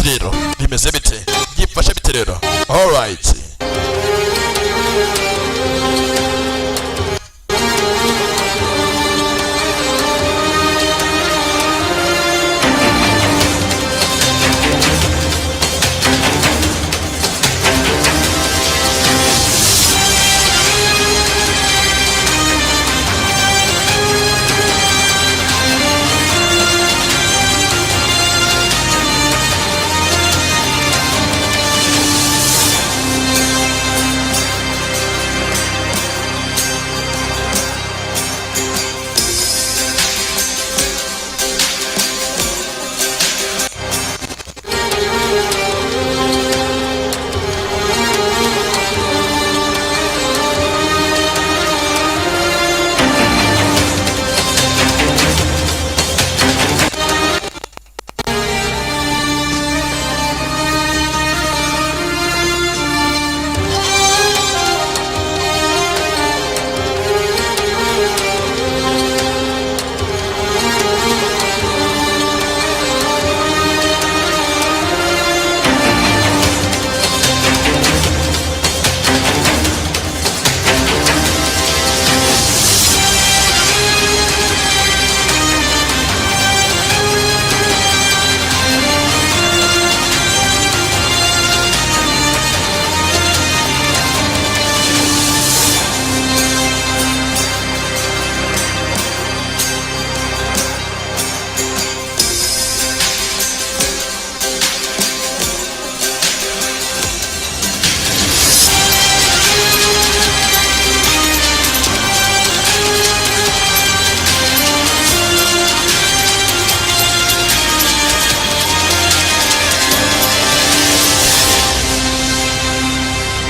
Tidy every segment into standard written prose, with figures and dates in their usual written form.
Rero bimeze bite? Byifashe bite rero? Alright,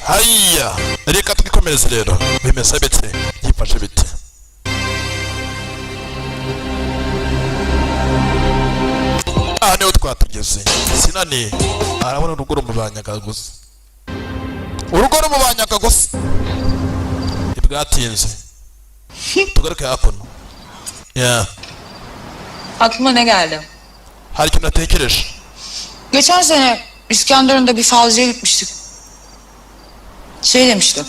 haya, reka twikomereze. Rero bimeze bite? Byifashe bite? Aha niho twatugeze. Sinani arabona urugo rumubanyaga gusa, urugo rumubanyaga gusa, ntibwatinze. Tugaruke hakuno ya. Aklıma ne geldi? Hari ikintu natekereje. Geçen sene İskenderun'da bir falcıya gitmiştik. Şey demişti.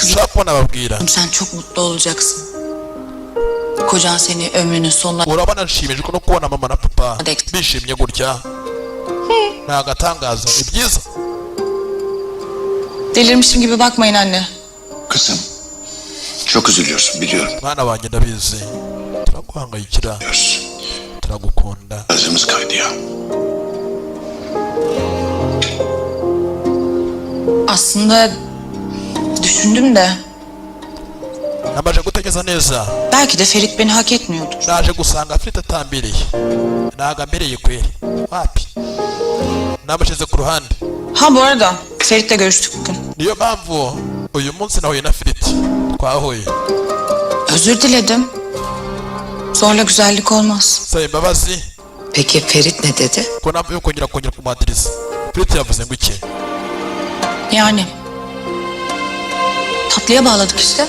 Nshaka kubona ababwira. Sen çok mutlu olacaksın. Kocan seni ömrünün sonuna Urabona nshimishijwe no kubona mama na papa bishimye gutya, ni agatangaza, ni byiza. Delirmişim gibi bakmayın anne. Kızım, çok üzülüyorsun biliyorum. Mwana wanjye, ndabizi turaguhangayikira, turagukunda. Ağzımız kaydı ya. Aslında düşündüm de Namaze gutekereza neza. Belki de Ferit beni hak etmiyordur. Naje gusanga afite atambiriye, ntago ambereye kweri, wapi, namushyize ku ruhande. Ha bu arada Ferit'le görüştük bugün. Niyo mpamvu uyu munsi nahuye na Firiti, twahuye. Özür diledim. Zorla güzellik olmaz. Saba imbabazi. Peki Ferit ne dedi? Ko nta mpamvu yo kongera kumuhatiriza. Firiti yavuze ngo iki? Yani. Tatlıya bağladık işte.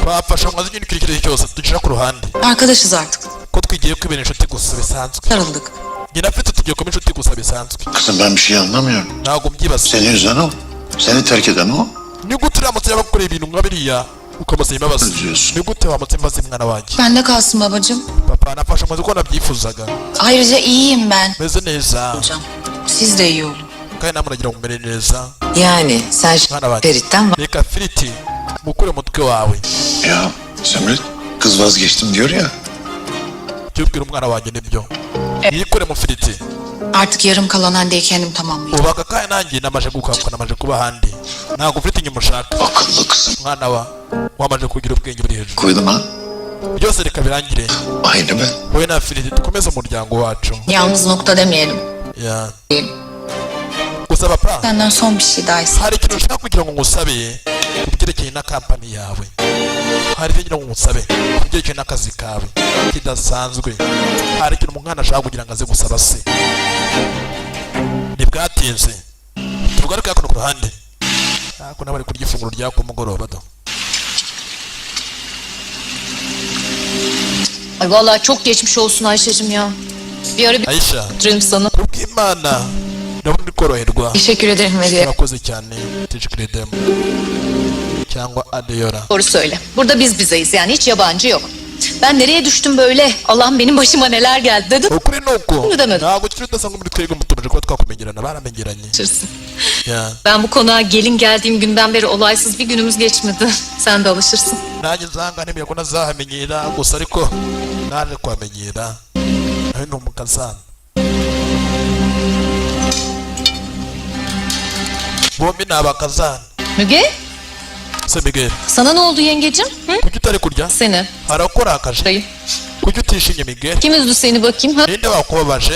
Twafashe amaze ikintu icyo ari cyo cyose ducira ku ruhande. Arkadaşız artık. Ko twigiye kwibera inshuti gusa bisanzwe. Sarıldık. Njye na Firiti tugiye kuba inshuti gusa bisanzwe. Kızım, ben bir şey anlamıyorum. Ntabwo mbyibaza. Seni üzen o. Seni terk eden o. Ni gute uramutse yabakoreye ibintu nka biriya ukamusaba imbabazi? Ni gute wamutse imbabazi, mwana wanjye? Bende kalsın babacığım. Papa, nafashe amaze uko nabyifuzaga. Ayrıca iyiyim ben. Meze neza. Hocam siz de iyi olun. Kandi namwe uragira ngo umere neza. Yani sen Mwana wanjye, Ferit'ten reka Firiti mukure umutwe wawe. Ya Zümrüt, kız vazgeçtim diyor ya. Jya ubwira umwana wanjye nibyo, yikure mu Firiti. Artık yarım kalan Hande'yi kendim tamamlayacağım. Ubu aka kanya nanjye namaze gukanguka, namaze kuba ahandi, ntabwo Firiti nkimushaka. Akıllı kızım. Mwana wa wamaze kugira ubwenge buri hejuru. Koydum ha. Byose reka birangire. Aynı ben. Wowe na Firiti dukomeze umuryango wacu. Yalnız nokta demeyelim. Ya gusa papa, Senden son bir şey daha istedim. hari ikintu nshaka kugira ngo ngusabe ku byerekeye na kampani yawe. Hari icyo ngira ngo ngusabe ku byerekeye n'akazi kawe kidasanzwe. Hari ikintu umwana ashaka kugira ngo aze gusaba se. Ntibwatinze, tugaruke hakuno ku ruhande. Hakuno bari kurya ifunguro rya kumugoroba do. Ay vallahi çok geçmiş olsun Ayşe'cim ya. Bir ara bir Ayisha, götürelim sana. kubw'Imana, Ndabona uri koroherwa. Teşekkür ederim Hediye. Urakoze cyane, teşekkür ederim cyangwa Adeyola. Doğru söyle. Burada biz bizeyiz, yani hiç yabancı yok. Ben nereye düştüm böyle? Allah'ım, benim başıma neler geldi dedim. Ukuri ni uko Demedim. ntabwo ukiri udasanzwe muri twebwe, mutumeje kuba twakumenyerana, baramenyeranye. Alışırsın. Ya. Ben bu konağa gelin geldiğim günden beri olaysız bir günümüz geçmedi. Sen de alışırsın. Nanjye nzanga nemeye ko ntazahamenyera gusa, ariko naje kuhamenyera, nawe ni umukazana, bombi ni abakazana. Müge, Se Miguel, sana ne oldu yengecim? Hı? Kuki utari kurya? Seni. Harakurakaje? Dayı. Kuki utishimye, Miguel? Kim üzdü seni bakayım? Ha? Ninde wakubabaje?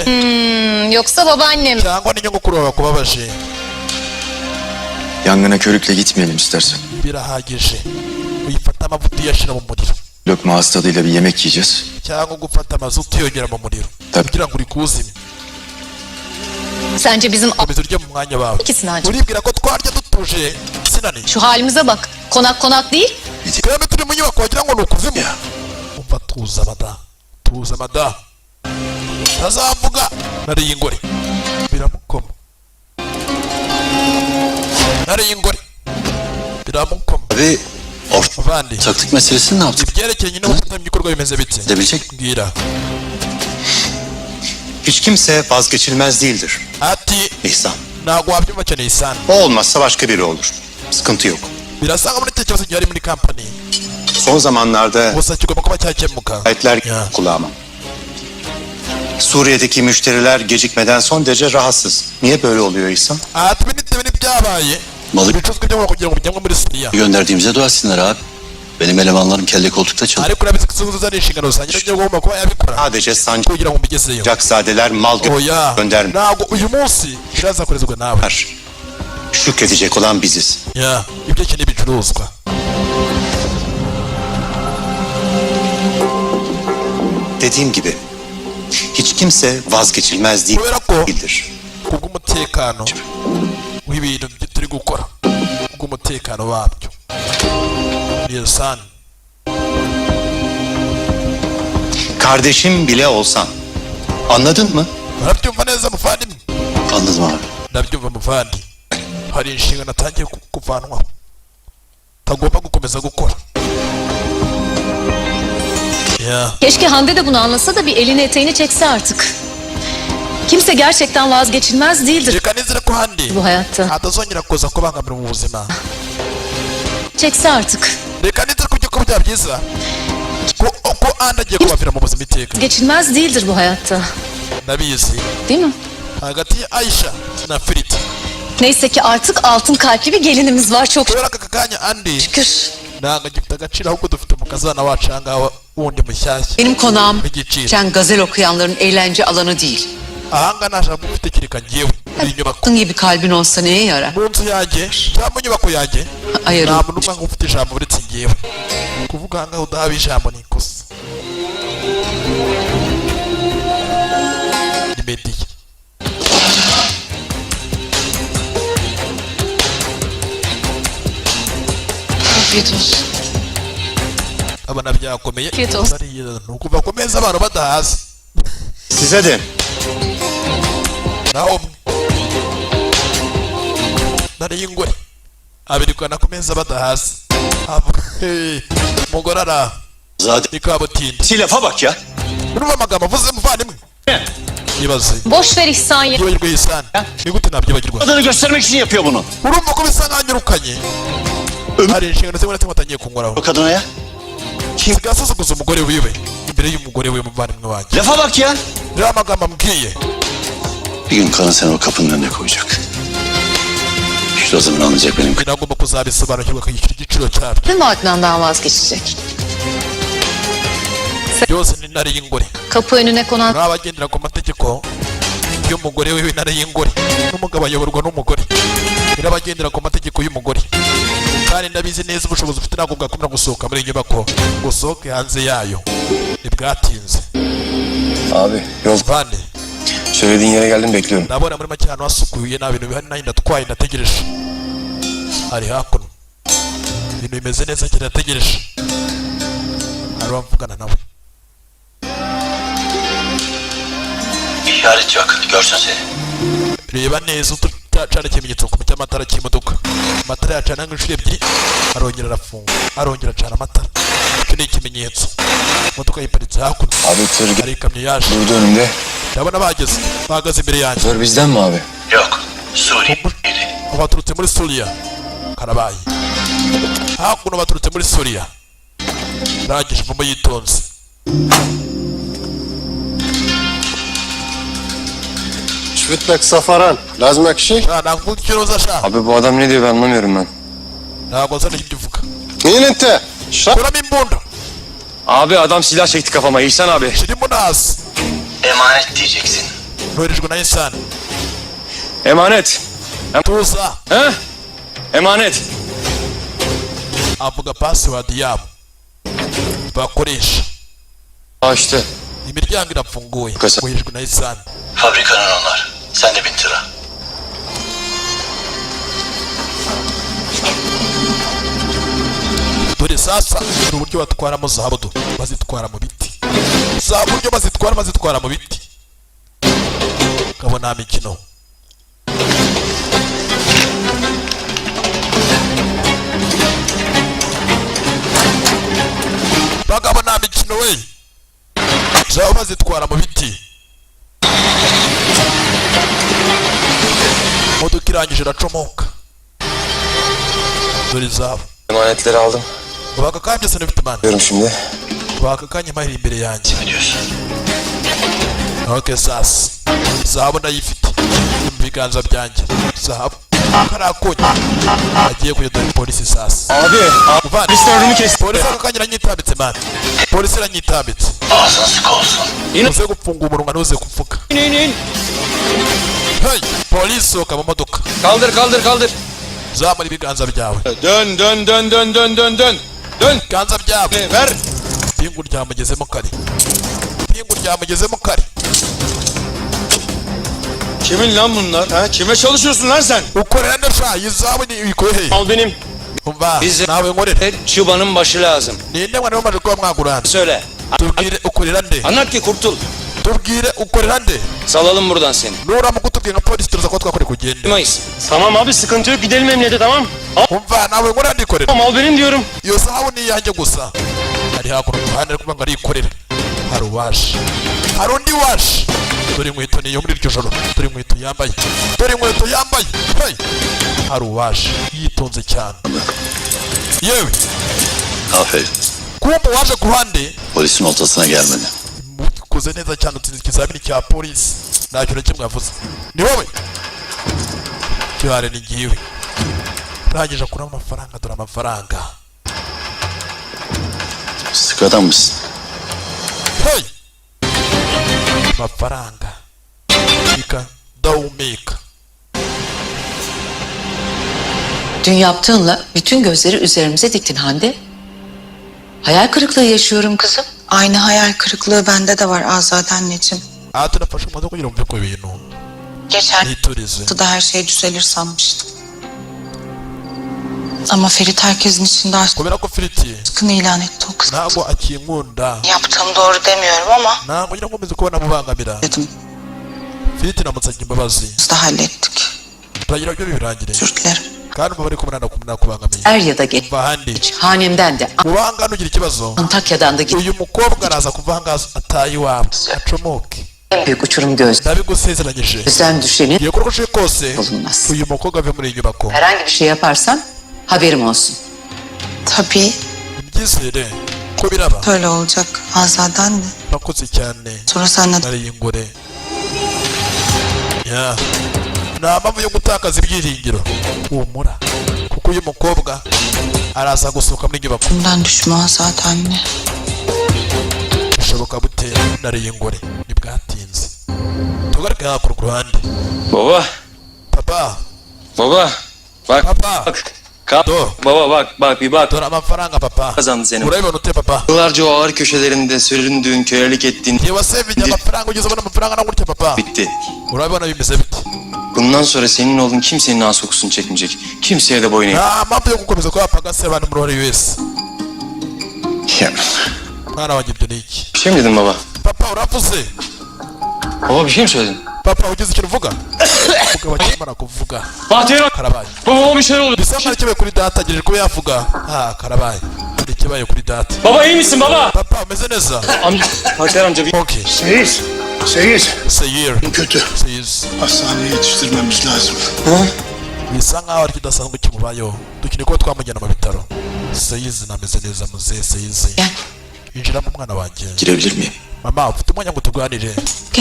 Yoksa babaannem. Cyangwa ni nyogokuru wawe wakubabaje? Yangına körükle gitmeyelim istersen. Birahagije, uyifata amavuta uyashyira mu muriro. Lokma ağız tadıyla bir yemek yiyeceğiz. Cyangwa gufata amazutu uyongera mu muriro Tabii. kugira ngo urikuzime. Sence bizim Komeza urye mu mwanya wawe. İkisini harca. Uribwira ko twarya dutuje, Sinani? Şu halimize bak. Konak konak değil. Twebwe turi mu nyubako wagira ngo ni ukuzimu. Ya. Umva, tuza mada, tuza mada, ntazavuga. Nariye ingore biramukoma, nariye ingore biramukoma. Abi Abandi, ortaklık meselesini ne yaptık? Ibyerekeranye n'ubufatanyabikorwa bimeze bite? Edebilecek Mbwira. Hiç kimse vazgeçilmez değildir Ati İhsan. ntabwo wabyumva cyane, Isani. O olmazsa başka biri olur. Sıkıntı yok. Birasa nkaho muri icyo kibazo gihari muri kampani, Son zamanlarda gusa kigomba kuba cyakemuka. şikayetler Ya. kulağıma. Suriye'deki müşteriler gecikmeden son derece rahatsız. Niye böyle oluyor İhsan? Ati bitewe n'ibyabaye, Malı ibicuruzwa byo kugira ngo bijyanwe muri Siriya. gönderdiğimize dua etsinler abi. Benim elemanlarım kelle koltukta çalışıyor. Ariko urabizi ko izo ari inshingano zanjye, nabyo ugomba kuba yabikora Sadece kugira ngo mbigezeyo. sancakzadeler mal Oya, göndermiyor. ntabwo uyu munsi birazakorezwa nawe. Şükredecek olan biziz. Ya, ibyo ni ibicuruzwa. Dediğim gibi hiç kimse vazgeçilmez değil- Kubera ko değildir. kubw'umutekano w'ibintu byo turi gukora, kubw'umutekano wabyo, Nielsen. Kardeşim bile olsan. Anladın mı? Urabyumva neza, muvandimwe? Anladım abi. Ndabyumva, muvandi. Hari inshingano atangiye kuvanwaho, tagomba gukomeza gukora, ya. Keşke Hande de bunu anlasa da bir elini eteğini çekse artık. Kimse gerçekten vazgeçilmez değildir Reka nizere ko Handi bu hayatta. atazongera kuza kubangamira mu buzima. Çekse artık. Reka nizere ko ibyo kuba byaba byiza ko Andi agiye kubavira mu buzima iteka. Geçilmez değildir bu hayatta. Ndabizi. Değil mi? Hagati ya Aisha na Firiti. Neyse ki artık altın kalpli bir gelinimiz var çok Kubera aka kanya Andi şükür. Ntabwo agifite agaciro, ahubwo dufite umukazana wacu aha ngaha wundi mushyashya Benim konağım w'igiciro. sen gazel okuyanların eğlence alanı değil. Aha ngaha nta jambo ufite kereka njyewe iyi nyubako. Altın gibi kalbin olsa neye yarar? Mu nzu yanjye cyangwa mu nyubako yanjye, Ayarım. nta muntu umwe ufite ijambo uretse njyewe. Kuvuga aha ngaha udahawe ijambo ni ikosa. Ni mediya. Afiyet olsun. Abona byakomeye. Afiyet olsun. Bariya ni ukuva ku meza abantu badahaze. Size de Naho umwe nariye ingore abirikana ku meza badahaze. Umugore ara Zaten ni kabutindi. si lafa bak ya. Urumva amagambo avuze, muvandimwe? Ibaze. Boş ver İhsan ya. Byibagirwa, Isani, ni gute nabyibagirwa? Adını göstermek için yapıyor bunu. Urumva ko bisa nkaho anyirukanye, hari inshingano zimwe na zimwe atangiye kunkoraho. O kadına ya. Sigaye asuzuguza umugore wiwe imbere y'umugore we, muvandimwe wanjye. Lafa bak ya. Rero amagambo ambwiye. Bir gün kadın seni o kapının önüne koyacak. İşte o zaman anlayacak benim Binagomba kuzabisobanukirwa akishyura igiciro cyabyo. Değil mi, Adnan'dan vazgeçecek? Byose ni intare y'ingore. Kapı önüne konan N'abagendera ku mategeko y'umugore we w'intare y'ingore, n'umugabo ayoborwa n'umugore, n'abagendera ku mategeko y'umugore. Kandi ndabizi neza, ubushobozi ufite ntabwo bwakumira gusohoka muri iyi nyubako ngo usohoke hanze yayo, ntibwatinze. Abi yol Vande, söylediğin yere geldim, bekliyorum. Ndabona muri make ahantu hasukuye, nta bintu bihari, nanjye ndatwaye, ndategereje. Hari hakuno ibintu bimeze neza cyane, ndategereje. Hari uwamvugana nawe. İşaret çak. Görsün seni. Reba neza, utacana ikimenyetso ku cy'amatara cy'imodoka. Amatara yacana nk'inshuro ebyiri, arongera arafunga, arongera acana amatara. Icyo ni ikimenyetso. Imodoka yiparitse hakurya. Abi, tır Hari ikamyo yaje. durdu önümde. Ndabona bahageze, bahagaze imbere yanjye. Şoför bizden mi abi? Yok. Suriye. Baturutse muri Suriya. Karabaye, hakuno baturutse muri Suriya. Rangije ivamo yitonze. شفتلك سفران لازمك شيء؟ Sha, ntabwo ikiroza sha. Abi, bu adam ne diyor, ben anlamıyorum ben. Ntabwo nsa n'ibyo uvuga. مين انت؟ شرب Kuramo imbunda. Abi, adam silah çekti kafama İhsan abi. Shira imbunda hasi. Emanet diyeceksin. Noherejwe na Insani. Emanet. Tuza. He? Emanet. Avuga password yabo bakoresha. Aa işte. Imiryango irafunguye. Kasa. Woherejwe na Insani. Fabrikanın onlar. Sen de bin tıra. Dore sasa ni uburyo batwaramo zahabu do, bazitwara mu biti. Za buryo bazitwara, bazitwara mu biti. Kabo nta mikino. Bagabo, nta mikino we. Zahabu bazitwara mu biti. Imodoka irangije iracomoka. Dore zahabu. Emanetleri aldım. Baka kanya byose nabifite, man. Diyorum şimdi. Baka kanya mahiri imbere yanjye. Ne diyorsun? Ok, sasa zahabu ndayifite mu biganza byanjye. Zahabu karakonya agiye kujya. Dore polisi sasa. Abi. Abi. Muvandi. Polis önümü kesti. Polisi aka kanya iranyitambitse, man. Polisi iranyitambitse. Ağzın sıkı olsun. Uze gupfunga umunwa, ntuze kupfuka. İn in in. Hey polisi, sohoka mu modoka. Kaldır kaldır kaldır. Zamura ibiganza byawe. Dön dön dön dön dön dön dön. Dön. Ibiganza byawe. Ver. Pingu ryamugezemo kare, pingu ryamugezemo kare. Kimin lan bunlar? Ha? Kime çalışıyorsun lan sen? Ukorera nde sha? Iyi zahabu ni uyikuye he? Al benim. Umva. Bize- Nawe nkorera. Çıbanın başı lazım. Ninde mwana wamaze kuba mwagurana? Söyle. Tubwire, ukorera nde? Anlat ki kurtul. Tubwire, ukorera nde? Salalım buradan seni. Nuramuka utubwiye nka polisi, tuza kuba twakora kugenda. Mayıs. Tamam abi, sıkıntı yok, gidelim emniyete, tamam. Umva, nawe nkorera, ndikorera. Al benim diyorum. Iyo zahabu ni iyanjye gusa. Ari hakuno ku ruhande, ari kuvuga ngo arikorera. Hari uwaje, hari undi waje. Dore inkweto niyo muri iryo joro. Dore inkweto yambaye, dore inkweto yambaye. Hey! Hari uwaje yitonze cyane yewe. Aferin. Kumva uwaje ku ruhande. Polisin oltasına gelmedi. Mukoze neza cyane, utsinze ikizamini cya polisi. Nta kintu na kimwe yavuze. Ni wowe cyane, ni ngiwe. Urangije akuramo amafaranga. Dore amafaranga. Sıkı adammışsın. Hey! Amafaranga ika dawumeka. Dün yaptığınla bütün gözleri üzerimize diktin Hande. Hayal kırıklığı yaşıyorum kızım. Aynı hayal kırıklığı bende de var Azade anneciğim. Aha tunafashe umwanzuro kugira ngo mve ku bintu. Geçen Niturize. hafta da her şey düzelir sanmıştım. Ama Ferit herkesin içinde Kubera ko Firiti aşkını ilan etti o kız. ntabwo akinkunda. Yaptığım doğru demiyorum ama Ntabwo ngira ngo nkomeze kuba namubangamira. dedim. Firiti namusabye imbabazi. Biz de hallettik. Turagira byo birangire. Özür dilerim. Kandi umva, bari kumwe, nakubangamiye. Er ya da geç. Umva ahandi. Hanemden de Mubanga nugira ikibazo, Antakya'dan da git. uyu mukobwa araza kuva ahangaha ataye iwabo, acomoke. En büyük uçurum göz. Ndabigusezeranyije. Gözden düşenin Ngiye gukora uko ushoboye kose bulunmaz. uyu mukobwa ave muri iyi nyubako. Herhangi bir şey yaparsan haberim olsun. Tabii Mbyizere ko biraba. öyle olacak Azade anne. Urakoze cyane. Sonra sen Nariye ingore ya, nta mpamvu yo gutakaza ibyiringiro. Humura, kuko uyu mukobwa araza gusohoka muri iyi nyubako. Bundan düşme Azade anne. Bishoboka bute? Nariye ingore, ntibwatinze. Tugaruke hakuno ku ruhande. Baba. Papa. Baba. Bak. Papa. Bak. Kap. Do. Baba bak bak bir bak. Dore amafaranga, papa. Kazandı seni. Urabibona ute, papa? Yıllarca o ağır köşelerinde süründüğün, kölelik ettiğin Igihe wasevinye amafaranga, ugeze ubona amafaranga na gutya, papa. bitti. Urabibona bimeze bite? Bundan sonra senin oğlun kimsenin ağız kokusunu çekmeyecek. Kimseye de boyun eğmeyecek. Nta mpamvu yo gukomeza kuba pagasi abantu muri uwo wese. Ya Mwana wanjye, ibyo ni iki? Bir şey mi dedin baba? Papa, uravuze. Baba, bir şey mi söyledin? Papa. Papa, ugize ikintu uvuga? Umugabo akimara kuvuga, Bahtiyar bak. karabaye. Babama bir şeyler oldu. Bisa nkaho ikibaye kuri data. Agejeje kuba yavuga. Ah, karabaye, hari ikibaye kuri data. Baba, iyi misin baba? Papa, umeze neza? Amca, Bahtiyar amca bir... Okay. Seyis. Seyis. Seyir. Kötü. Seyir. Hastaneye yetiştirmemiz lazım. Bisa nkaho ari ikidasanzwe kimubayeho, dukeneye kuba twamujyana mu bitaro. Seyizi nameze neza, muzehe Seyizi. Gel. Injiramo, umwana wanjye. Girebilir miyim? Mama, ufite umwanya ngo tuganire?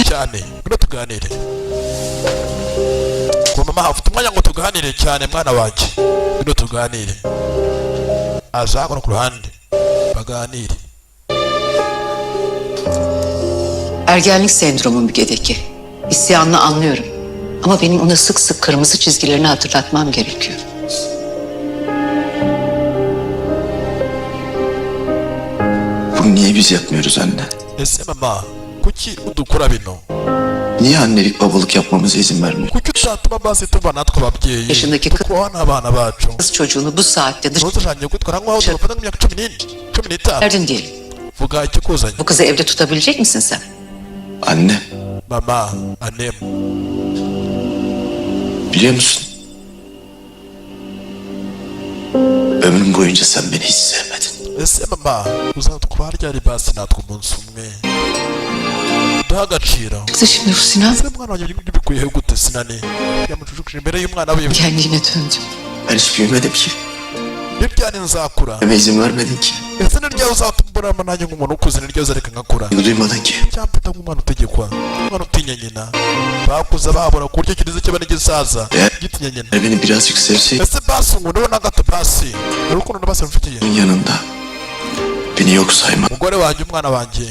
Cyane, ngwino tuganire. Ngo mama, ufite umwanya ngo tuganire? Cyane, mwana wanjye, ngwino tuganire. Aza hano ku ruhande baganire. Ergenlik sendromu Müge'deki. İsyanını anlıyorum. Ama benim ona sık sık kırmızı çizgilerini hatırlatmam gerekiyor. Bunu niye biz yapmıyoruz anne? Ese mama, kuki udukora bino? Niye annelik babalık yapmamıza izin vermiyor? Kuki utatuma basi tuba natwe ababyeyi Yaşındaki kız- tukubaho n'abana bacu? Kız çocuğunu bu saatte Ntuzashanye kwitwara nk'aho tubafata nk'imyaka 14, 15. dışarıdın diyelim. Vuga ikikuzanye. Bu kızı evde tutabilecek misin sen? Anne, Mama, annem. biliyor musun? Ömrüm boyunca sen beni hiç sevmedin. Ese mama, uzatwara ryari basi natwe umunsi umwe duha agaciro? Kızı şimdi bu Sinan. Ese mwana wanjye, ibyo bikuyeho gute? Sinani yamucucukije imbere y'umwana wiwe. Kendine döndüm. Ben hiç büyümedim ki. Ni ryari nzakura? Deme izin vermedin ki. Ese ni ryari uzatumburamo nanjye nk'umuntu ukuze? Ni ryari uzareka nkakura? Duymadın ki. Cyamfata nk'umwana utegekwa, umwana utinya nyina. Bakuze babura ku buryo kigeze kiba n'igisaza gitinya nyina. Eğer beni birazcık sevseydin Ese basi ngo na gato basi urukundo basi mfitiye yanında beni yok saymazdın. Umugore wanjye, umwana wanjye,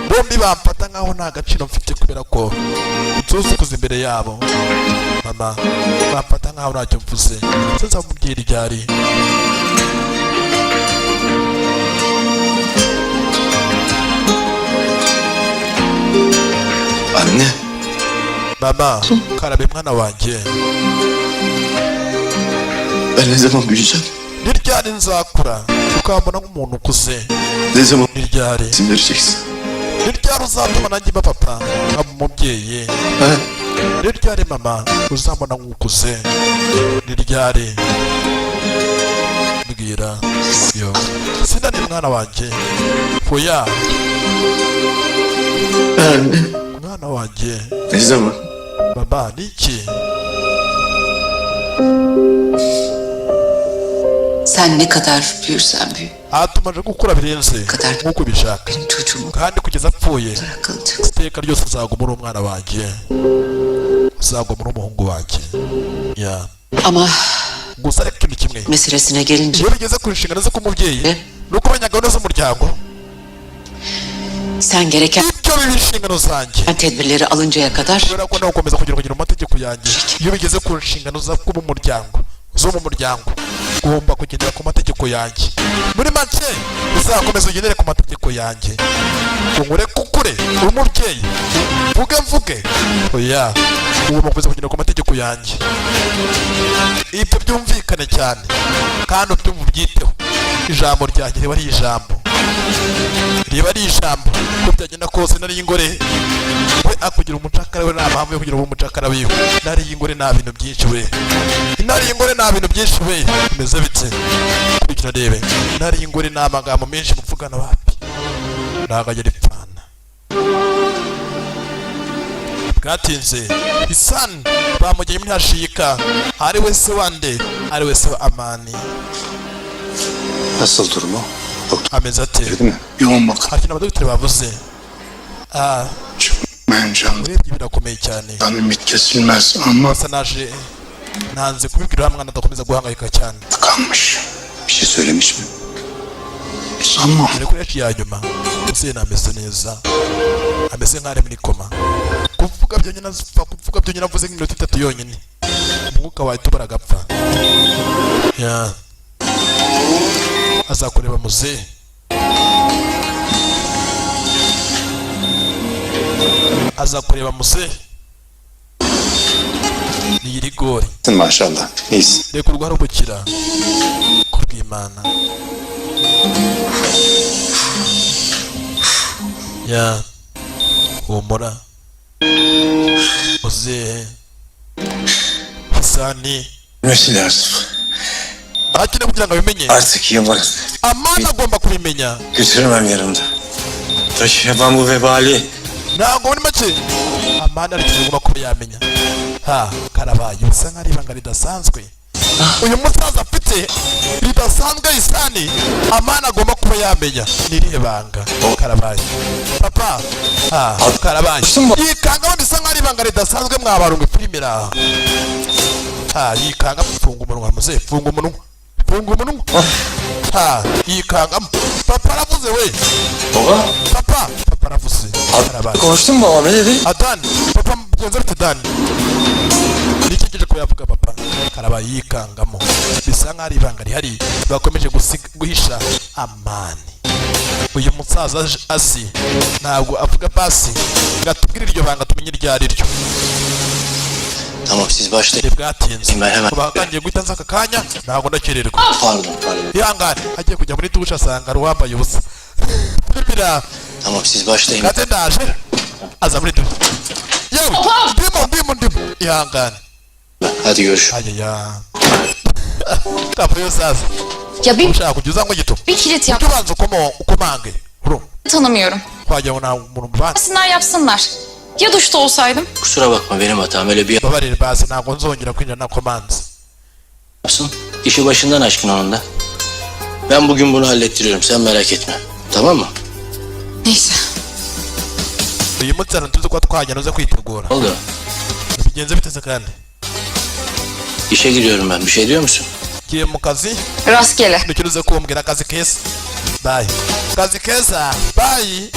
bombi bamfata nkaho nta gaciro mfite kubera ko nsuzukuza imbere yabo. Mama, bamfata nkaho ntacyo mvuze. Sinzamubwira iryari. Anne, Mama, karabe mwana wanjye. Ben ne zaman büyüyeceğim? Ni ryari nzakura ukambona nk'umuntu ukuze? Ne zaman Ni ryari? izin vereceksin? Ni ryari uzatuma nanjye mba papa, nkaba umubyeyi? Ha? Ni ryari mama uzambona nk'ukuze? Ni ryari? Mbwira. Yo, sinani mwana wanjye, hoya. Anne. Mwana wanjye. Ne zaman? Baba, ni iki? Sen ne kadar büyürsen büyü. Aha, tumaze gukura birenze Kadar. nk'uko ubishaka. Benim çocuğum Kandi kugeza apfuye, olarak kalacaksın. iteka ryose uzaguma uri umwana wanjye, uzaguma uri umuhungu wanjye, ya. Ama Gusa ariko ikintu kimwe, meselesine gelince iyo bigeze ku nshingano zo k'umubyeyi Eh? ni uko umenya gahunda z'umuryango, sen gereken ibyo biba inshingano zanjye. Tedbirleri alıncaya kadar Kubera ko nawe ukomeza kugira mu mategeko yanjye. Iyo bigeze ku nshingano zo kuba umuryango, zo mu muryango, ugomba kugendera ku mategeko yanjye. Muri make, uzakomeza ugendere ku mategeko yanjye, unkure kukure uri umubyeyi, mvuge mvuge, oya, ugomba gukomeza kugendera ku mategeko yanjye. Ibyo byumvikane cyane kandi ubyumve, ubyiteho. Ijambo ryanjye riba ari ijambo, riba ari ijambo uko byagenda kose. Nari ingore we akugira umucakara we, nta mpamvu yo kugira ube umucakara wiwe. Intare y'ingore nta bintu byinshi we, intare y'ingore nta bintu byinshi we. Bimeze bite? Kurikira rebe, intare y'ingore nta magambo menshi muvugana, wapi, ntabwo agera ipfana. Bwatinze, Isan bamugeye muri hashika, ari we se wande? Ari we se wa Amani. Nasıl durumu? Doktor Ameze ate? dedi mi? Yoğun bakım. Hari ikintu abadogiteri bavuze? Ah, Çıkmayınca urebye birakomeye cyane. ümit kesilmez ama Gusa naje nanze kubibwira uriya mwana adakomeza guhangayika cyane. tıkanmış. Bir şey söylemiş mi? Sanmam. Ari kuri ya nyuma. Muzehe ameze neza, ameze nk'aho ari muri koma. Kuvuga byonyine azapfa, kuvuga byonyine avuze nk'iminota 3 yonyine, umwuka wahita ubara agapfa. Ya, azakureba muzehe. Azakureba muzehe ni irigori. Maşallah. İyisin. Reka urwara ubukira kubw'Imana. Ya, humura. Muzehe Hasani Bilmesi lazım. Akine kugira ngo abimenye. Artık Yılmaz. Amani agomba kubimenya. Götüremem yanımda. Taşıyamam bu vebali. Ntabwo muri make Amani ari ikintu agomba kuba yamenya. Ha, karabaye, bisa nkaho ari ibanga ridasanzwe uyu musaza afite, ridasanzwe isani Amani agomba kuba yamenya. Ni irihe banga? Karabaye, papa. Ha, karabaye, yikangamo, bisa nkaho ari ibanga ridasanzwe. Mwabarunga filime iraha. Ha, yikanga. Funga umunwa muze, funga umunwa, funga umunwa. Ha, yikangamo. Papa aravuze we. Baba. Papa, papa aravuze. Karabaye. Konuştun mu babam, ne dedi? Adani, papa mugenzi bite Dani? Niki kije kuyavuga papa? Karabaye, yikangamo, bisa nkaho ari ibanga rihari bakomeje guhisha Amani. Uyu musaza azi ntabwo avuga basi ngo atubwire iryo banga, tumenye iryo ari ryo. Tamam, siz başlayın. Bwatinze. Ben hemen. Batangiye guhita nza aka kanya, ntabwo ndakererwa. Pardon, pardon. Ihangane. Agiye kujya muri dushe asanga hari uwambaye ubusa. Bira. Tamam, siz başlayın. Kate ndaje. Aza muri dushe. Yewe, ndimo, ndimo, ndimo, ihangane. Hadi görüşürüz. Ayaya, kavuyo sasa. Ya bir, Ushaka kujya uza ngo gito bir kilit yap. Ujye ubanza ukomo ukomange uru. Tanımıyorum. Twagira ngo nta muntu mubana. Yapsınlar yapsınlar. Ya duşta olsaydım? Kusura bakma, benim hatam, öyle bir Babarire basi, ntabwo nzongera kwinjira nakomanze. yapsın. İşi başından aşkın onun da. Ben bugün bunu hallettiriyorum, sen merak etme. Tamam mı? Neyse. Uyu munsi hano tuzi kuba twagenda, uze kwitegura. Ne oldu? Bigenze biteze kandi. İşe giriyorum ben. Bir şey diyor musun? Ngiye mu kazi. Rastgele. Nukiri uze kumbwira. Akazi keza, bye. Kazi keza, bye,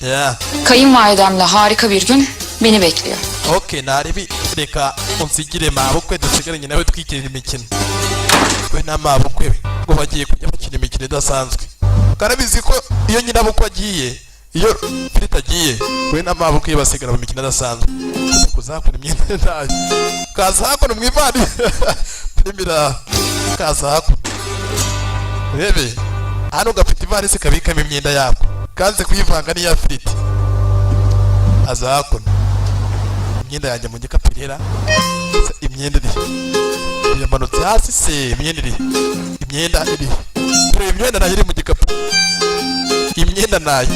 yeah. Kayınvalidemle harika bir gün beni bekliyor. Okay, naribi, reka unsigire mabukwe dusigaranye nawe twikinira imikino. We na mabukwe we ngo bagiye kujya bakina imikino idasanzwe. Karabizi ko iyo nyirabukwe agiye, iyo Firita agiye, we na mabukwe basigara mu mikino idasanzwe. Kuzakora imyenda nayo kaza hakuno mu ivani primira, kaza hakuno urebe hano gafite ivarisi kabikamo imyenda yako, kanze kuyivanga n'iya Firiti. Aza hakuno, imyenda yanjye mu gikapu irera. Se, imyenda iri yamanutse hasi se? Imyenda iri, imyenda iri, kureba imyenda nayo iri mu gikapu, imyenda nayo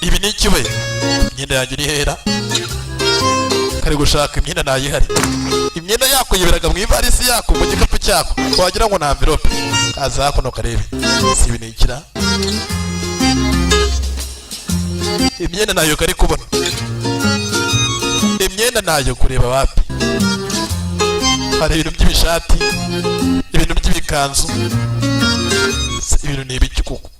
ibi ni iki we? Imyenda yanjye iri hera? Kari gushaka imyenda nayo ihari. Imyenda yako yiberaga mu ivarisi yako, mu gikapu cyako, wagira ngo ni envelope. Kaza hakuno karebe si ibi ni ikira. Imyenda nayo kari kubona, imyenda nayo kureba wapi? Hari ibintu by'ibishati, ibintu by'ibikanzu. Se, ibintu ni ibiki kuko?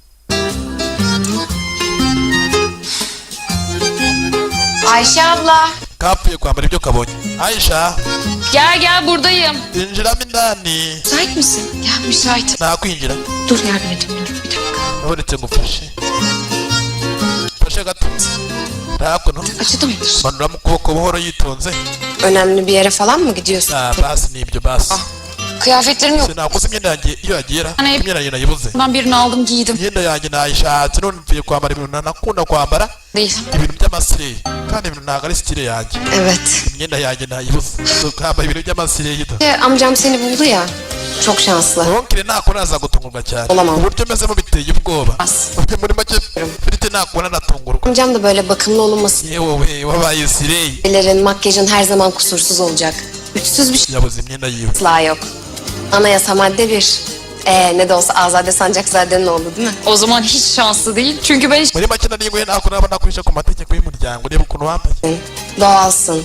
Ayşe abla. Kapfuye kwambara ibyo kabonye. Aisha. Gel gel, buradayım. Injiramo indani. Müsait misin? Ya müsaitim. Nakwinjira? Dur yardım edeyim, dur bir dakika. Uretse ngufashe, mfashe gato hakuno. Acıdı mı? Manuramo ukuboko buhoro yitonze. Önemli bir yere falan mı gidiyorsun? Ah, basi ni ibyo basi. Kıyafetlerim yok. Sinakoze imyenda yanjye iyo yagira. Hani- Imyenda yanjye nayibuze. Ben birini aldım giydim. Imyenda yanjye nayishatse none mvuye kwambara ibintu ntanakunda kwambara. Değil. Ibintu by'amasireyi, kandi ibintu ntabwo ari style yanjye. Evet. Imyenda yanjye nayibuze, kwambara ibintu by'amasireyi da. Amcam seni buldu ya. Çok şanslı. Onkire nakora azagutungurwa cyane. Olamam. Uburyo mezemo biteye ubwoba. Muri make Firite nakubona anatungurwa. Amcam da böyle bakımlı olunması, Yewe we, wabaye sireyi. ellerin, makyajın her zaman kusursuz olacak. Ütsüz bir şey Yabuze imyenda yiwe. asla yok. Anayasa madde 1. Ne de olsa Azade Sancakzade'nin oğlu değil mi? O zaman hiç şanslı değil. Çünkü ben hiç Muri make nari nakora naba nakwisha ku mategeko y'umuryango. Reba ukuntu wambaye. Doğalsın.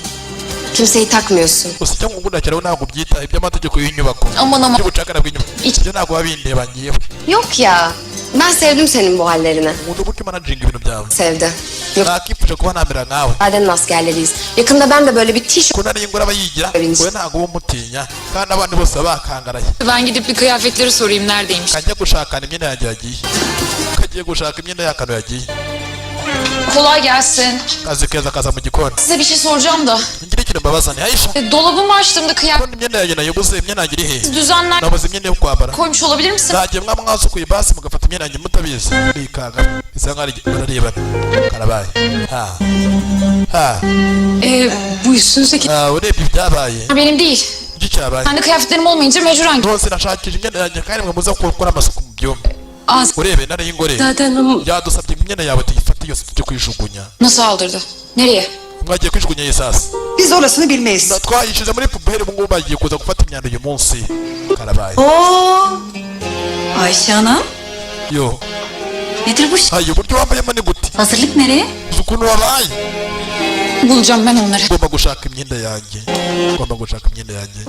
Kimseyi takmıyorsun. Gusa icyo ngukunda cyane, ntabwo byita iby'amategeko y'inyubako Aman aman. by'ubucakara bw'inyubako, ibyo ntabwo biba bindeba ngiyeho. Yok ya. Ben sevdim senin bu hallerini. Nkunda uburyo umanaginga ibintu byawe. Sevdi. Yok Nakifuje kuba namera nkawe. Azade'nin askerleriyiz. Yakında ben de böyle bir tişört Ko nari ingura aba yigira, wowe ntabwo uba umutinya kandi abandi bose baba bakangaraye. Ben gidip bir kıyafetleri sorayım neredeymiş. Kajya gushakana imyenda yanjye yagiye, kagiye gushaka imyenda y'akantu yagiye. Kolay gelsin. Kazi keza, kaza mu gikoni. Size bir şey soracağım da. Ngira Ikintu mbabaza ni Aisha. Dolabımı açtığımda kıyafet None imyenda yanjye nayibuze, imyenda yanjye iri he? düzenler Nabuze imyenda yo kwambara. koymuş olabilir misin? Ntagiye mwaba mwasukuye basi mugafata imyenda yanjye mutabizi. Bikanga bisa nkaho bararebana. Karabaye ha ha. Bu üstünüzdeki Ah, urebye ibyabaye benim değil. iki cyabaye. Ben de kıyafetlerim olmayınca mecburen Rwose nashakije imyenda yanjye kandi mwe muza gukora amasuku mu byumba. Az Urebe intare y'ingore zaten hanım yadusabye imyenda yawe tuyifate yose tujye kuyijugunya. Nasıl aldırdı? Nereye? Mwagiye kwijugunya iyi sasa? Biz orasını bilmeyiz. Twayishyize muri poubelle, ubu ngubu bagiye kuza gufata imyanda uyu munsi. Karabaye. Oo. Ayşe Hanım. Yo. Nedir bu Hayo, uburyo wambayemo ni gute? Hazırlık nereye? Uzi ukuntu wabaye? Bulacağım ben onları. Ngomba gushaka imyenda yanjye, ngomba gushaka imyenda yanjye.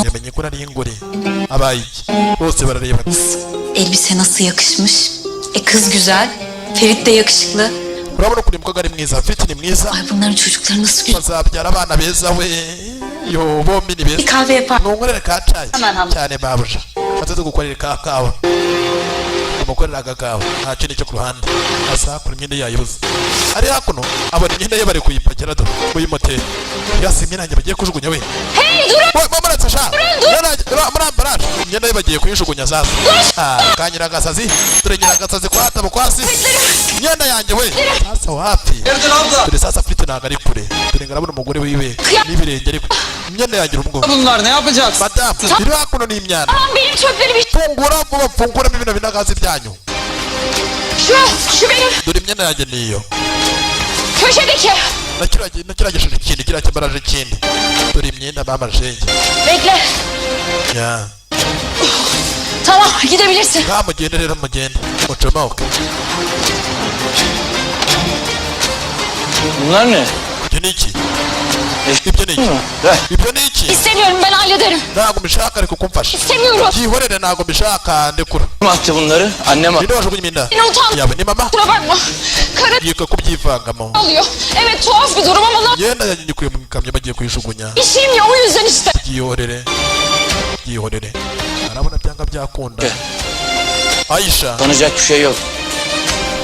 Yamenye ko nari ingore abaye iki? Bose barareba. Elbise nasıl yakışmış? E kız güzel. Ferit de yakışıklı. Urabona ukuntu umukobwa ari mwiza, Ferit ni mwiza. Ay bunların çocukları nasıl güzel. Bazabyara abana beza we. Yo, bombi ni beza. Bir kahve yapar. Nunkorere ka cayi. Hemen hamle. Cyane babuja, maze tugukorere ka kawa. Umukorera agakawa, nta kindi cyo ku ruhande. Azakura imyenda yayibuze ari hakuno, abona imyenda ye bari kuyipakira do muri moteri. Yasi imyenda yanjye bagiye kujugunya we. Hey durun! We, muramutse sha. Muri ambaraje imyenda ye bagiye kuyijugunya sasa. Ah, ka nyiragasazi, dore nyiragasazi kwa hatabo kwasi imyenda yanjye we. Sasa wapi? Dore sasa afite, ntabwo ari kure. Dore ngarabona umugore wiwe n'ibirenge, ariko imyenda yanjye urumwo. Bunlar ne yapacaksın? Madamu, iri hakuno ni imyanda. Tamam benim çöplerimi. Fungura vuba, funguramo ibintu binagazi byanyu. Şu, şu benim Dore imyenda yanjye niyo. köşedeki. Nakiragesheje ikindi kiriya cyambaraje ikindi. Dore imyenda mama shenge. Bekle. Ya. Tamam gidebilirsin. Nta, mugende rero, mugende mucomoke. Bunlar ne? Ibyo ni iki? Ibyo ni iki? Ibyo ni iki? İstemiyorum ben hallederim. Ntabwo mbishaka, ariko kumfasha. İstemiyorum. Byihorere, ntabwo mbishaka, ndekura. Kim attı bunları? Annem attı. Ninde wajugunye imyenda Beni utandır. yawe? Ni mama. Kusura bakma. Karı Yika kubyivangamo. alıyor. Evet tuhaf bir durum ama lan Imyenda yanjye nyikuye mu ikamyo bagiye kuyijugunya. işim ya o yüzden işte. Byihorere, byihorere. Arabona byanga byakunda Aisha. Utanacak bir şey yok.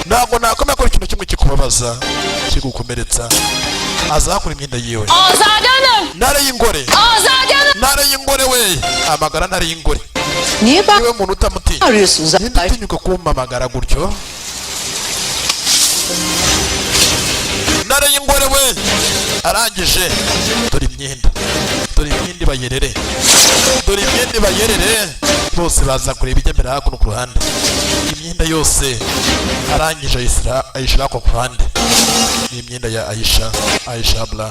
Ntabwo nakomeye akora ikintu kimwe kikubabaza, kigukomeretsa. Azakura imyenda yiwe. Azade Hanım. Ntare y'ingore. Azade Hanım. Ntare y'ingore we, amagara ntare y'ingore. Niye Niwe muntu utamutinya. bağırıyorsunuz? Ninde utinyuka kumpamagara gutyo? Ntare y'ingore we. Arangije, dore imyenda, dore imyenda ibayerere, dore imyenda ibayerere. Bose baza kureba ijya mbere hakuno ku ruhande. Imyenda yose arangije ayishyira, ayishyira ako ku ruhande. Ni imyenda ya Aisha, Aisha bla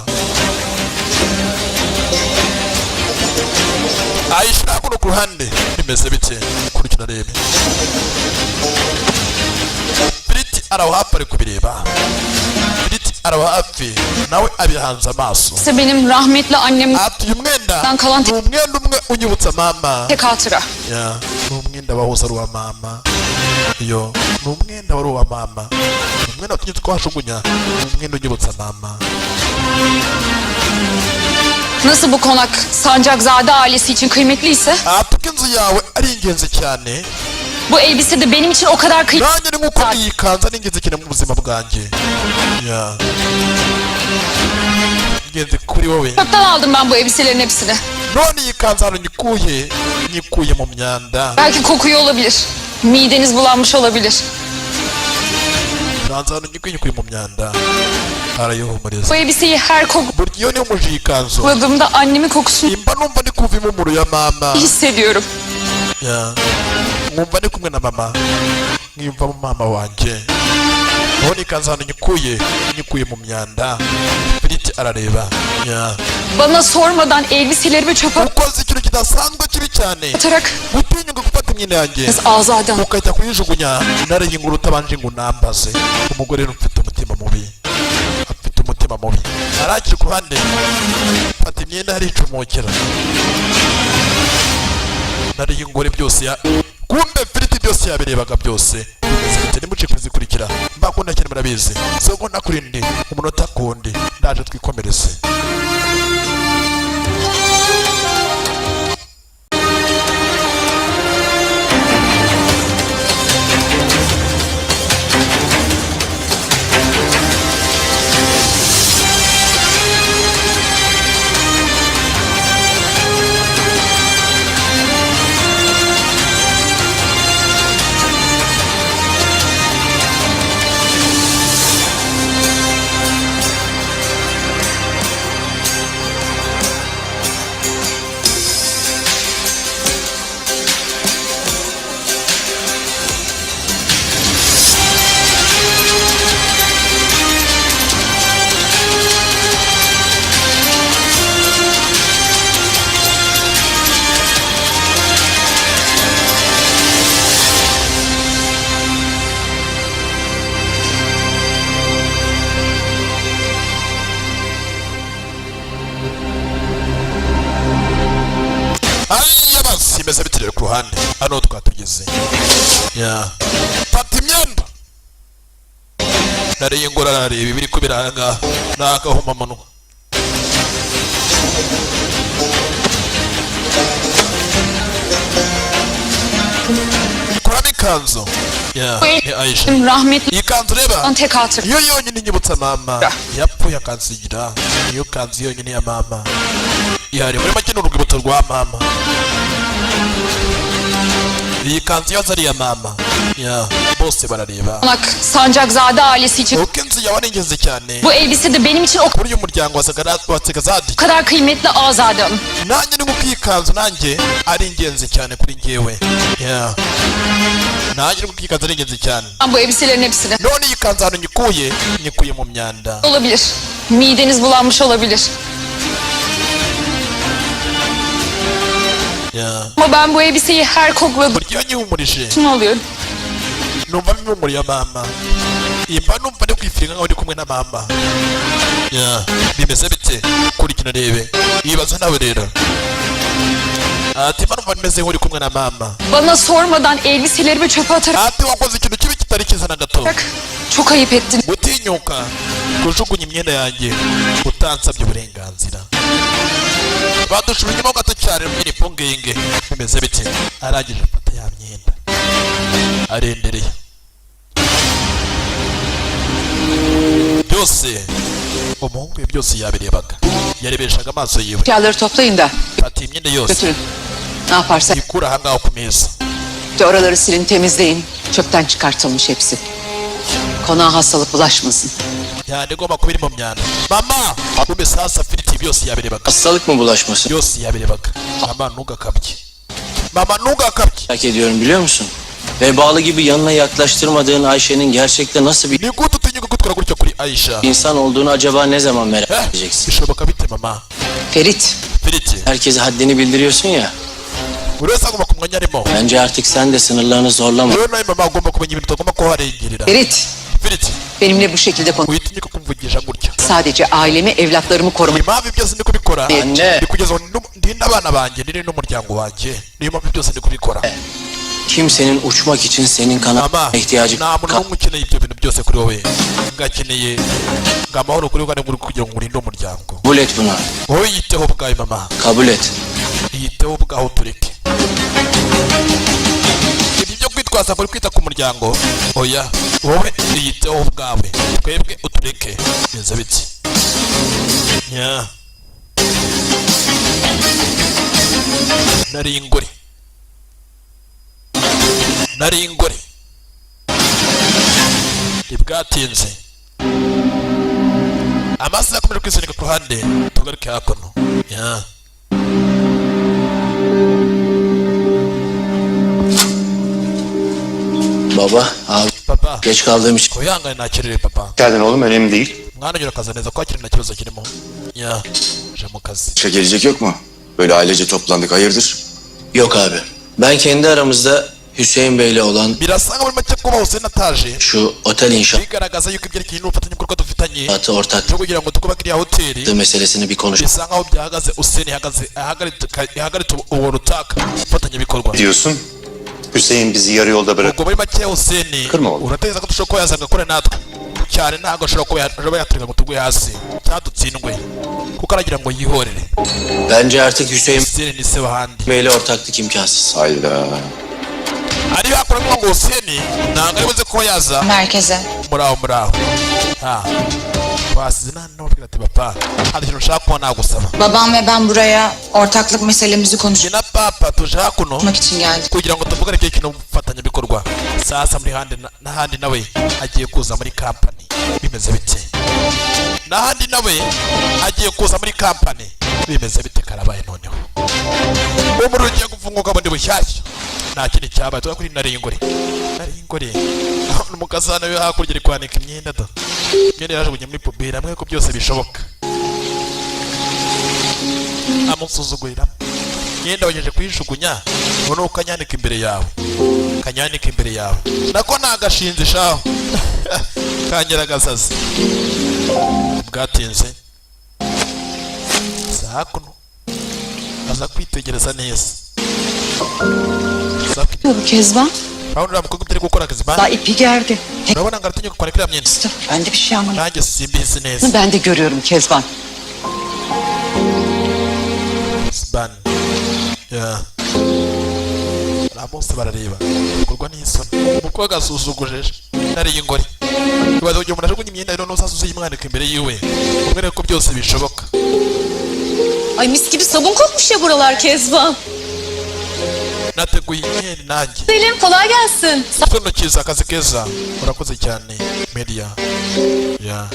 ayishyira hakuno ku ruhande. Bimeze bite? Kurikira rebe. Piriti araho hafi ari kubireba. Piriti araho hafi nawe abihanze amaso. İşte benim rahmetli annemden Ati uyu mwenda kalan ni umwenda umwe unyibutsa mama. tek hatıra. Ya, ni umwenda wahoze ari uwa mama. Iyo ni umwenda wari uwa mama, ni umwenda watumye twajugunya, ni umwenda unyibutsa mama. Nasıl bu konak Sancakzade ailesi için kıymetliyse Ati uko inzu yawe ari ingenzi cyane, bu elbise de benim için o kadar kıymetli. nanjye ni nk'uko iyi kanzu ari ingenzi cyane mu buzima bwanjye. Ya, ingenzi kuri wowe. Çöpten aldım ben bu elbiselerin hepsini. None iyi kanzu hano nyikuye, nyikuye mu myanda. Belki kokuyor olabilir. Mideniz bulanmış olabilir. Kanzu hano nyikuye, nyikuye mu myanda. Arayihumuriza. Bu elbiseyi her Burya iyo nihumuje iyi kanzu, kokladığımda annemin kokusunu imba numva ndi kumva impumuro ya mama. hissediyorum. Ya, nkumva ndi kumwe na mama, nkiyumvamo mama wanjye. Ubona ikanzu hano nyikuye, nyikuye mu myanda. Piriti arareba. Ya. Bana sormadan elbiselerimi çöpe Ukoze ikintu kidasanzwe kibi cyane, atarak gutinyuka gufata imyenda yanjye Azade Hanım. ukajya kuyijugunya. Intare y'inguru utabanje ngo unambaze. Umugore rero ufite umutima mubi, afite umutima mubi. Arakiri ku ruhande, fata imyenda aricumukira. Intare y'ingore byose ya kumbe Firiti byose yabirebaga byose. Bimeze bite? Nimuce kuzikurikira. Mbakunda cyane, murabizi. Segonda kurindi, umunota kundi, ndaje twikomereze. Ruhande hano twatugeze ya fata imyenda nariye ingora, arareba ibiri kubera aha ngaha ni agahomamunwa. Kuramo ikanzu ya ni Aisha. Rahmetli Iyi kanzu reba tek hatır. iyo yonyine inyibutsa mama yapfuye akansigira. Niyo kanzu yonyine ya mama ihari. Muri make ni urwibutso rwa mama. Iyi kanzu yose ari iya mama ya bose barareba. Konak Sancakzade ailesi için Uko inzu yawe ari ingenzi cyane bu elbise de benim için o kuri uyu muryango wa Segazadi kadar kıymetli Azade Hanım. Nanjye ni nk'uko iyi kanzu nanjye ari ingenzi cyane kuri njyewe ya nanjye ni nk'uko iyi kanzu ari ingenzi cyane. Ben bu elbiselerin hepsini. None iyi kanzu ahantu nyikuye, nyikuye mu myanda. Olabilir. Mideniz bulanmış olabilir. Ya Ama ben bu elbiseyi her kokladığımda buryo iyo nyihumurije ne oluyor? Numva impumuro ya mama imba numva ndi kwifiringa nkaho ndi kumwe na mama ya. Bimeze bite? Kurikina rebe ibaza nawe rero ati mba numva meze nk'uri kumwe na mama. Bana sormadan elbiselerimi çöpe atarak Ati wakoze ikintu kibi kitari cyiza na gato. Çok ayıp ettin. Gutinyuka kujugunya imyenda yanjye utansabye uburenganzira. Badushura inyuma ho gato cyane muri pungenge. Bimeze bite? Arangije afata ya myenda arendereye byose. Umuhungu we byose yabirebaga, yarebeshaga amaso yiwe. Eşyaları toplayın da Fata imyenda yose götürün. Ne yaparsa ikura ahangaha ku meza. oraları silin, temizleyin. Çöpten çıkartılmış hepsi. Konağa hastalık bulaşmasın. Yani igomba kuba iri mu myanda mama. Kumbe sasa Firiti byose yabirebaga. Hastalık mı bulaşmasın? Byose yabirebaga. Mama ntugakabye, mama ntugakabye. Merak ediyorum biliyor musun? Vebalı gibi yanına yaklaştırmadığın Ayşe'nin gerçekte nasıl bir Ni gute utinyuka gutwara gutya kuri Aisha? insan olduğunu acaba ne zaman merak Eh, edeceksin? bishoboka bite mama? Ferit, Firiti, Herkese haddini bildiriyorsun ya. Buri wese agomba ku mwanya arimo. Bence artık sen de sınırlarını zorlama. Rero nawe mama ugomba kumenya ibintu utagomba kuharengerera. Ferit. Ferit, Benimle bu şekilde konuş. witinyuka kumvugisha gutya. Sadece ailemi, evlatlarımı korumak. Impamvu byose ndi kubikora Anne. ndi kugeza ubu ndinde abana banjye, ndinde n'umuryango wanjye, niyo mpamvu byose ndi kubikora. Kimsenin uçmak için senin Mama, kanadına ihtiyacı nta muntu n'umwe ukeneye ibyo bintu byose kuri wowe, ngakeneye ngo amahoro kuri wowe kandi ngo kugira ngo urinde umuryango. Kabul et bunu. Wowe yiteho ubwawe mama. Kabul et. Yiteho ubwaho, tureke ibyo byo kwitwaza kuri kwita ku muryango. Oya, wowe yiteho ubwawe, twebwe utureke. Bimeze biti nya nari ingore, nari ingore, ntibwatinze amasaha yakomeje kwisunika ku ruhande. Tugaruke hakuno ya Baba, abi. Baba. Geç kaldığım için. Wihangane nakererewe papa. Geldin oğlum, önemli değil. Mwana ugira akaza neza kwakira, nta kibazo kirimo ya je mu kazi. Başka gelecek yok mu? Böyle ailece toplandık, hayırdır? Yok abi. Ben kendi aramızda Hüseyin Bey'le olan Birasa nkaho muri make kuba Hussein ataje şu otel inşaatı bigaragaza yuko ibyerekeye n'ubufatanyabikorwa dufitanye ortaklığı cyo kugira ngo twubake iriya hoteli meselesini bir konuş. bisa nkaho byahagaze. Hussein ihagaze ihagaritse uwo rutaka ubufatanyabikorwa. Diyorsun. Hüseyin bizi yarı yolda bırak. Ubwo muri make Hussein Kırma oğlum. uratekereza ko dushobora kuba yazanga akora natwe cyane, ntabwo ashobora kuba yatureka ngo tugwe hasi cyangwa dutsindwe, kuko aragira ngo yihorere. Bence artık Hüseyin Hussein ni se w'ahandi. Bey'le ortaklık imkansız. Hayda. Ari hakuramo ngo Hussein ntabwo ari buze kuba yaza Merkeze. Muraho, muraho. Ha twasize nta n'ababwira ati papa, hari ikintu nshaka kuba nagusaba. Babam ve ben buraya ortaklık meselemizi Njye na papa tuje hakuno konuşmak için geldik. kugira ngo tuvugane ibyo kintu mfatanyabikorwa. Sasa muri handi n'ahandi nawe agiye kuza muri kampani. Bimeze bite? N'ahandi nawe agiye kuza muri kampani. Bimeze bite? Karabaye noneho umuriro ugiye gufunguka bundi bushyashya. Nta kindi cyabaye, tuba kuri naringore, naringore umukazana we hakurya ari kwanika imyenda da imyenda yajugunye muri poubelle hamwe ko byose bishoboka amusuzuguriramo imyenda wagejeje kuyijugunya. Ubona uko kanyanika imbere yawe, kanyanika imbere yawe nako ni agashinzi shaho kanyeragasazi bwatinze. Sa hakuno aza kwitegereza neza. Bu Kezban. Urabona uriya mukobwa ibyo ari gukora, Kezban? Daha ipi gerdi. Urabona ngo aratinyuka kwandika iriya myenda. Ben de bir şey anlamadım. Nanjye simbizi neza. Ben de görüyorum Kezban. Kezban ya bariya bose barareba, bikorwa n'isoni. Umukobwa asuzuguje intare y'ingore. Ibaze kugira umuntu ajugunya imyenda, rero n'usasuze yimwanika imbere yiwe, umwereke ko byose bishoboka. Ay mis gibi sabun kokmuş ya buralar Kezban. Nateguye inkeri nanjye. Selim, kolay gelsin. Igitondo cyiza, akazi keza, urakoze cyane Media ya.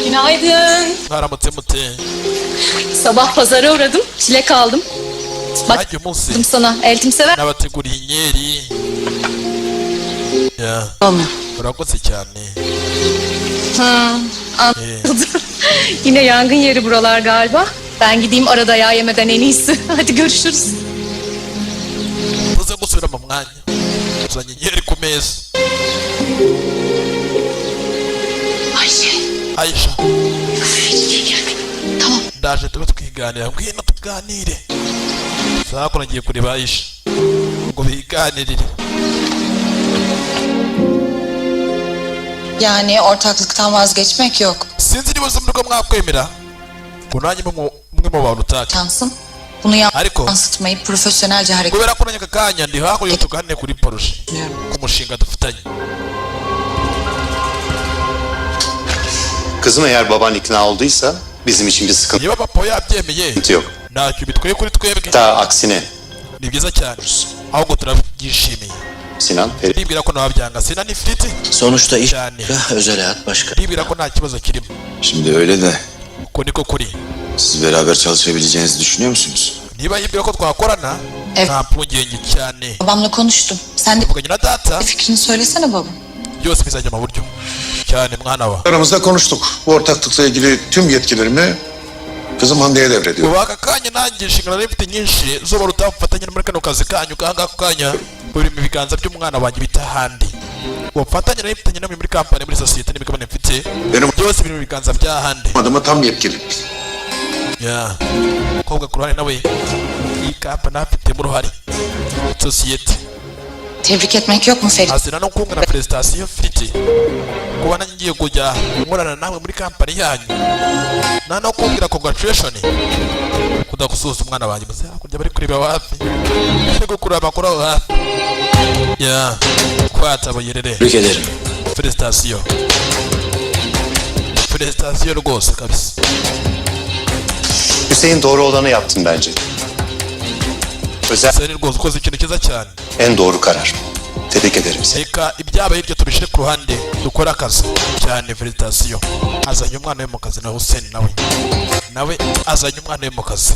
Günaydın. Mwaramutse mute? Sabah pazara uğradım. Çilek aldım. Bak Nanjye umunsi sana. Eltim sever. nabateguriye inkeri ya. Olmuyor. Urakoze cyane. Ha, anladım. Yine yangın yeri buralar galiba. Ben gideyim, arada yağ yemeden en iyisi. Hadi görüşürüz. Tuze gusubira mu mwanya, tuzanye inkeri ku meza. Ayşe. Aisha. Gel gel. Tamam. Ndaje tube twiganira, ngwino tuganire. Sako nagiye kureba Aisha ngo biganirire. Yani ortaklıktan vazgeçmek yok. Sinzi niba uzi ko mwakwemera ngo nanjye mbe umwe mu bantu utaka. Şansın. Bunu Ariko yansıtmayıp profesyonelce hareket kubera ko nanjye aka kanya ndi hakurya, tuganire kuri projet, ku mushinga dufitanye. Kızım, eğer baban ikna olduysa bizim için bir sıkıntı Niba papa yabyemeye, yok. ntacyo bitwaye kuri twebwe. Hatta aksine. Ni byiza cyane, ahubwo turabyishimiye. Sinan, Ferit. Ndibwira ko nababyanga sina n'ifiriti. Sonuçta iş Cyane. başka, özel hayat başka. Ndibwira ko nta kibazo kirimo. Şimdi öyle de Uko niko kuri. siz beraber çalışabileceğinizi düşünüyor musunuz? Niba yibwira ko twakorana, Evet. nta mpungenge cyane. Babamla konuştum. Sen de Tuvuganye na data. fikrini söylesene baba. Byose bizajya mu buryo cyane, mwana wa. Aramızda konuştuk. Bu ortaklıkla ilgili tüm yetkilerimi kızım Hande'ye devrediyorum. Ubu aka kanya nanjye inshingano nari mfite nyinshi zuba rutamufatanye muri kano kazi kanyu kanga, ako kanya buri mu biganza by'umwana wanjye bita Handi. Ubufatanye nari mfitanye namwe muri kampani, muri sosiyete n'imigabane mfite, Benim byose biri mu biganza bya Handi. adıma tam yetkili. Ya umukobwa ku ruhande nawe iyi kampani afitemo uruhare, sosiyete. Tebrik etmek yok mu Ferit? Azira no kungana félicitations mfite kuba nanjye ngiye kujya nkorana nawe muri kampani yanyu, nta no kumbwira congratulation, kudagusuhuza umwana wanjye. Muze hakurya bari kureba hafi, bari gukurura amakuru aho hafi ya kwatabayerere. Tebrik ederim. Félicitations, félicitations rwose kabisa. Hüseyin, doğru olanı yaptın bence. Özel Seni rwose ukoze ikintu cyiza cyane. en doğru karar. Tebrik ederim seni. Reka ibyabaye ibyo tubishyire ku ruhande, dukore akazi cyane. Félicitations. Azanye umwana we mu kazi na Hussein nawe azanye umwana we mu kazi.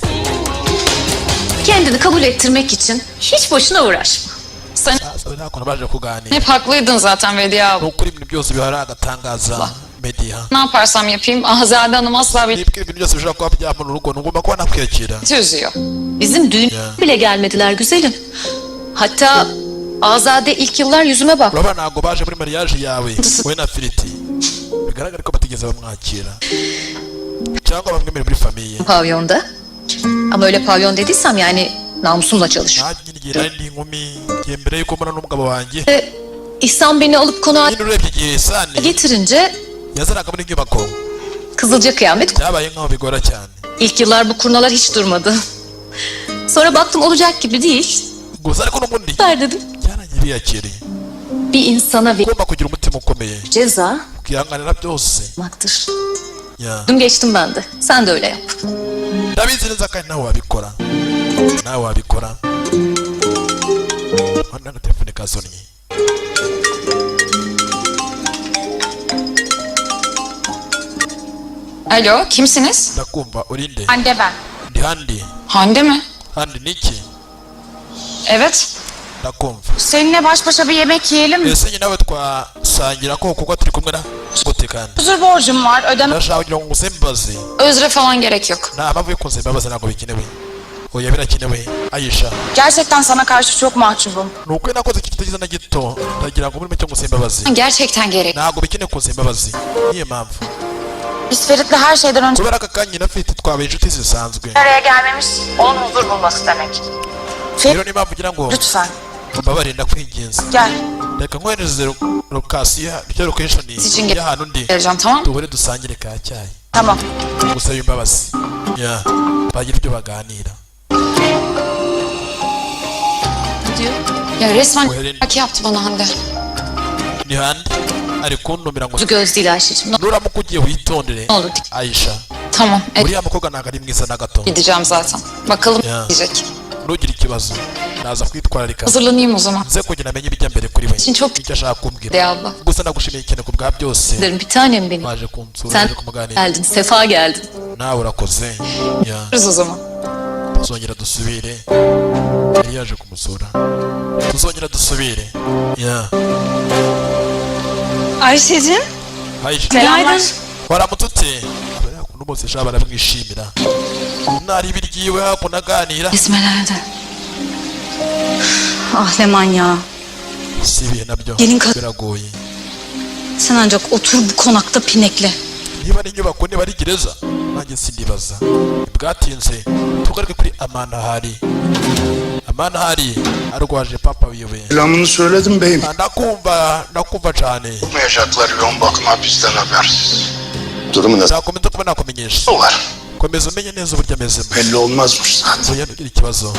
Kendini kabul ettirmek için hiç boşuna uğraşma. Sen Sasa nta kuntu baje kuganira. hep haklıydın zaten Vediye abla. Ni ukuri ibintu byose bihari agatangaza Mediya. Ne yaparsam yapayım Azade Hanım asla beni Nibwo ibintu byose bishobora kuba byamuna urugo, ntugomba kuba nakwiyakira. üzüyor. Bizim düğün Ya. bile gelmediler güzelim. Hatta Azade ilk yıllar yüzüme bak. Urabona ntabwo baje muri mariage yawe wowe na Firiti, bigaragara ko batigeze bamwakira cyangwa bamwemere muri famille. Pavyonda. Ama öyle pavyon dediysem yani namusumla çalışıyorum. Nanjye nyine igihe nari ndi inkumi, igihe mbere yuko mbona n'umugabo wanjye. İhsan beni alıp konağa Nyine urebye igihe Sani getirince yazanaga muri nyubako, Kızılca kıyamet. byabaye nkaho bigora cyane. İlk yıllar bu kurnalar hiç durmadı. Sonra baktım olacak gibi değil. Gusa ariko n'ubundi Ver dedim. byarangiye biyakiriye. Bir insana bir Ugomba kugira umutima ukomeye, ceza ukihanganira byose. maktır. Ya. Dün geçtim ben de. Sen de öyle yap. Ndabizi neza kandi nawe wabikora, nawe wabikora. Hano agatelefone kasonnye. Alo kimsiniz? Ndakumva, urinde? Hande ben. Ndi Handi. Hande mi? Handi niki? Evet. Ndakumva. Seninle baş başa bir yemek yiyelim mi? Ese njye nawe twasangira ko kuko turi kumwe na gute kandi? Özür borcum var ödeme. Ndashaka kugira ngo ngusabe imbabazi. Özre falan gerek yok. Nta mpamvu yo kunsaba imbabazi, ntabwo bikenewe. Oya, birakenewe Ayisha. Gerçekten sana karşı çok mahcubum. Ni ukuri nakoze ikintu kitagize na gito, ndagira ngo muri make ngusabe imbabazi. Gerçekten gerek. Ntabwo bikenewe kunsaba imbabazi, niyo mpamvu. Biz Ferit'le her şeyden önce Kubera aka kanya na Ferit twabaye inshuti zisanzwe. araya gelmemiz onun huzur bulması demek. Rero niba mpamvu ngo Lütfen mbabarire, ndakwinginze. Gel. Reka nkohereze location, ryo location Için y'ahantu ndi, geleceğim, tamam mı? duhure dusangire ka cyayi. Tamam. Gusaba imbabazi ya bagira ibyo baganira. Diyor. Ya resmen Koherent. yaptı bana Hande. Ni Hande ari kuntumira ngo Göz değil Ayşe'cim. Ne nuramuka ugiye witondere olur. Ayisha. Tamam. Uriya mukobwa ntabwo ari mwiza na gato. Gideceğim zaten. Bakalım Ya. diyecek. Ntugire ikibazo, naza kwitwararika. Hazırlanayım o zaman. Nze kugira amenye ibijya mbere kuri we, Için çok icyo ashaka kumbwira. De abla. Gusa ndagushimiye cyane ku bwa byose. Ederim bir tanem benim. Waje kunsura, Sen waje kumuganira. geldin, sefa geldin. Nawe urakoze ya. Görüşürüz o zaman. Tuzongera dusubire. Yari yaje kumusura. Tuzongera dusubire ya. Ayşe'cim. Ayisha. Günaydın. Waramutse ute? Abari hakuno bose sha baramwishimira, nari ibiryiwe hakuno aganira. Esmeralda. Ah Leman ya. Si ibihe nabyo Gelin ka- biragoye. Sen ancak otur bu konakta pinekle. Niba ari inyubako, niba ari gereza, nanjye sindibaza. Bwatinze, tugaruke kuri Amanahari. Amanahari arwaje papa wiwe. Selamını söyledim beyim. Ndakumva, ndakumva cyane. Yapmayacaklar yoğun bakım hapisten habersiz. Durumu nasıl? Nakomeza kuba nakumenyesha. Var. Komeza umenye neza uburyo amezemo. Belli olmazmış zaten. Oya, ntugire ikibazo,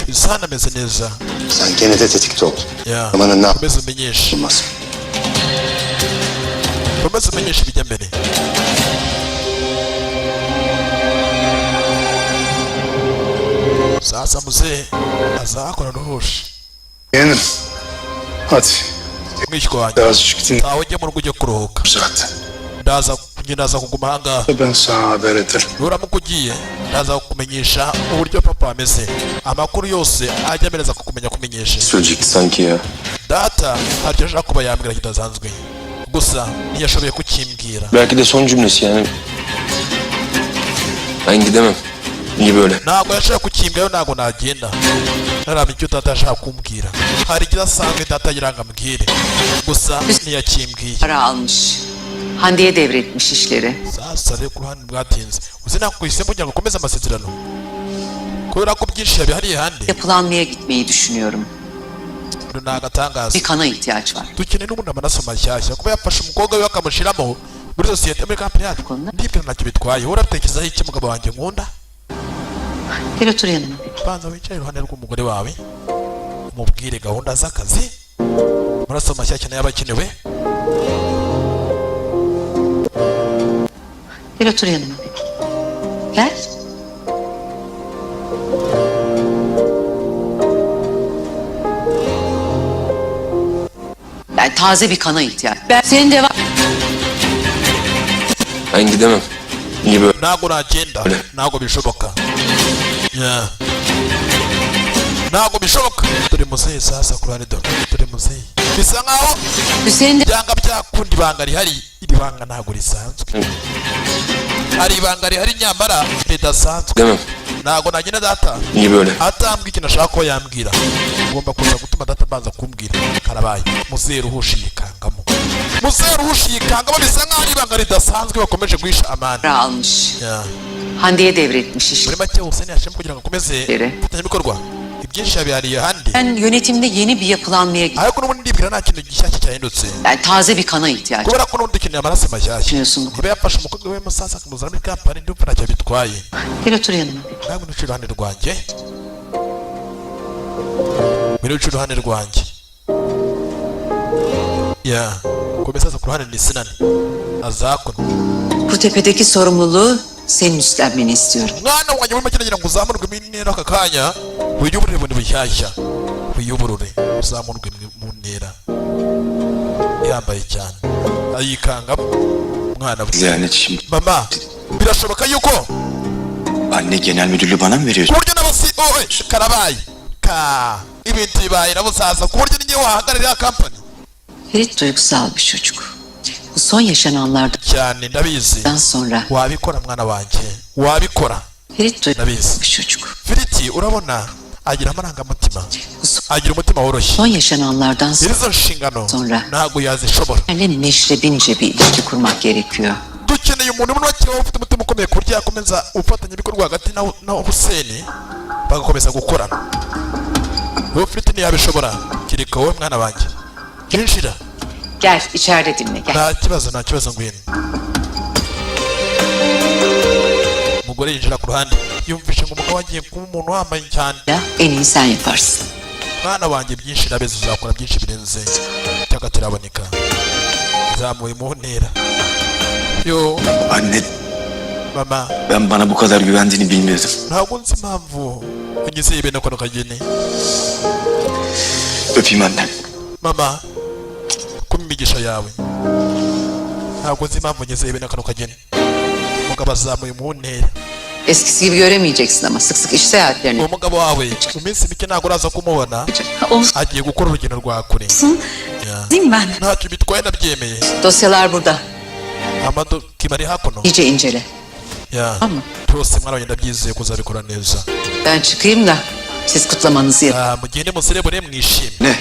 Isana ameze neza. Sen gene de tetikte ol. Ya. Amanın ne Komeza umenyeshe. olmaz. Komeza umenyeshe ibijya mbere. Sasa muzehe azakora ruhusha. Yeğenim. Hadi. Mwishywa wanjye. Azıcık dinle Ntawe ujya mu rugo, ujye kuruhuka. Zaten. Ndaza njye, ndaza kuguma ahangaha. Ben sana haber ederim. Nuramuka ugiye, ndaza kukumenyesha uburyo papa ameze, amakuru yose ajya amereza kukumenya kumenyesha. Söyleyecekti sanki ya. Data hari icyo ashaka kuba yambwira kidasanzwe, gusa ntiyashoboye kukimbwira. Belki de son cümlesi yani. Ben gidemem. İyi böyle. Ntabwo yashaka kukimbwira, ntabwo nagenda ntaramenya icyo data ashaka kumbwira. Hari ikidasanzwe data agira ngo ambwire, gusa ntiyakimbwiye. Para almış. Hande'ye devretmiş işleri. Sasa rero ku ruhande bwatinze, uzi nakuhisemo kugira ngo ukomeze amasezerano kubera ko byinshi yabihariye Hande. Yapılanmaya gitmeyi düşünüyorum. Ni agatangaza. Bir kana ihtiyaç var. Dukeneye n'ubundi amaraso mashyashya. Kuba yafashe umukobwa we akamushyiramo muri sosiyete, muri kampani yacu, ndibwira ntacyo bitwaye. Wowe uratekerezaho iki, mugabo wanjye nkunda? Gel otur yanıma. Banza wicare iruhande rw'umugore wawe, umubwire gahunda z'akazi. Amaraso mashyashya nayo aba akenewe. Gel otur yanıma. Gel. Yani taze bir kana ihtiyaç. Ben senin devam... Ben gidemem. İyi böyle. Ntabwo nagenda, ntabwo bishoboka. Yeah. Ntabwo bishoboka. Dore muzehe sasa ku ruhande, dore dore muzehe, bisa nkaho Hüseyin de byanga byakunda ibanga rihari. Iri banga ntabwo risanzwe, hari ibanga rihari nyamara ridasanzwe. Gidemem. Ntabwo nagenda data İyi böyle. atambwira ikintu ashaka ko yambwira. Ugomba kuza gutuma data abanza kumbwira. Karabaye, muzehe ruhushi yikangamo, muzehe ruhushi yikangamo, bisa nkaho ari ibanga ridasanzwe bakomeje guhisha Amani. para almış. Yeah. Hande'ye devretmiş işleri. Muri make Hussein yashimwe kugira ngo akomeze Ere. ifatanyabikorwa, ibyinshi yabihariye ahandi. Ben yönetimde yeni bir yapılanmaya Ariko n'ubundi ndibwira nta kintu gishyashya cyahindutse. Yani taze bir kana ihtiyaç Kubera ko n'ubundi dukeneye amaraso mashyashya. Düşünüyorsun bu Niba yafashe umukobwa we musaza akamuzana muri kampani, ndumva ntacyo bitwaye. Gel otur yanıma. Nawe nuca iruhande rwanjye, ngwino uce iruhande rwanjye ya komeza. Aza ku ruhande ni Sinani azakuna. Kurtepe'deki sorumluluğu senin üstlenmeni istiyorum. Mwana wanjye, muri make nagira ngo uzamurwe mu ntera aka kanya, wiyuburure bundi bushyashya, wiyuburure uzamurwe mu ntera yambaye cyane ayikangamo umwana we. Yani şimdi Mama, birashoboka yuko anne genel müdürlüğü bana mı ku veriyorsun? buryo n'abasi oe karabaye ka ibintu bibaye na busaza, ku buryo niyo wahagararira kampani. Ferit duygusal bir çocuk. Bu son yaşananlardan Cyane ndabizi. Sonra Wabikora mwana wanjye, wabikora. Ferit duygusal Ndabizi. bir çocuk. Firiti urabona agira amarangamutima, Bu son, agira umutima woroshye. son yaşananlardan Rero izo nshingano sonra ntabwo yazishobora. meşrebince bir ilişki kurmak gerekiyor. Dukeneye umuntu muri make ufite umutima ukomeye, ku buryo yakomeza ubufatanyabikorwa hagati na Huseni, bagakomeza gukorana. Wowe ufite ntiyabishobora, kereka wowe mwana wanjye. Yinjira. Gel içeride dinle gel. Nta kibazo, nta kibazo, ngwino. Umugore yinjira ku ruhande, yumvishe ngo umugabo agiye kuba umuntu wambaye cyane. Ya, en iyi sen yaparsın. Mwana wanjye, byinshi urabizi, uzakora byinshi birenze cy'akataraboneka, zamuye mu ntera yo. Anne, Mama, ben bana bu kadar güvendiğini bilmiyordum. Ntabwo nzi impamvu unyizeye bene kano kageni. Öpeyim annem. Mama, kuma imigisha yawe. Ntabwo nzi impamvu unyizeye bene kano kageni. Umugabo azamuye mu ntera. Eskisi gibi göremeyeceksin ama sık sık iş seyahatlerine Uwo mugabo wawe mu minsi mike ntabwo uraza kumubona, agiye gukora urugendo rwa kure. Ya. Değil mi ben? Ntacyo bitwaye, ndabyemeye. Dosyalar burada. Amadokima ari hakuno. İyice incele. Ya, byose mwana wanjye, ndabyizeye ko uzabikora neza. Ben çıkayım da siz kutlamanızı yapın. Ah, mugende muserebure, mwishime. Ne?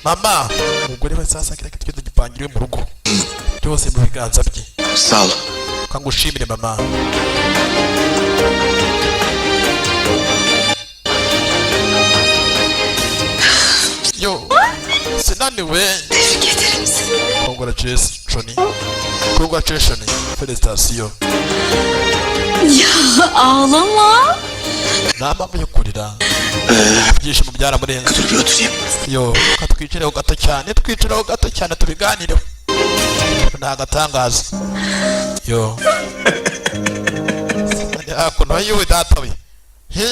Mama, umugore we sasa kira kitu gipangiriwe mu rugo, byose mu biganza bye. Sağ ol. Kangushimire mama. Yo, sinaniwe. Tebrik ederim seni. Congratulations, congratulations, félicitations. Ya ağlama. Nta mpamvu yo kurira, ibyishimo byaramurenze. Dur bir oturayım. Yo, katwicareho gato cyane, twicareho gato cyane tubiganireho, ni agatangaza. Yo, hakuno yiwe, data we. He?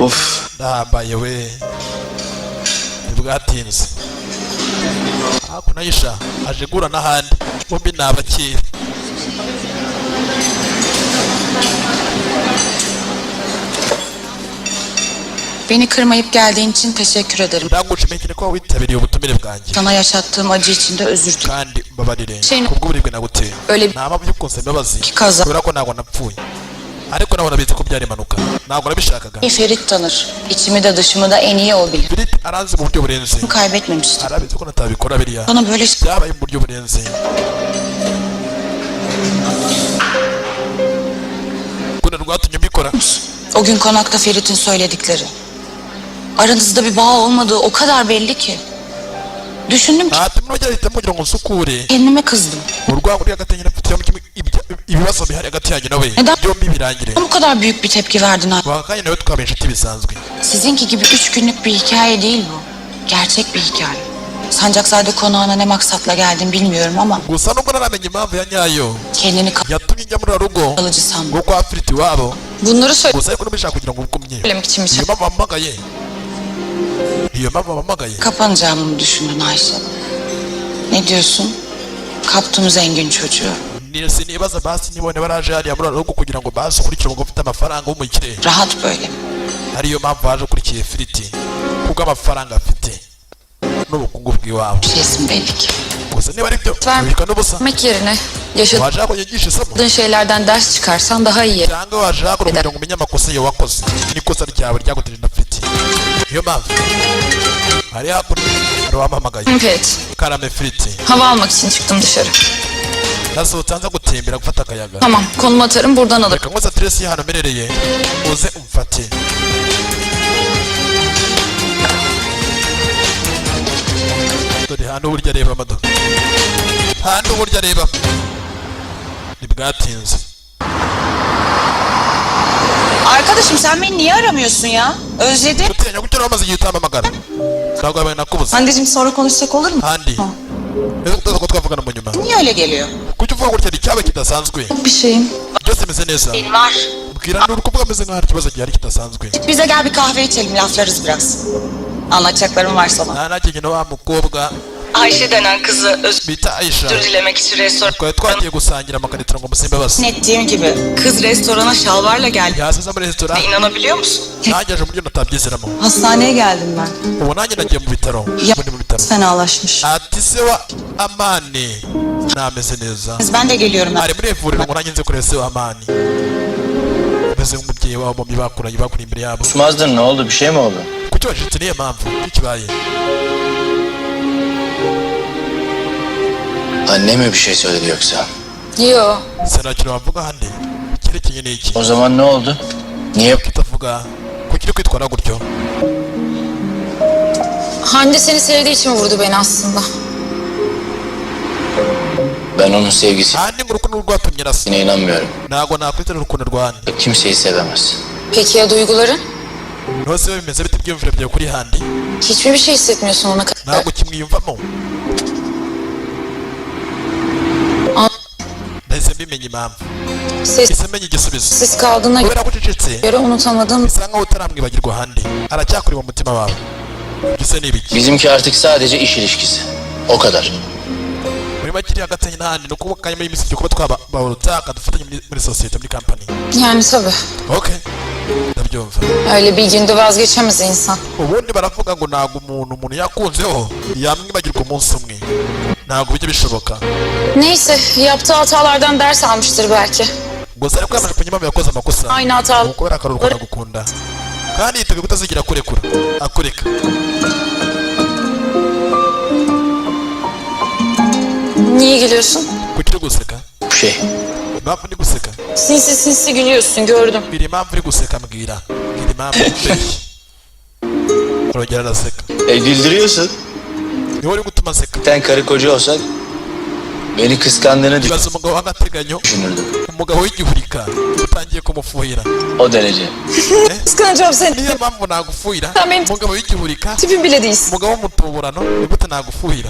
Of. Ndahambaye we, ntibwatinze. Hakuno yisha aje gura n'ahandi, bombi ni abakire. Beni kırmayıp geldiğin için teşekkür ederim. Ndagushimiye cyane ko witabiriye ubutumire bwanjye. Sana yaşattığım acı için de özür dilerim. Kandi mbabarire Şey- kubw'uburibwe naguteye. Öyle Nta mpamvu yo kunsaba imbabazi, Kaza. kubera ko ntabwo napfuye, ariko nawe urabizi ko byari impanuka, ntabwo nabishakaga. Ferit tanır. İçimi de dışımı da en iyi o bilir. Ferit aranzi mu buryo burenze. Kaybetmemiştim. Arabizi ko natabikora biriya. Bana böyle Byabaye mu buryo burenze. Urukundo rwatumye mbikora. O gün konakta Ferit'in söyledikleri. Aranızda bir bağ olmadığı o kadar belli ki. Düşündüm ki Ati muri ahitamo kugira ngo nsukure kendime kızdım. urwango ruri hagati yanjye na Ferit, cyangwa ibibazo bihari hagati yanjye nawe Neden? byombi birangire. Bu kadar büyük bir tepki verdin abi. Wakanya nawe twaba inshuti bisanzwe. Sizinki gibi 3 günlük bir hikaye değil bu. Gerçek bir hikaye. Sancakzade konağına ne maksatla geldin bilmiyorum ama Gusa nubwo ntaramenya impamvu ya nyayo kendini yatumye njya muri rugo kalıcı sanma. rwo kwa Ferit iwabo, Bunları gusa ariko nubishaka kugira ngo ugumye söylemek için mi niyo mpamvu wampamagaye, niyo mpamvu wampamagaye. Kapanacağımı mı düşündün Ayşe? Ne diyorsun? Kaptım zengin çocuğu. Sinibaza basi nibone baraje hariya muri rugo kugira ngo basi ukurikire umugabo ufite amafaranga w'umukire. Rahat böyle mi? Ariyo mpamvu waje ukurikiye Firiti, kuko amafaranga afite n'ubukungu bw'iwabo. Bir şeysin belli ki. Gusa niba ari byo, bika n'ubusa. Vermek yerine yaşadığın Waje ko yigisha isomo şeylerden ders çıkarsan daha iyi. cyangwa waje hakuno kugira ngo umenye amakosa yawe wakoze n'ikosa ryawe ryaguteje na Firiti. Niyo mpamvu hari hakuno hari uwampamagaye. Ferit, Karame Firiti. hava almak için çıktım dışarı. Nasohotse nza gutembera, gufata akayaga. Tamam, konumu atarım buradan alırım. Reka nkoze aderesi y'ahantu mperereye, uze umfate. Dore hano uburyo areba amado, hano uburyo areba, ntibwatinze. Arkadaşım sen beni niye aramıyorsun ya? Özledim. Nshuti yanjye, kuki wari wamaze igihe utampamagara? Ntabwo wabaye nakubuze. Anneciğim sonra konuşsak olur mu? Handi, ese kutaza ko twavugana mu nyuma? Niye öyle geliyor? Kuki uvuga gutya? Ni icyaba kidasanzwe? Bir şeyim. Byose bimeze neza. Var. Mbwira, ni uri kuvuga ameze nkaho hari ikibazo gihari kidasanzwe. Bize gel bir kahve içelim laflarız biraz. Anlatacaklarım var sana. Nta nakigena wa mukobwa Ayşe denen kızı özür bita Aisha dilemek için restoran... twari twagiye gusangira amakarito ngo musimbe basi. Ettiğim gibi kız restorana şalvarla geldi. Yasize muri resitora. İnanabiliyor musun? Nanjye aje mu buryo natabyizeramo. Hastaneye geldim ben. Ubu nanjye nagiye mu bitaro, ubu ndi mu bitaro. Fenalaşmış. Ati se wa Amani nameze neza. Ben de geliyorum. Ari muri ivuriro ngo nanjye nze kureba se wa Amani, meze nk'umubyeyi wabo bombi bakuranye, bakuriye imbere yabo. Susmazdın ne oldu bir şey mi oldu? Kuki wacitse? Niyo mpamvu iki kibaye? Anne mi bir şey söyledi yoksa? Yo. Se nta kintu wavuga handi cyerekeye n'iki? O zaman ne oldu? Niye Kutavuga, kuki uri kwitwara gutyo? Hande seni sevdiği için vurdu beni aslında. Ben onun sevgisine Handi ngo urukundo rwatumye arasa. inanmıyorum. Ntabwo nakwitera urukundo rwa Handi. Kimseyi sevemez. Peki ya duyguların? Ntose bimeze bite ibyiyumviro byawe kuri Handi? Hiçbir şey hissetmiyorsun ona kadar. Ntabwo kimwiyumvamo. Nahise mbimenya impamvu, nahise menya igisubizo. Sessiz kaldığına Kubera ko ucecetse, göre unutamadığın bisa nkaho utaramwibagirwa. Handi aracyakuri mu mutima wawe. Ibyo se ni ibiki? Bizimki artık sadece iş ilişkisi. O kadar. Muri make iri hagati n'ahandi ni ukuvuga kanyuma y'iminsi kuba twaba dufatanye muri sosiyete, muri kampani. Yani tabii. Okay, ndabyumva. Öyle bir günde vazgeçemez insan. Ubundi baravuga ngo ntabwo umuntu yakunzeho yamwibagirwa umunsi umwe, ntabwo bijya bishoboka. Neyse, yaptığı hatalardan ders almıştır belki. Gusa ariko yamaze kumenya impamvu yakoze amakosa. Aynı hataları Ni ukubera akaruru agukunda kandi yiteguye kutazigera akurekura, akureka. Niye gülüyorsun? Kuki uri guseka? Şey, Impamvu ndi guseka? Sinsi sinsi gülüyorsun, gördüm. Mbwira impamvu uri guseka, mbwira, mbwira impamvu mbeshye. Arongera araseka. E güldürüyorsun. Niwe uri gutuma nseka. Sen karı koca olsak beni kıskandığını Ibaze umugabo w'agateganyo, düşünürdüm. Umugabo w'igihurika utangiye kumufuhira. O derece. Kıskanacağım seni. Niyo mpamvu nagufuhira? Sen benim Umugabo w'igihurika, tipim bile değilsin. umugabo w'umutuburano, ni gute nagufuhira?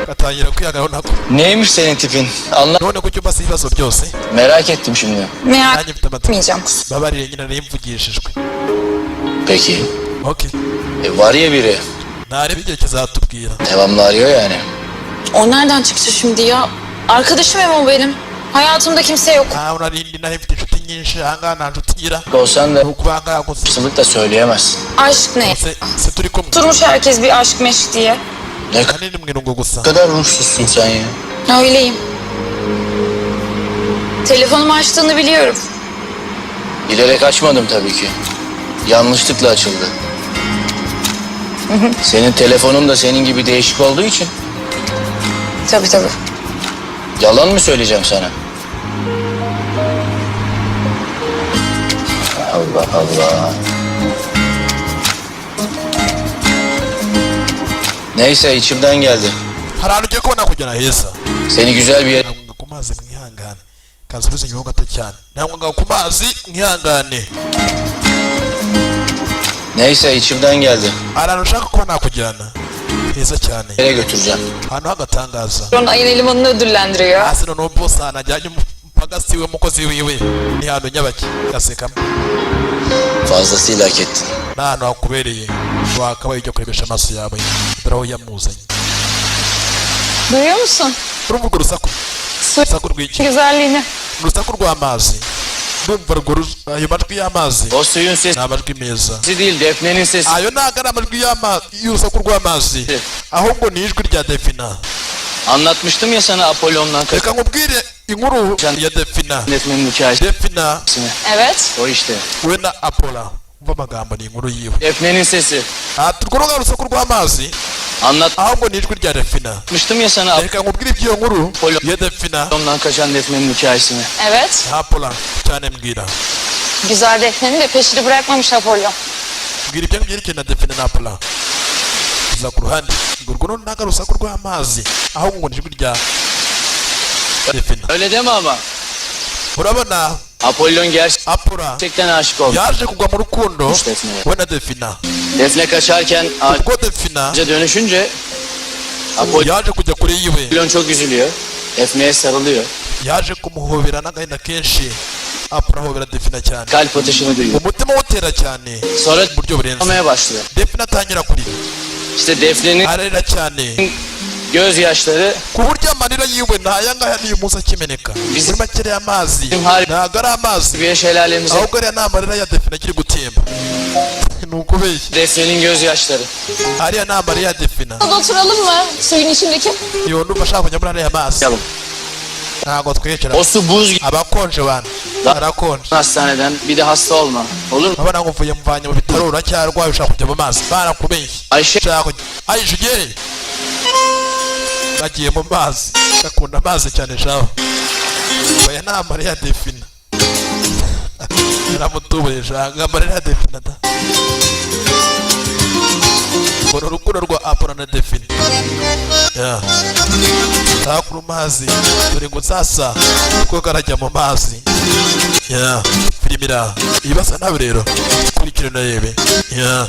Gatangira kwihagaraho nako. Neymiş senin tipin? Anlat. None kuki umbaza ibibazo byose? Merak ettim şimdi. Merak Nanjye mfite amatsiko. etmeyeceğim, kusura. Babarire nyine, nari mvugishijwe. Peki. Okay. E var ya biri. Nareba igihe kizatubwira. Devamlı arıyor yani. O nereden çıktı şimdi ya? Arkadaşım hem o benim. Hayatımda kimse yok. Ntawe narindi, nari mfite inshuti nyinshi, ahangaha nta nshuti ngira. Olsan da Ni ukubangara gusa. olasılık da söyleyemezsin. Aşk ne? Se turi kumwe. Durmuş herkes bir aşk meşk diye. Ne Kanini mwirungo gusa. kadar ruhsuzsun sen ya. Öyleyim. Telefonumu açtığını biliyorum. Bilerek açmadım tabii ki. Yanlışlıkla açıldı. Senin telefonun da senin gibi değişik olduğu için Tabii tabii. Yalan mı söyleyeceğim sana? Allah Allah. Neyse, içimden geldi. Hari ahantu ugiye kubona kugera heza. Seni güzel bir yere Ntabwo ku mazi, mwihangane, kansubize inyuma gato cyane. Ntabwo ku mazi, mwihangane. Neyse, içimden geldi. Hari ahantu ushaka kuba nakujyana heza cyane. Nereye götüreceğim? Ahantu h'agatangaza. Onun ayın elemanını ödüllendiriyor. Hasi noneho bose ahantu ajyanye umupagasi we, umukozi wiwe, ni ahantu nyabaki gasekamo. Fazlasıyla hak ettin. Ni ahantu hakubereye, wakabaye ujya kurebesha amaso yawe. Dore aho yamuzanye. Duyuyor musun? Urumva urwo rusaku? Su Urusaku rw'iki? güzelliğini. Urusaku rw'amazi ndumva urwo ayo majwi y'amazi O suyun sesi ni amajwi meza. değil, Defne'nin sesi. Ayo ntabwo ari amajwi y'urusaku rw'amazi, ahubwo ni ijwi rya Defina. Anlatmıştım ya sana Apollon'dan kaçan Reka nkubwire inkuru ya Defina. Defne'nin hikayesini. Defina Evet. O işte. we na Apola, umva amagambo, ni inkuru yiwe. Defne'nin sesi. Ati urwo ni urusaku rw'amazi, ahubwo ni ijwi rya Defina. Anlatmıştım ya sana Reka nkubwire iby'iyo nkuru ya Defina. Apollon'dan kaçan Defne'nin hikayesini. Evet. Apola cyane, mbwira. Güzel Defne'nin de peşini bırakmamış Apollo. Mbwira ibyo byerekeye na Defina na Apola. Tuza ku ruhande ngo urwo ntabwo ari urusaku rw'amazi, ahubwo ngo ni ijwi rya Defina. Öyle deme ama. Urabona, Apollon Apola gerçekten aşık olmuş yaje kugwa mu rukundo Defne'ye. we na Defina. Defne kaçarken Ubwo Defina ağaca dönüşünce Apollon yaje kujya kure yiwe, çok üzülüyor. Defne'ye sarılıyor. Yaje kumuhobera n'agahinda kenshi. Apola ahobera Defina cyane, Kalp atışını duyuyor. Umutima utera cyane Sonra mu buryo burenze. ağlamaya başlıyor. Defina atangira kurira, İşte Defne'nin ararira cyane gözyaşları ku buryo amarira yiwe ntaya ngaya n'uyu munsi akimeneka. Muri make ariya amazi hari ntabwo ari amazi, bir şelalemize ahubwo ariya ni amarira ya Defina akiri gutemba. Ni ukubeshya. Defne'nin gözyaşları. Ariya ni amarira ya Defina. Burada oturalım mı? Suyun içindeki. Iyo ndumva ashaka kujya muri ariya mazi. Yalım. Ntabwo twicara. O su buz gibi Abakonje bana, arakonje. Hastaneden bir de hasta olma. Olur mu? Urabona ngo mvuye, muvanye mu bitaro, uracyarwaye, ushaka kujya mu mazi. Barakubeshye. Ayşe Ushaka kujya Ayisha ugere bagiye mu mazi, gakunda amazi cyane shaho. Oya, nta amarira ya Defina. Yaramutuburiye shanga amarira ya Defina da. Ngo ni urukundo rwa Apollo na Defina. Yeah. Hakuno mazi, dore ngo sasa kuko karajya mu mazi. Yeah. Filime ira ibasa nawe rero, kurikirana rebe. Yeah.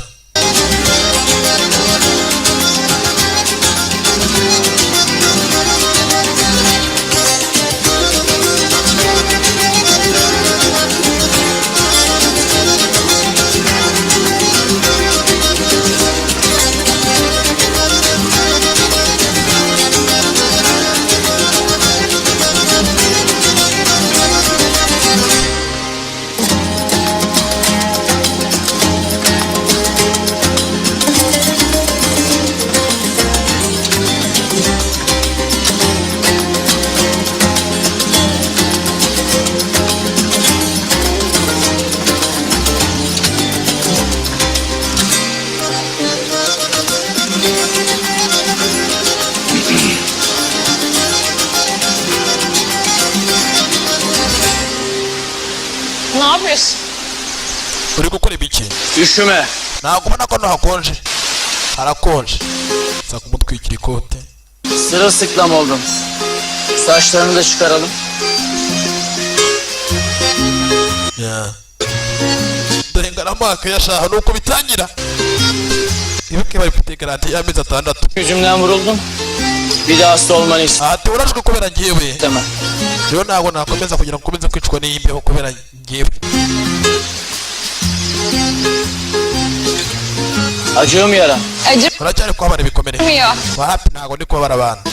Ne yapıyorsun? Uri gukora ibiki? Üşüme. Ntabwo ubona ko hakonje? Harakonje. Nza kumutwikira ikote. Sırılsıklam oldum. Saçlarını da çıkaralım. Yeah. Dore ngaramaka yashaha nuko bitangira. Ibuke bari mfite garanti y'amezi 6. Yüzümden vuruldum. Bir daha hasta olmanı Ati urashwe kubera njyewe. istemem. Rero ntabwo nakomeza kugira ngo ukomeze kwicwa n'iy'imbeho kubera njyewe. Acıyor mu yara? Uracyari kubabara ibikomere? Acımıyor. Wapi, ntabwo ndi kubabara abantu.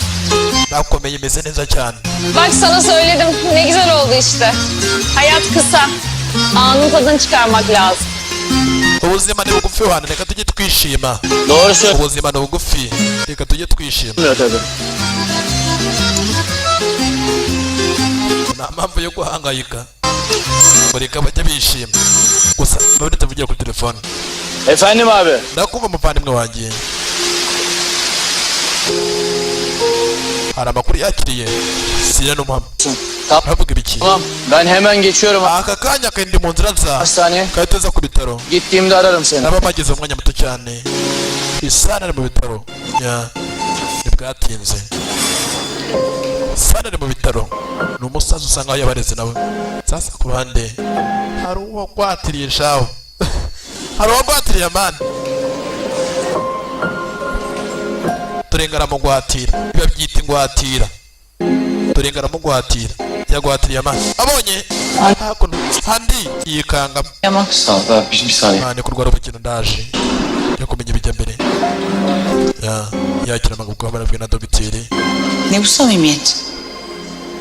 Nakomeye, imeze neza cyane. Bak sana söyledim. Ne güzel oldu işte. Hayat kısa. Anın tadını çıkarmak lazım. Ubuzima ni bugufi wana, reka tujye twishima. Doğru söylüyor Ubuzima ni bugufi, reka tujye twishima. tabii. Nta mpamvu yo guhangayika, ngo reka bajye bishima gusa. Babone tuvugira kuri telefone. Efendim abi. Ndakumva umuvandimwe wanjye. Hari amakuru yakiriye siya n'umuhamya. Aravuga ibiki? Tamam. Ben hemen geçiyorum Aka kanya kandi mu nzira nza hastaneye. Kahita nza ku bitaro. Gittiğimde ararım seni. Naba mpageze mu mwanya muto cyane. Isana ari mu bitaro. Ya, ntibwatinze. Isana ari mu bitaro, ni umusaza usa nkaho yabareze nawe. Sasa ku ruhande hari uwo gwatiriye shaho, hari uwo gwatiriye amani. Dore ngaramugwatira, biba byita ingwatira. Dore ngaramugwatira, yagwatiriye amani abonye hakuno handi yikanga. Tamam. Sağ ol. Daha bir saniye. Mane kurwara umukino, ndaje yo kumenya ibijya mbere. Ya, yakira amaguru bwe na dogiteri. Ne bu samimiyet?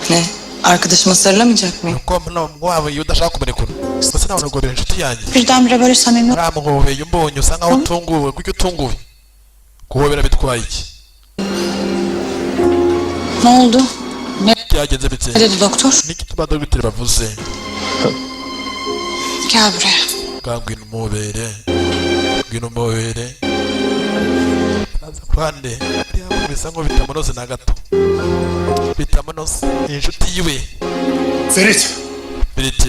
Ne? Arkadaşıma sarılamayacak mıyım? Ko waba iyo udashaka kumurekura gusa nawe unagobera inshuti yanjye. Birdenbire böyle samimi Uramuhobeye, umbonye usa nkaho utunguwe. Kuki utunguwe? Guhobera bitwaye iki? Ne oldu? Ne Byagenze bite? dedi doktor? Niki tuba dogiteri bavuze? Gel buraya. Bwa ngwino umuhobere, ngwino umuhobere. Aza ku ruhande uriya, bisa nkaho bitamunoze na gato, bitamunoze. Ni inshuti yiwe. Ferit. Ferit.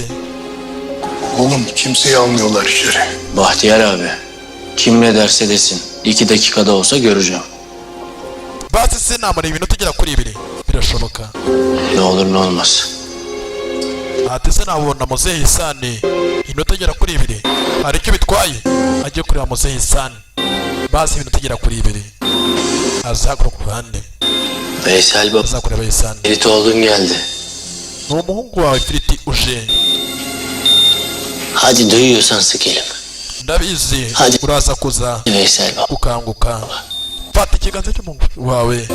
Oğlum, kimseyi almıyorlar içeri. Bahtiyar abi. Kim ne derse desin. 2 dakikada olsa göreceğim. Basi sinamara iminota igera kuri 2, birashoboka? Ne olur ne olmaz. Ati se nabona muzehe Isani iminota igera kuri 2, hari icyo bitwaye? Ajye kureba muzehe Isani basi iminota igera kuri 2. Azakora ku ruhande. Veysel baba. Aza kureba Isani. Ferit oğlun geldi. Ni umuhungu wawe Firiti uje. Hadi duyuyorsan sık elimi. Ndabizi. Hadi. Uraza kuza Veysel baba. gukanguka. Fata ikiganza cy'umuhungu wawe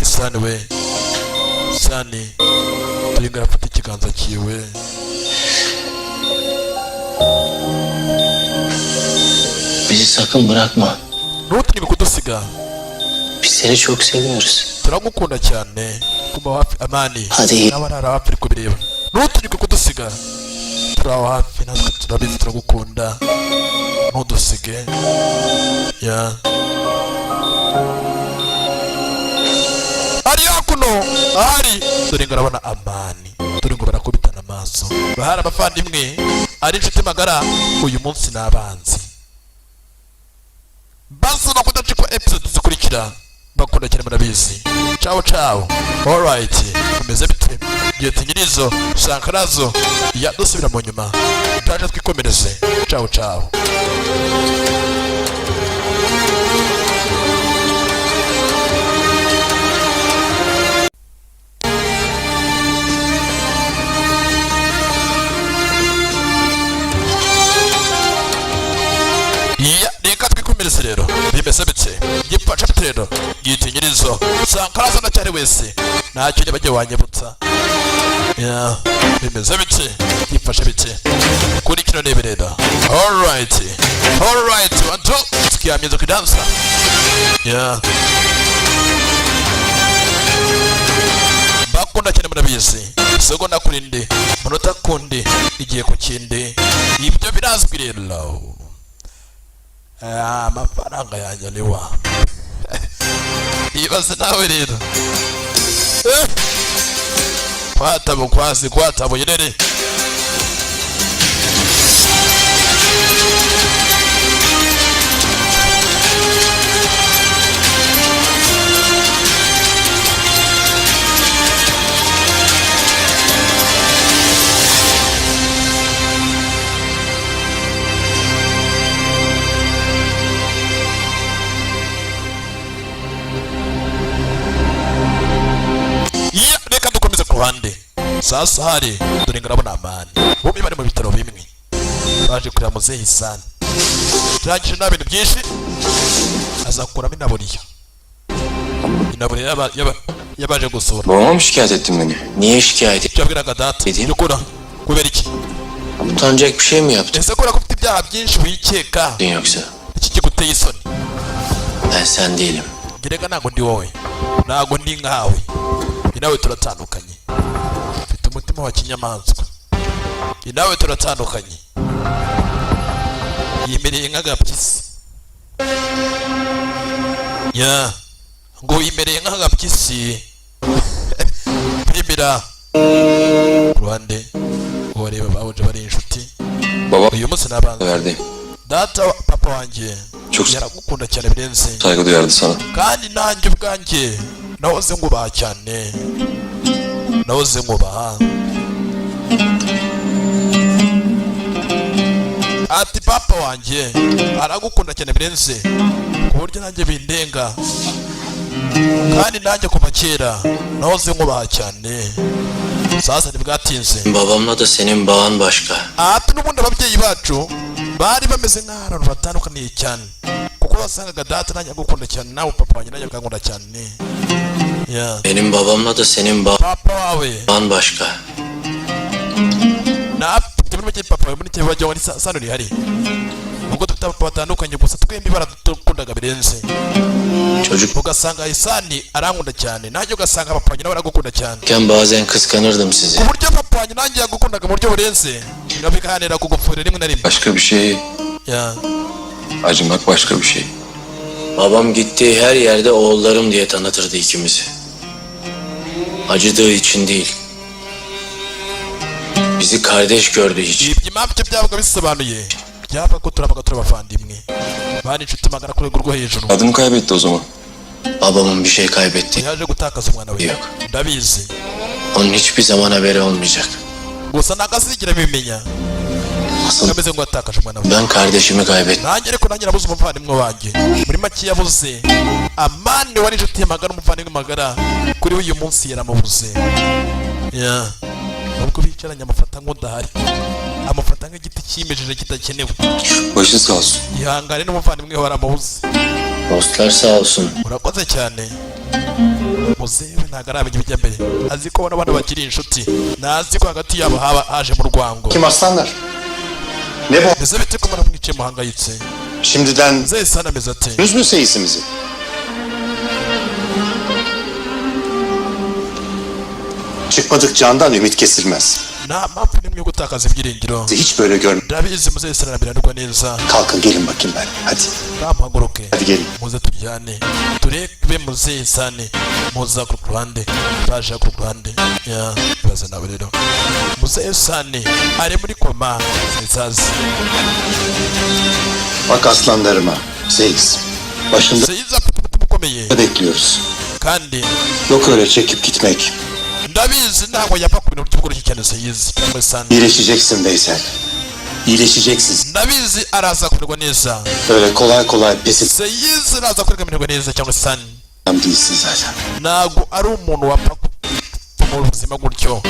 Isani we. Isani turinga arafata ikiganza cyiwe. Bizi sakın bırakma. Ntutinye kudusiga. Biz seni çok seviyoruz. Turagukunda cyane, kuba hafi amani. Hadi. Nawe arara hafi ari kubireba. Ntutinye kudusiga, turi aho hafi natwe, turabizi, turagukunda, ntudusige. Ya, ari hakuno ahari. Dore ngo arabona Amani, dore ngo barakubitana amaso. Bahari abavandimwe, ari inshuti magara, uyu munsi ni abanzi. Basaba kudacikwa episode zikurikira. Bakunda cyane, murabizi. Ciao ciao. Alright, bimeze bite? Gihe nyirizo sankarazo ya dusubira mu nyuma, turaje twikomereze. Ciao ciao. Ya, reka twikomereze rero. Bimeze bite? Gipfa chapter giti nyirizo sankarazo ndacyari wese, ntacyo njya wanyibutsa. Ya, bimeze bite? Gifashe bite? Kuri kino reba. Alright, alright, one two, sikia music dancer. Ya, bakunda cyane, murabizi. Segonda kurinde, munota kundi, igihe ku kindi, ibyo birazwi rero. Ah, amafaranga yanjye ni wa ibaze nawe rero. Eh! Kwatabo kwasi kwatabo yerere. Ya, reka dukomeze ku ruhande. Sasa hari dore ngo arabona Amani, bombi bari mu bitaro bimwe, baje kureba muzehe Isani. Turangije nta bintu byinshi, azakuramo inaburiya, inaburiya yabaje gusura. Babama mı şikayet ettin beni? Niye şikayet Icyo yabwiraga data byukura kubera iki? Utanacak bir şey mi yaptın Ese kubera ko ufite ibyaha byinshi wikeka yoksa? Iki kiguteye isoni? Ben sen değilim. Gereka ntabwo ndi wowe, ntabwo ndi nkawe. Njye nawe turatandukanye, mfite umutima wa kinyamaswa. Njye nawe turatandukanye. Yimereye nk'agapyisi ya, ngo yimereye nk'agapyisi. Primira ku ruhande ubareba bahuje bari inshuti. Baba uyu munsi n'abanzi verdi. Data papa wanjye Çok yaragukunda cyane birenze. saygı duyardı sana. Kandi nanjye ubwanjye nahoze ngubaha cyane, nahoze ngubaha. Ati papa wanjye aragukunda cyane birenze ku buryo nanjye bindenga, kandi nanjye kuva kera nahoze nkubaha cyane. Sasa ntibwatinze. Babamla da senin bağın başka. Ati n'ubundi ababyeyi bacu bari bameze nk'aho abantu batandukaniye cyane, kuko wasangaga data nanjye agukunda cyane, nawe papa wanjye nanjye akangunda cyane. Ya. Benim babamla da senin Papa wawe bağın başka. Na muri make papa wawe muri make wagira ngo ni sano rihari, ubwo dufite abapapa batandukanye, gusa twembi baradukundaga birenze. Çocuk Ugasanga Isani arankunda cyane, nanjye ugasanga papa wanjye nawe aragukunda cyane. bazen kıskanırdım sizi. Ku buryo papa wanjye nanjye yagukundaga mu buryo burenze, bikahanira kugupfurira rimwe na rimwe. Başka bir şey, Ya. acımak başka bir şey. Babam gittiği her yerde oğullarım diye tanıtırdı ikimizi. Acıdığı için değil. Bizi kardeş gördüğü için. Ibyo impamvu icyo byabaga bisobanuye, byabaga ko turabaga turi abavandimwe, bari inshuti magana ku rwego rwo hejuru. Adını kaybetti o zaman. Babamın bir şey kaybettiği Yaje gutakaza umwana we. Yok. Ndabizi. Onun hiçbir zaman haberi olmayacak. Gusa ntabwo azigera abimenya. Asıl Ameze ngo yatakaje umwana we. ben kardeşimi kaybettim. Nanjye ariko nanjye nabuze umuvandimwe wanjye. Muri make yabuze Amani wari inshuti ye magara, umuvandimwe magara kuri we, uyu munsi yaramubuze. Ya, nubwo bicaranye amufata nk'udahari, amufata nk'igiti cyimejeje kidakenewe. Başın sağ olsun. Ihangane n'umuvandimwe we waramubuze. Dostlar sağ olsun. Urakoze cyane. Muzehe we ntabwo aramenya ibijya mbere, azi ko bano bana bakiri inshuti, ntazi ko hagati yabo haba haje mu rwango. Kim aslanlar? Ne bu? Mbese bite ko muramwicaye muhangayitse? Şimdiden Muzehe sana ameze ate? yüz mü seyisimizi? Çıkmadık candan ümit kesilmez. Nta mpamvu n'imwe yo gutakaza ibyiringiro. Hiç böyle görmedim. Ndabizi muzehe saranabiranirwa neza. Kalkın gelin bakayım ben. Hadi. Kamuhaguruke. Hadi gelin. Muze tujyane turebe muzehe Sane. Muza ku ruhande, baje ku ruhande ya baza nabo. Rero muzehe Sane ari muri koma nzazi. Bak aslanlarıma. Seyiz. Başında Seyiz afite umutima ukomeye. Bekliyoruz. Kandi Yok öyle çekip gitmek. Ndabizi ntabwo yapfa ku bintu by'ubworoshye cyane Seyiz cyangwa Sane. İyileşeceksin Veysel. İyileşeceksin. Ndabizi araza kumererwa neza. Öyle kolay kolay pes Seyiz araza kumererwa neza cyangwa Sane. eden değilsin zaten. Ntabwo ari umuntu wapfa gupfa mu buzima gutyo,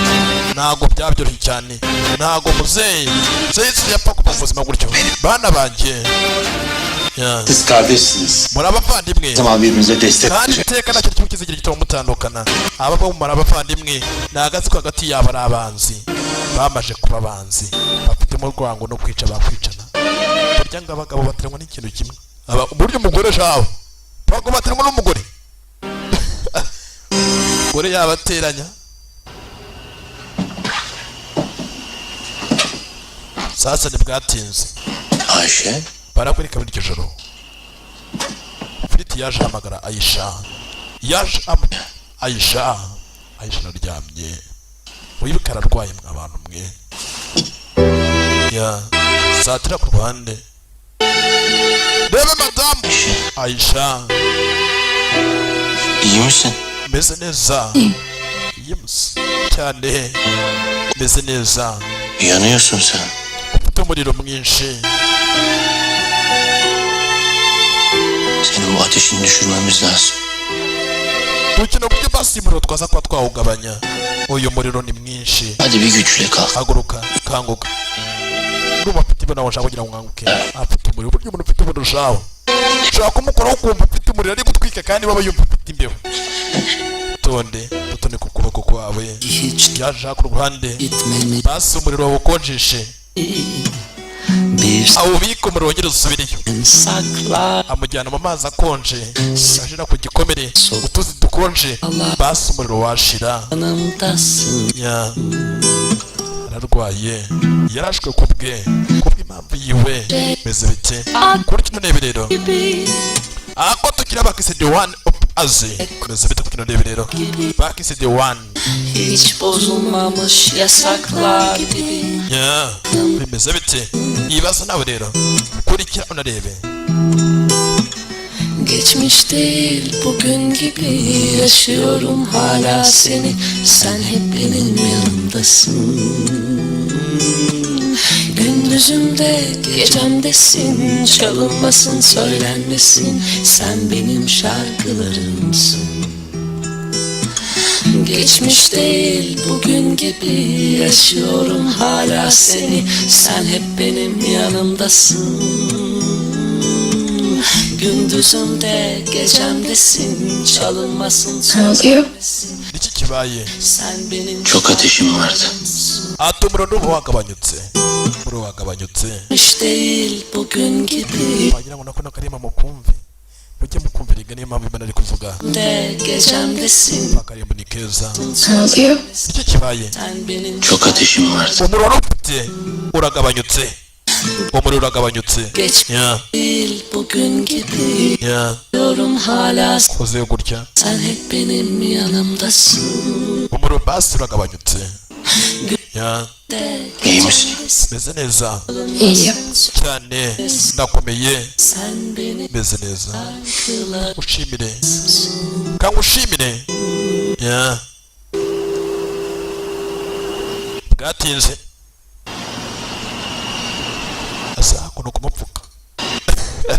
ntabwo byaba byoroshye cyane, ntabwo muzeyi Seyiz yapfa kuva mu buzima gutyo, bana banjye. Ya. Siz kardeşsiniz. Muri abavandimwe. Zaman birbirinize destek Kandi olacak. iteka nta kintu kimwe kizigira gituma mutandukana. Aba bo muri abavandimwe, ni agatsiko hagati yabo ari abanzi, bamaze kuba abanzi, bafitemo urwango no kwica, bakwicana. Burya ngo abagabo bateranywa n'ikintu kimwe. Aba uburyo umugore shawe, abagabo bateranywa n'umugore, umugore yabateranya. Sasa ntibwatinze. Ayşe. Barakwereka muri iryo joro Friti yaje ahamagara Ayisha, yaje Ayisha, Ayisha araryamye. Wibuke ararwaye mwa bantu mwe. Ya satira ku ruhande, rebe madamu Ayisha. İyi misin? Meze neza. İyi misin? Cyane, meze neza. Yanıyorsun sen. Ufite umuriro mwinshi. Senin bu ateşini düşürmemiz lazım. Dukina uburyo basi umuriro twaza kuba twawugabanya, uyu muriro ni mwinshi. Hadi bir güçle kalk. Haguruka, kanguka. Ndumva afite ibona nshaka kugira ngo nkanguke. Afite umuriro, uburyo umuntu ufite umuriro shawe ushobora kumukoraho ukumva ufite umuriro ari gutwika, kandi waba yumva ufite imbeho. Tonde dutone ku kuboko kwawe, yaje ku ruhande, basi umuriro wawukonjeshe, awubike, umuriro wongere usubireyo. Amujyana mu mazi akonje, ashira ku gikomere utuzi dukonje, basi umuriro washira. Ya, ararwaye, yarashwe ku bwe, kubw'impamvu yiwe. Meze bike kuri kino ntebe rero ako tugira bakise the one up azi. Meze bite ku kino ntebe rero bakise the one. Hiç bozulmamış yasaklar gibi. Ya, bimeze bite? Ibaza nawe rero, kurikira unarebe. Geçmiş değil bugün gibi yaşıyorum hala seni. Sen hep benim yanımdasın. Gündüzümde gecemdesin. Çalınmasın söylenmesin. Sen benim şarkılarımsın. Geçmiş değil bugün gibi yaşıyorum hala seni. Sen hep benim yanımdasın. Gündüzümde gecemdesin. Çalınmasın söylenmesin. Niki kibaye? Sen benim Çok ateşim vardı. Ati umuriro ndumva wagabanyutse, umuriro wagabanyutse. Geçmiş değil bugün gibi Wagira ngo nako nakarima mukumve, mujye mukumvira inga, niyo mpamvu Imana ari kuvuga. De gecemdesin. Akarimbo ni keza. Niki kibaye? Sen benim Çok ateşim vardı. Umuriro wari ufite uragabanyutse, umuriro uragabanyutse. Geç Ya. değil bugün gibi Ya. Diyorum hala. Koze gutya. Sen hep benim yanımdasın. Umuriro basi uragabanyutse. Ya. De İyi misin? Meze neza. İyiyim. Cyane, ndakomeye. Sen benim Meze neza. şarkılarımsın. Ushimire, kangushimire. Ya, bwatinze azakuno kumupfuka.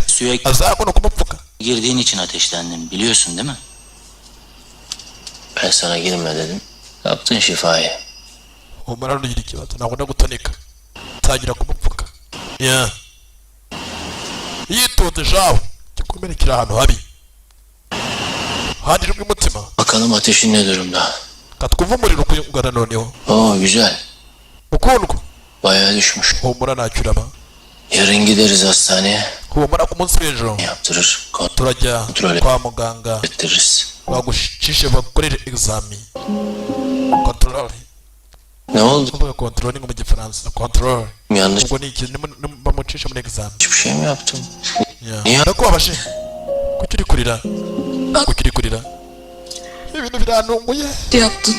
Suya Azakuno kumupfuka. Girdiğin için ateşlendin biliyorsun değil mi? Ben sana girme dedim. Kaptın şifayı. Humura, ntugira ikibazo, ntabwo ndagutoneka. Tangira kumupfuka. Ya, yitonze jawe, igikomere kiri ahantu habi hanirwa umutima. Bakalım ateşin ne durumda? Katwumva umuriro uko ungana noneho. Oo güzel. Mukundwa. Bayağı düşmüş. Humura, ntacyo uraba. Yarın gideriz hastaneye. Humura, ku munsi w'ejo Yaptırır. turajya Kontrol kwa muganga. Ettiririz. Bagucishe, bagukorere examen, contrôle. Ne oldu? Kuvuga control ni nko mu gifaransa control. Yanlış Ubwo ni ikintu bamucisha muri exam. bir şey mi yaptım? Yeah. Niye? Ndakubabaje? Kuki uri kurira? Kuki uri kurira? Ibintu birantunguye. Yaptın.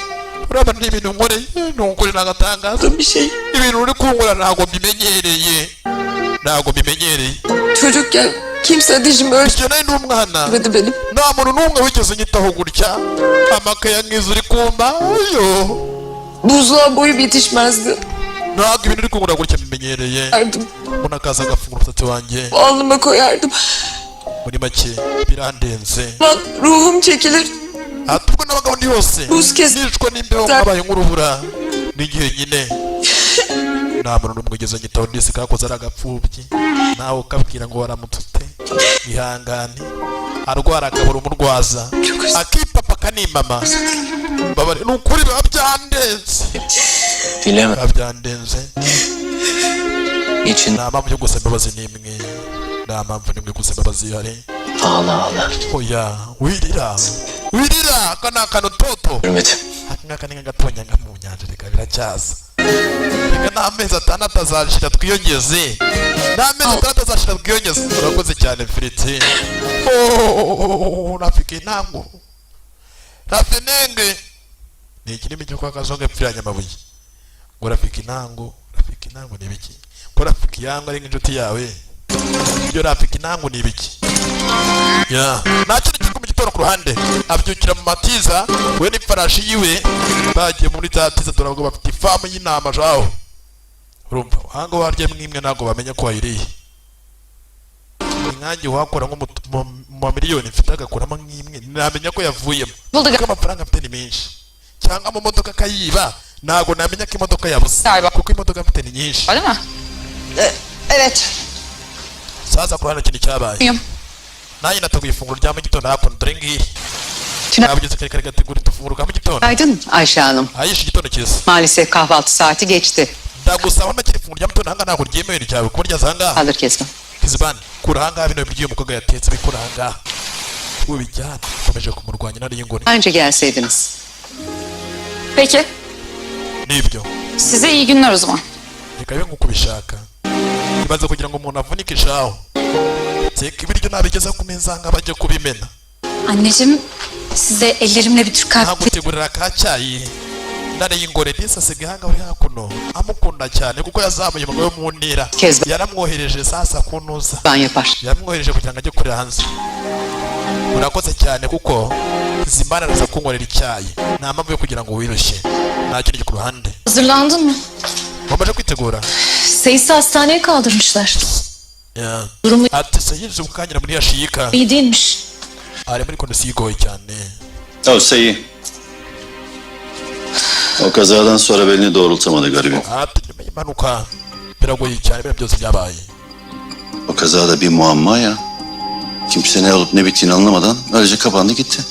Urabona ni ibintu nkoreye, ntukuri nagatangaza. Bir şey. Ibintu uri kunkora ntabwo mbimenyereye, ntabwo mbimenyereye. Çocukken kimse dişimi Igihe nari ndi umwana ölçmedi benim. nta muntu n'umwe wigeze unyitaho gutya. Amakaye nk'izo uri kumpa ayo. Buzluğa boyum yetişmezdi. Ntabwo ibintu uri kunkora gutya mbimenyereye. Yardım. Umuntu akaza agafungura umusatsi wanjye. Alnıma koyardım. Muri make birandenze. Lan ruhum çekilir. Ati ubwo nabaga ndi hose Buz kes- nicwa n'imbeho nkabaye nk'urubura n'igihe nyine nta muntu n'umwe ugeze anyitaho, ndetse kakoze ari agapfubyi, nawe ukabwira ngo waramutute ihangane, arwara akabura umurwaza, akipapa akanimama. Mbabare, ni ukuri biba byandenze. Dileme. Biba byandenze. İçin Nta mpamvu yo gusaba imbabazi n'imwe, nta mpamvu n'imwe yo gusaba imbabazi ihari. Ağla ağla. Oya, wirira, wirira, aka ni akantu toto. Hürmet. Aka ngaka ni nk'agatonyanga mu nyanja, reka biracyaza, reka n'amezi 6 azashira twiyongeze, n'amezi 6 azashira twiyongeze. Urakoze cyane Firiti. Oh, rafiki ntango rafinenge ni ikirimi cyo kwa kazungu epfiranye amabuye ngo rafiki ntango, rafiki ntango ni ibiki? Ko rafiki yangu ari nk'inshuti yawe, ibyo rafiki ntango ni ibiki? Ya nta kindi kiri mu gitondo ku ruhande, abyukira mu matiza we n'ifarashi yiwe, bagiye muri za tiza turavuga bafite ifamu y'intama jaho. Urumva ahanga warya mwimwe ntabwo bamenya ko wayiriye. Inkange wakora nko mu mamiliyoni mfite agakuramo nk'imwe namenya ko yavuyemo, kuko amafaranga mfite ni menshi, cyangwa mu modoka akayiba ntabwo namenya ko imodoka yabuze, kuko imodoka mfite ni nyinshi. Öyle mi? Evet. Sasa ku ruhande ikintu cyabaye. Uyum. Nanjye nateguye ifunguro rya mu gitondo hakuno, dore ngiri. Nabugeze kare kare gategura ifunguro rya mu gitondo. Günaydın Ayşe Hanım. Ayisha, igitondo cyiza. Maalesef kahvaltı saati geçti. Ndagusaba ntakiri ifunguro rya mu gitondo ahangaha, ntabwo ryemewe ryawe kuba ryaza ahangaha. Kaldır Kezban. Kizibani, kura ahangaha bino biryo uyu mukobwa yatetse, bikura ahangaha ubijyane. Ukomeje kumurwanya intare y'ingore. Daha önce gelseydiniz. Peki. Nibyo. Size iyi günler o zaman. Reka bibe nk'uko ubishaka. Ibaze kugira ngo umuntu avunike ishaho, teka ibiryo nabigeza ku meza ngo bajye kubimena. Anneciğim size ellerimle bir Türk kahvesi Nkagutegurira ka cyayi. Intare y'ingore disi asigaye ahangaha uri hakuno amukunda cyane kuko yazamuye umugabo we mu ntera. Kezban. Yaramwohereje sasa kunuza. Ben yapar. Yamwohereje kugira ngo ajye kurera hanze. Urakoze cyane kuko Zimana araza kunkorera icyayi, nta mpamvu yo kugira ngo wirushye. Nta kindi ku ruhande. Hazırlandın mı? Wamaze kwitegura? Seyis'i hastaneye kaldırmışlar. Yeah. Durumu Ati seyirci gukanyira muri yashiyika iyi değilmiş. Ari muri kondisiyo igoye cyane. Tavsiye iyi. O kazadan sonra belini doğrultamadı garibim. Ati nyuma y'impanuka biragoye cyane, biriya byose byabaye. O kazada bir muamma ya. Kimse ne olup ne bittiğini anlamadan öylece kapandı gitti.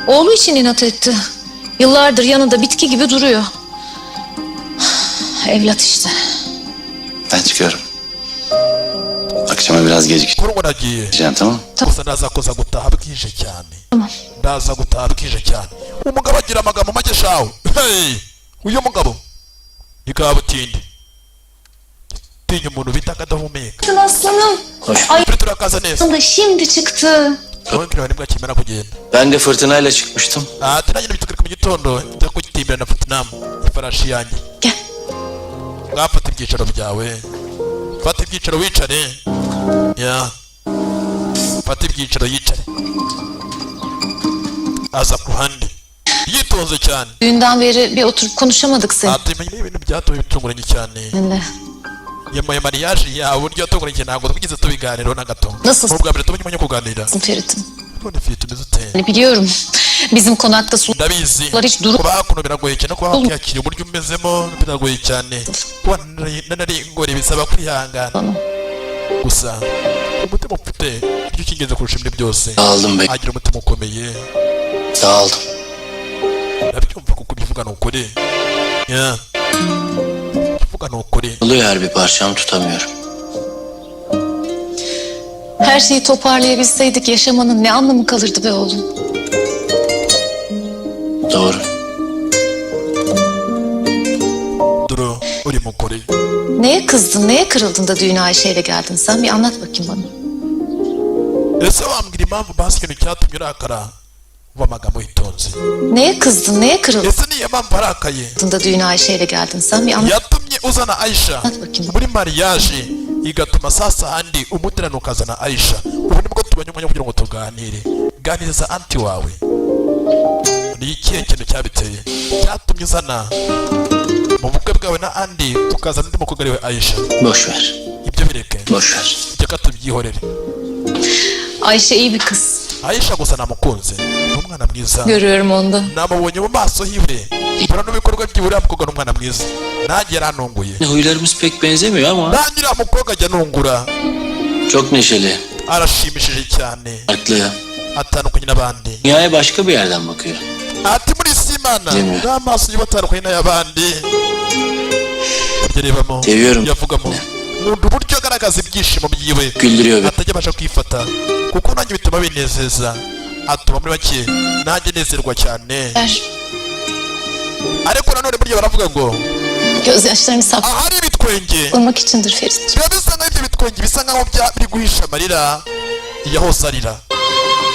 Oğlu için inat etti. Yıllardır yanında bitki gibi duruyor. Evlat işte. Ben çıkıyorum. Akşama biraz Kuri ngo nagiye. gecikeceğim, tamam? Gusa ndaza kuza gutaha bwije cyane, ndaza gutaha bwije cyane. Umugabo agira amagambo make shawe. Hey! Uyu mugabo ni kabutindi, tinya umuntu bita akadahumeka. Aslanım. Hoş. Ay Turi turakaza neza. da şimdi çıktı. Wowe nibwo akimara kugenda. Ben de fırtınayla çıkmıştım. Ati nanjye nabyuka mu gitondo njya kugitimbira na Vietnam ifarashi yanjye. Gel. Mwafata ibyicaro byawe, fata ibyicaro wicare, ya fata ibyicaro yicare. Aza ku ruhande yitonze cyane. Düğünden beri bir oturup konuşamadık Ati menye ibintu byatuye bitunguranye cyane seninle. Nyuma ya mariage yawe uburyo yatunguranye, ntabwo twigeze tubiganiraho na gato. Nasıl? Ni ubwa mbere tubonye umwanya wo kuganira. Ferit'im. None Ferit, umeze ute? Hani biliyorum bizim konakta Ndabizi, sular hiç dur kuba hakuno biragoye cyane, kuba wakwiyakira uburyo umezemo biragoye cyane, kuba nari ingore bisaba kwihangana. Gusa umutima ufite nicyo cy'ingenzi kurusha ibindi byose. Dağıldım be. Agira umutima ukomeye. Dağıldım. Ndabyumva kuko ibyo uvuga ni ukuri. Yeah. Ibyo uvuga ni ukuri. Oluyor her bir parçam, tutamıyorum. Her şeyi toparlayabilseydik yaşamanın ne anlamı kalırdı be oğlum? Doğru. Simukore. Neye kızdın, neye kırıldın da düğüne Ayşe ile geldin sen? Bir anlat bakayım bana. Ese wambwira impamvu basi ikintu cyatumye urakara? Uba amagambo yitonze. Neye kızdın, neye kırıldın Ese niyo mpamvu arakaye da düğüne Ayşe ile geldin sen? Bir anlat yatumye uzana Aisha bakayım. Muri mariage, igatuma sasa handi umuterano ukazana Aisha? Ubu nibwo tubonye umwanya kugira ngo tuganire. Ganiriza aunty wawe, ni ikihe kintu cyabiteye, cyatumye uzana mu bukwe bwawe na Andi tukazana undi mukobwa ariwe Aisha? Boş ver. Ibyo bireke. Boş ver. Reka tubyihorere. Ayşe iyi bir kız. Aisha gusa namukunze, ni umwana mwiza. Görüyorum onda. Namubonye mu maso hiwe, mbona n'ibikorwa byiwe, uriya mukobwa ni umwana mwiza, nanjye yarantunguye. Huylarımız pek benzemiyor ama Nanjye uriya mukobwa ajya anungura. çok neşeli, Arashimishije cyane. farklı. Atandukanye n'abandi. Dünyaya başka bir yerden bakıyor. Ati muri isi y'Imana Değil mi? n'amaso yiwe atandukanye n'ay'abandi. Burya rebamo Seviyorum. yavugamo, nkunda uburyo agaragaza ibyishimo byiwe. Güldürüyor beni. Atajya abasha kwifata, kuko nanjye bituma binezeza, atuma muri make nanjye nezerwa cyane. Ariko nanone burya baravuga ngo Gözyaşlarını ahari ibitwenge saklamak içindir Ferit. Biba bisa nkaho ibyo bitwenge bisa nkaho biri guhisha amarira yahoze arira.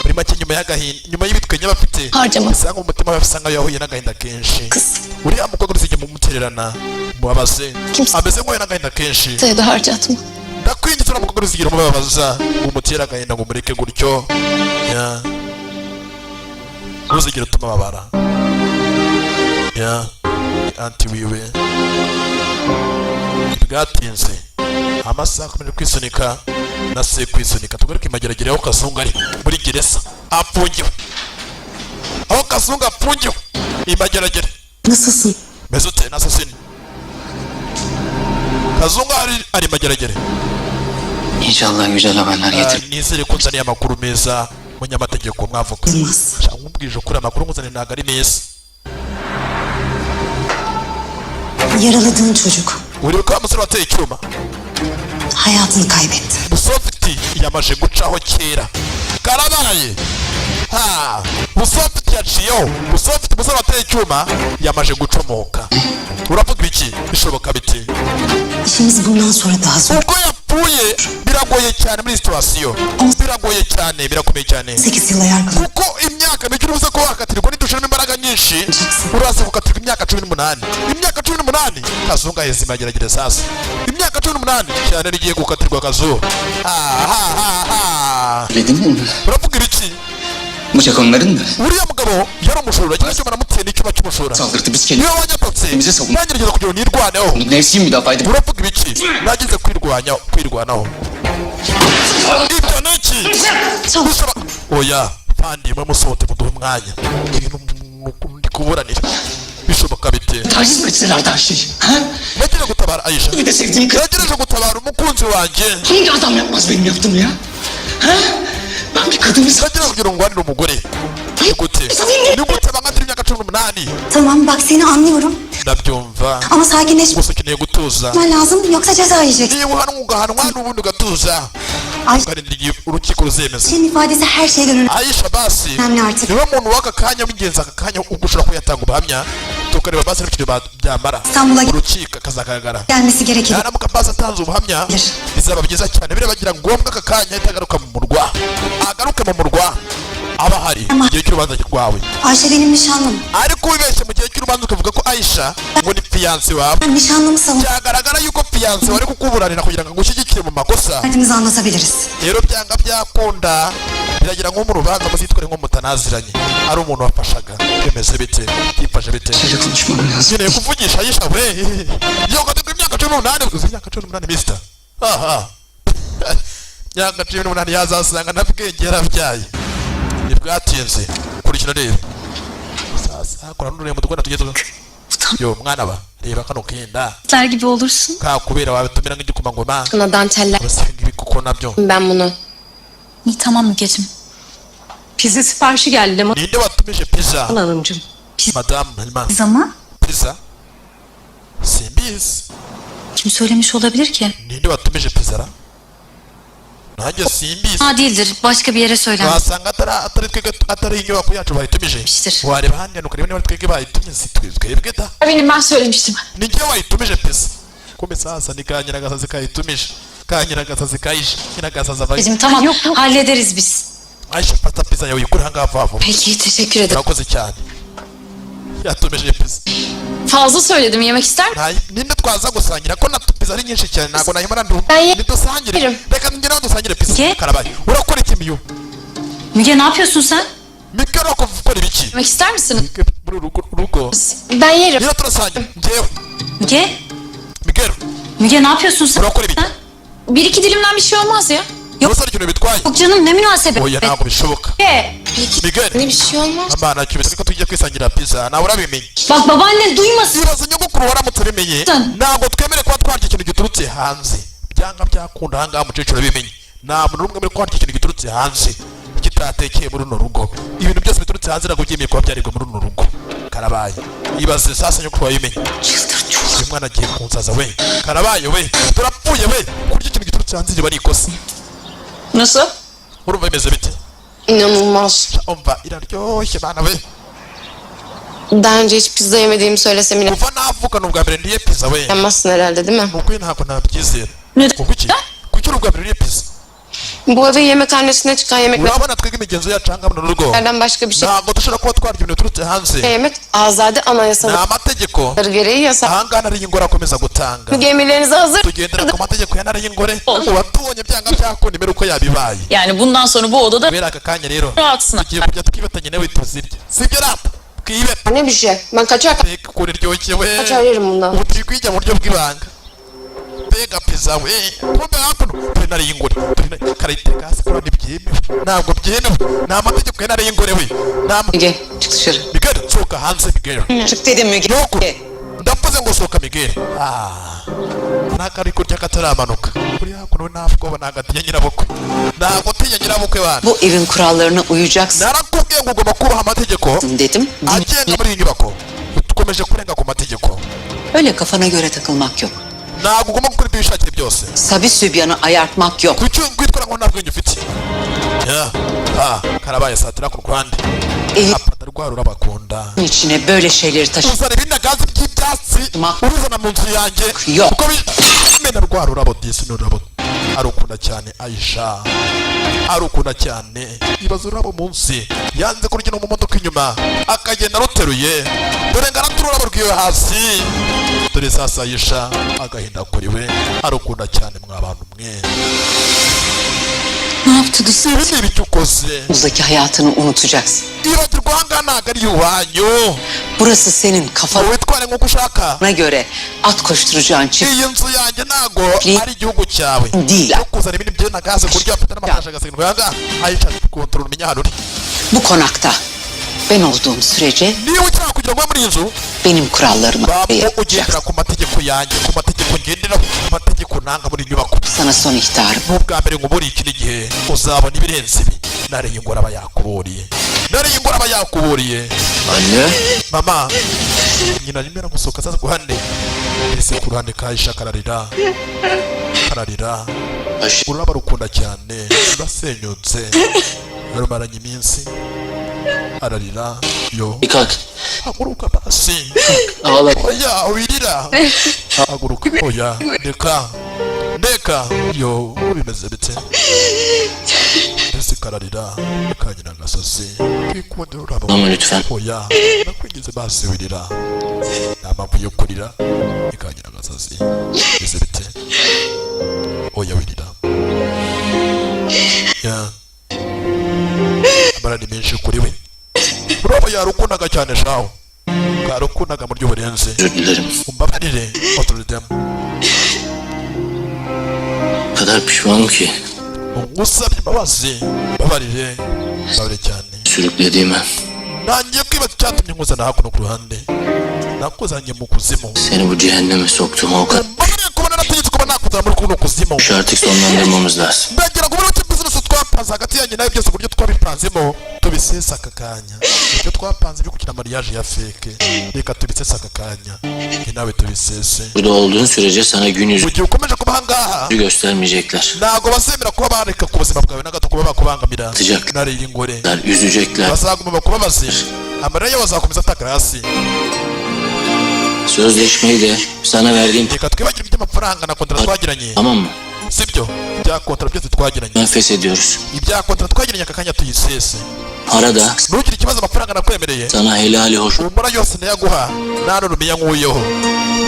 Muri make, nyuma y'agahinda, nyuma y'ibitwenge aba afite, Harcama. bisa nkaho umutima we bisa nkaho yahuye n'agahinda kenshi. Kız. Uriya mukobwa ntuzigere mumutererana, mubabaze. Kimse- Ameze nk'uhuye n'agahinda kenshi. Kimseye de harcatma. Ndakwinginze, uriya mukobwa ntuzigere umubabaza ngo umutere agahinda, ngo umureke gutyo. Ya. Ntuzigere utuma ababara. Ya, aunty wiwe. Bwatinze, amasaha akomeje kwisunika na se kwisunika. Tugaruke imageragere aho Kazungu ari muri gereza afungiwe, aho Kazungu afungiwe imageragere. Nasılsın? Meze ute? Nasılsın? Kazungu ari imageragere. İnşallah güzel haberler getir. Nizere ko nzaniye amakuru meza, munyamategeko mwavuga. Nkubwije ukuri, amakuru nkuzaniye ntabwo ari meza. Yaraladığın çocuk Uribuka wa musore wateye icyuma? Hayatını kaybetti. Musofiti yamaze gucaho kera, karabaye. Ha, Musofiti yaciyeho. Musofiti, umusore wateye icyuma, yamaze gucomoka. Uravuga iki? Bishoboka biti? İşimiz bundan sonra daha zor. Ubwo yapfuye biragoye cyane, muri situation biragoye cyane, birakomeye cyane. 8 yıla yargılanacak. Kuko imyaka mike uribuze ko wakatirwa, nidushiramo imbaraga nyinshi uraza gukatirwa imyaka 18. Imyaka 18, Kazungu aheze imageragere. Sasa imyaka 18 cyane rigiye gukatirwa Kazu. Ha ha ha ha! Dedin mi? Uravuga ibiki? Bıçak onların mı? Uriya mugabo yari umujura, kino cyuma namuteye n'icyuma cy'umujura. Saldırdı, biz kendimize Niwe wanyatatse, savunduk. nangerageza kugira ngo nirwaneho. Nefsi müdafaa edip Uravuga ibiki? Nagize kwirwanya, kwirwanaho, ibyo ni iki? Oya pandi, mwe musohote, muduhe umwanya. Ibintu ndi kuburanira bishoboka bite? Taciz mi ettiler Ayşe'yi? Ha? Nagire gutabara Ayisha. Bir de sevdiğim kız. Nagerageje gutabara umukunzi wanjye. Hangi adam yapmaz benim yaptığımı ya? Ha? Ben bir kadını Nagire kugira ngo ngwanire umugore. Ni gute, ni gute bankatira imyaka 18? Tamam bak, seni anlıyorum Ndabyumva. ama sakinleşmen Gusa ukeneye gutuza. lazım, yoksa ceza yiyeceksin. Niba uhanwa ugahanwa n'ubundi ugatuza, Ay- ukarindira igihe urukiko ruzemeza. Ayşe'nin ifadesi her şeyden önemli. Aisha basi Önemli artık. niwe muntu w'aka kanya w'ingenzi, aka kanya ubwo ushobora kuyatanga ubuhamya, tukareba basi n'ikintu byamara İstanbul'a urukiko akazagaragara. Gelmesi gerekir. Naramuka basi atanze ubuhamya bizaba byiza cyane, birabagira ngombwa aka kanya ahita agaruka mu murwa, agaruke mu murwa aba ahari igihe cy'urubanza rwawe. Ayşe benim nişanlım. Ariko wibeshye mu gihe cy'urubanza ukavuga ko Aisha ngo ni fiancé wawe, Ben nişanlımı savun. byagaragara yuko fiancé wari kukuburanira kugira ngo agushyigikire mu makosa. Derdimizi anlatabiliriz. Rero byanga byakunda biragira nko mu rubanza muzitware nko mutanaziranye, ari umuntu wafashaga. Bimeze bite? Byifashe bite? Ayşe'yle konuşmam lazım. Nkeneye kuvugisha Aisha we. Yogatirwa imyaka 18, uzi imyaka 18, mister? Aha, imyaka 18 yazasanga na bwenge yarabyaye. Ntibwatinze, kurikira reba sasa kora n'ururembo tugenda tugeze. Yo mwana ba, reba kano kenda. Ler gibi olursun. Kakubera, wabitumira nk'igikomangoma. Buna danteller Urasa ibi kuko nabyo. Ben bunu. İyi tamam Mügeciğim. Pizza siparişi geldi Leman Ninde watumije pizza? Hanımcığım. Madamu Helman. Zaman? Pizza simbizi. Kim söylemiş olabilir ki? Ninde watumije pizza ra? Nanjye simbizi. Ha değildir. Başka bir yere söylenmiştir. Wasanga atari twebwe, atari inyubako yacu bayitumije. Wareba ahandi hantu ukareba niba ari twebwe bayitumije. Si twebwe da. Benim, ben söylemiştim. Ni njye wayitumije pizza. Kumbe sasa ni ka nyiragasazi kayitumije, ka nyiragasazi kayishe, nyiragasazi avayo. Bizim tamam yok yok hallederiz biz. Ayisha, fata pizza yawe uyikure ahangaha vuba vuba. Peki teşekkür ederim. Urakoze cyane, yatumije pizza. Fazla söyledim, yemek ister misin? Nta ninde twaza gusangira ko na pizza ari nyinshi cyane, ntabwo nayimara ndu. Ntidusangire, reka ngere aho dusangire pizza. Karabaye, urakora iki miyo? Müge ne yapıyorsun sen? Mike, urakora ibiki? Yemek ister misin? Muri uru rugo. Ben yerim. Niba turasangira njyewe. Müge? Miguel. Müge ne yapıyorsun sen? Urakora ibiki? Bir iki dilimden bir şey olmaz ya. Yok. Hari ikintu bitwaye. Yok canım, ne münasebet. Oya, ntabwo bishoboka. Müge. Miguel. Ne bir şey olmaz. Amana cyubise ko tugiye kwisangira pizza, nawe urabimenye. Bak babaannen duymasın. Ibaze nyogokuru waramutse abimenye. Ntabwo twemere kuba twarya ikintu giturutse hanze, byanga byakunda. Ahangaha umukecuru abimenye, nta muntu n'umwe muri kwarya ikintu giturutse hanze kitatekeye muri runo rugo. Ibintu byose biturutse hanze ntabwo byemeye kuba byaribwa muri runo rugo. Karabaye, ibaze sasa nyogokuru wabimenye. Uyu mwana agiye kunsaza we. Karabaye we, turapfuye we. Kurya ikintu giturutse hanze riba ari ikosa. Nasıl? Urumva bimeze bite? İnanılmaz. Umva, iraryoshye bana we. Daha önce hiç pizza yemediğimi söylesem Kuva navuka ni ubwa mbere ndiye pizza we. inanmazsın herhalde değil mi? Nukuri ntabwo nabyizera. Kuko iki? Kuki uri ubwa mbere uriye pizza? Bu evin yemekhanesine çıkan Urabona twebwe imigenzo yacu ahangaha muri rugo, yemeklerden başka bir şey ntabwo dushobora kuba twarya ibintu biturutse hanze. yemek azade Ni anayasaları amategeko gereği yasak. ahangaha Ntare y'Ingore akomeza gutanga. Müge emirlerinize hazır. Tugendera ku mategeko ya Ntare y'Ingore. Uwatubonye byanga byakunda imere uko yabibaye. Yani bundan sonra bu odada Kubera aka kanya rero rahatsın. tugiye kujya twibatanye nawe tuzirya, sibyo rata? Twibe. Ne bir şey. Ben kaçar Mbega ukuntu iryoshye we! Kaçar yerim bundan. Ubu turi kuyijya mu buryo bw'ibanga. Mbega pizza we! Kumbe hakuno turi Ntare y'Ingore, turi karayiteka hasi kuri. Ntibyemewe, ntabwo byemewe, ni amategeko ya Ntare y'Ingore we. Nta Müge çık dışarı. Miguel, sohoka hanze Miguel. Çık dedim Müge. Nuko ndavuze ngo sohoka Miguel. Ah, ntakari kurya kataramanuka. Kuri hakuno nta bwoba, ntabwo atinya nyirabukwe, ntabwo atinya nyirabukwe bana. Bu evin kurallarına uyacaksın Narakubwiye ngo ugomba kubaha amategeko dedim. agenga muri iyi nyubako. Dukomeje kurenga ku mategeko. Öyle kafana göre takılmak yok. Ntabwo ugomba gukora ibyo wishakiye byose. Sabi sübyanı ayartmak yok. Kuki kwitwara ngo nta bwenge ufite ya? Ah, karabaye, satira ku ruhande afata rwa rurabakunda. İçine böyle şeyleri taşı. Uzana ibindagazi by'ibyatsi uruzana mu nzu yanjye. Yok. Kuko bimena rwa rurabo disi. Ni ururabo arukunda cyane, Ayisha arukunda cyane. Ibaza ururabo munsi yanze kurya no mu modoka inyuma akagenda aruteruye. Dore ngo aratura ururabo rwiwe hasi. Dore sasa Ayisha agahinda kuri we, arukunda cyane mwa bantu mwe. Ne yaptı dış Ibi ni ibiki ukoze? Buradaki hayatını unutacaksın. Ibagirwa, ahangaha ntabwo ari iwanyu. Burası senin kafana Witware nk'uko ushaka. Göre at koşturacağın çift Iyi nzu yanjye ntabwo ari igihugu cyawe değil. Yo kuzana ibindi by'intagazi ku buryo wafata n'amafaranga agasigara ahangaha. Ayisha, kontorora umenya ahantu uri. Bu konakta ben olduğum sürece Niba ushaka kugira ngo ube muri iyi nzu, benim kurallarıma bamo ugendera ku mategeko yanjye, ku mategeko ngenderaho, ku mategeko nanga muri iyi nyubako. Sana son ihtarım. N'ubwa mbere nkuburiye, ikindi gihe uzabona ibirenze ibi. Ntare y'Ingore aba yakuburiye, Ntare y'Ingore aba yakuburiye. Anne. Mama, nyina arimo aragusohoka azaza ku ruhande, ese ku ruhande ka Aisha kararira, kararira. Ururabo rukunda cyane rurasenyutse, rumaranye iminsi ararira yo. Kalk. Haguruka basi. Ağla. Oya, wirira, haguruka. Oya, ndeka, ndeka yo. Bimeze bite mbese? Kararira kanyina agasozi kikundira ururabo. Ama lütfen. Oya, nakwingize basi, wirira, nta mpamvu yo kurira. Ikanyina agasozi, bimeze bite? Oya, wirira ya. Amara ni menshi kuri we. Ururabo yarukundaga cyane shaho, karukundaga mu buryo burenze. Özür dilerim. Umbabarire, oturidem. O kadar pişmanım ki Ngusabye imbabazi, mbabarire, mbabarire cyane. Sürüklediğime. Nangiye kwibaza icyatumye nkuzana hakuno ku ruhande, nakuzanye mu kuzimu. Seni bu cehenneme soktuğuma o kadar. Mbabarire kuba narategetse kuba nakuzana muri kuno kuzimu. Şu artık sonlandırmamız lazım. Ndagira ngo muri business twapanze hagati yanjye nawe byose, uburyo twabipanzemo tubisesa aka kanya. Ibyo twapanze byo gukina mariage ya fake, reka tubisese aka kanya, njye nawe tubisese. Burada olduğun sürece sana gün yüzü Mu gihe ukomeje kuba ahangaha, göstermeyecekler. Ntabwo bazemera kuba bareka ku buzima bwawe na gato kuba bakubangamira. Atacaklar, Nariye ingore. Üzecekler. Bazaguma bakubabaze, amarira yabo azakomeza atakara hasi. Sözleşmeyi de sana verdiğim Reka twibagirwe iby'amafaranga na kontara twagiranye. tamam mı? Sibyo, ibya kontara byose twagiranye. Ben feshediyoruz. Ibya kontara twagiranye aka kanya tuyisese. Para da Ntugire ikibazo, amafaranga nakwemereye, sana helali hoş humura, yose ndayaguha, nta n'urumiya nkuyeho.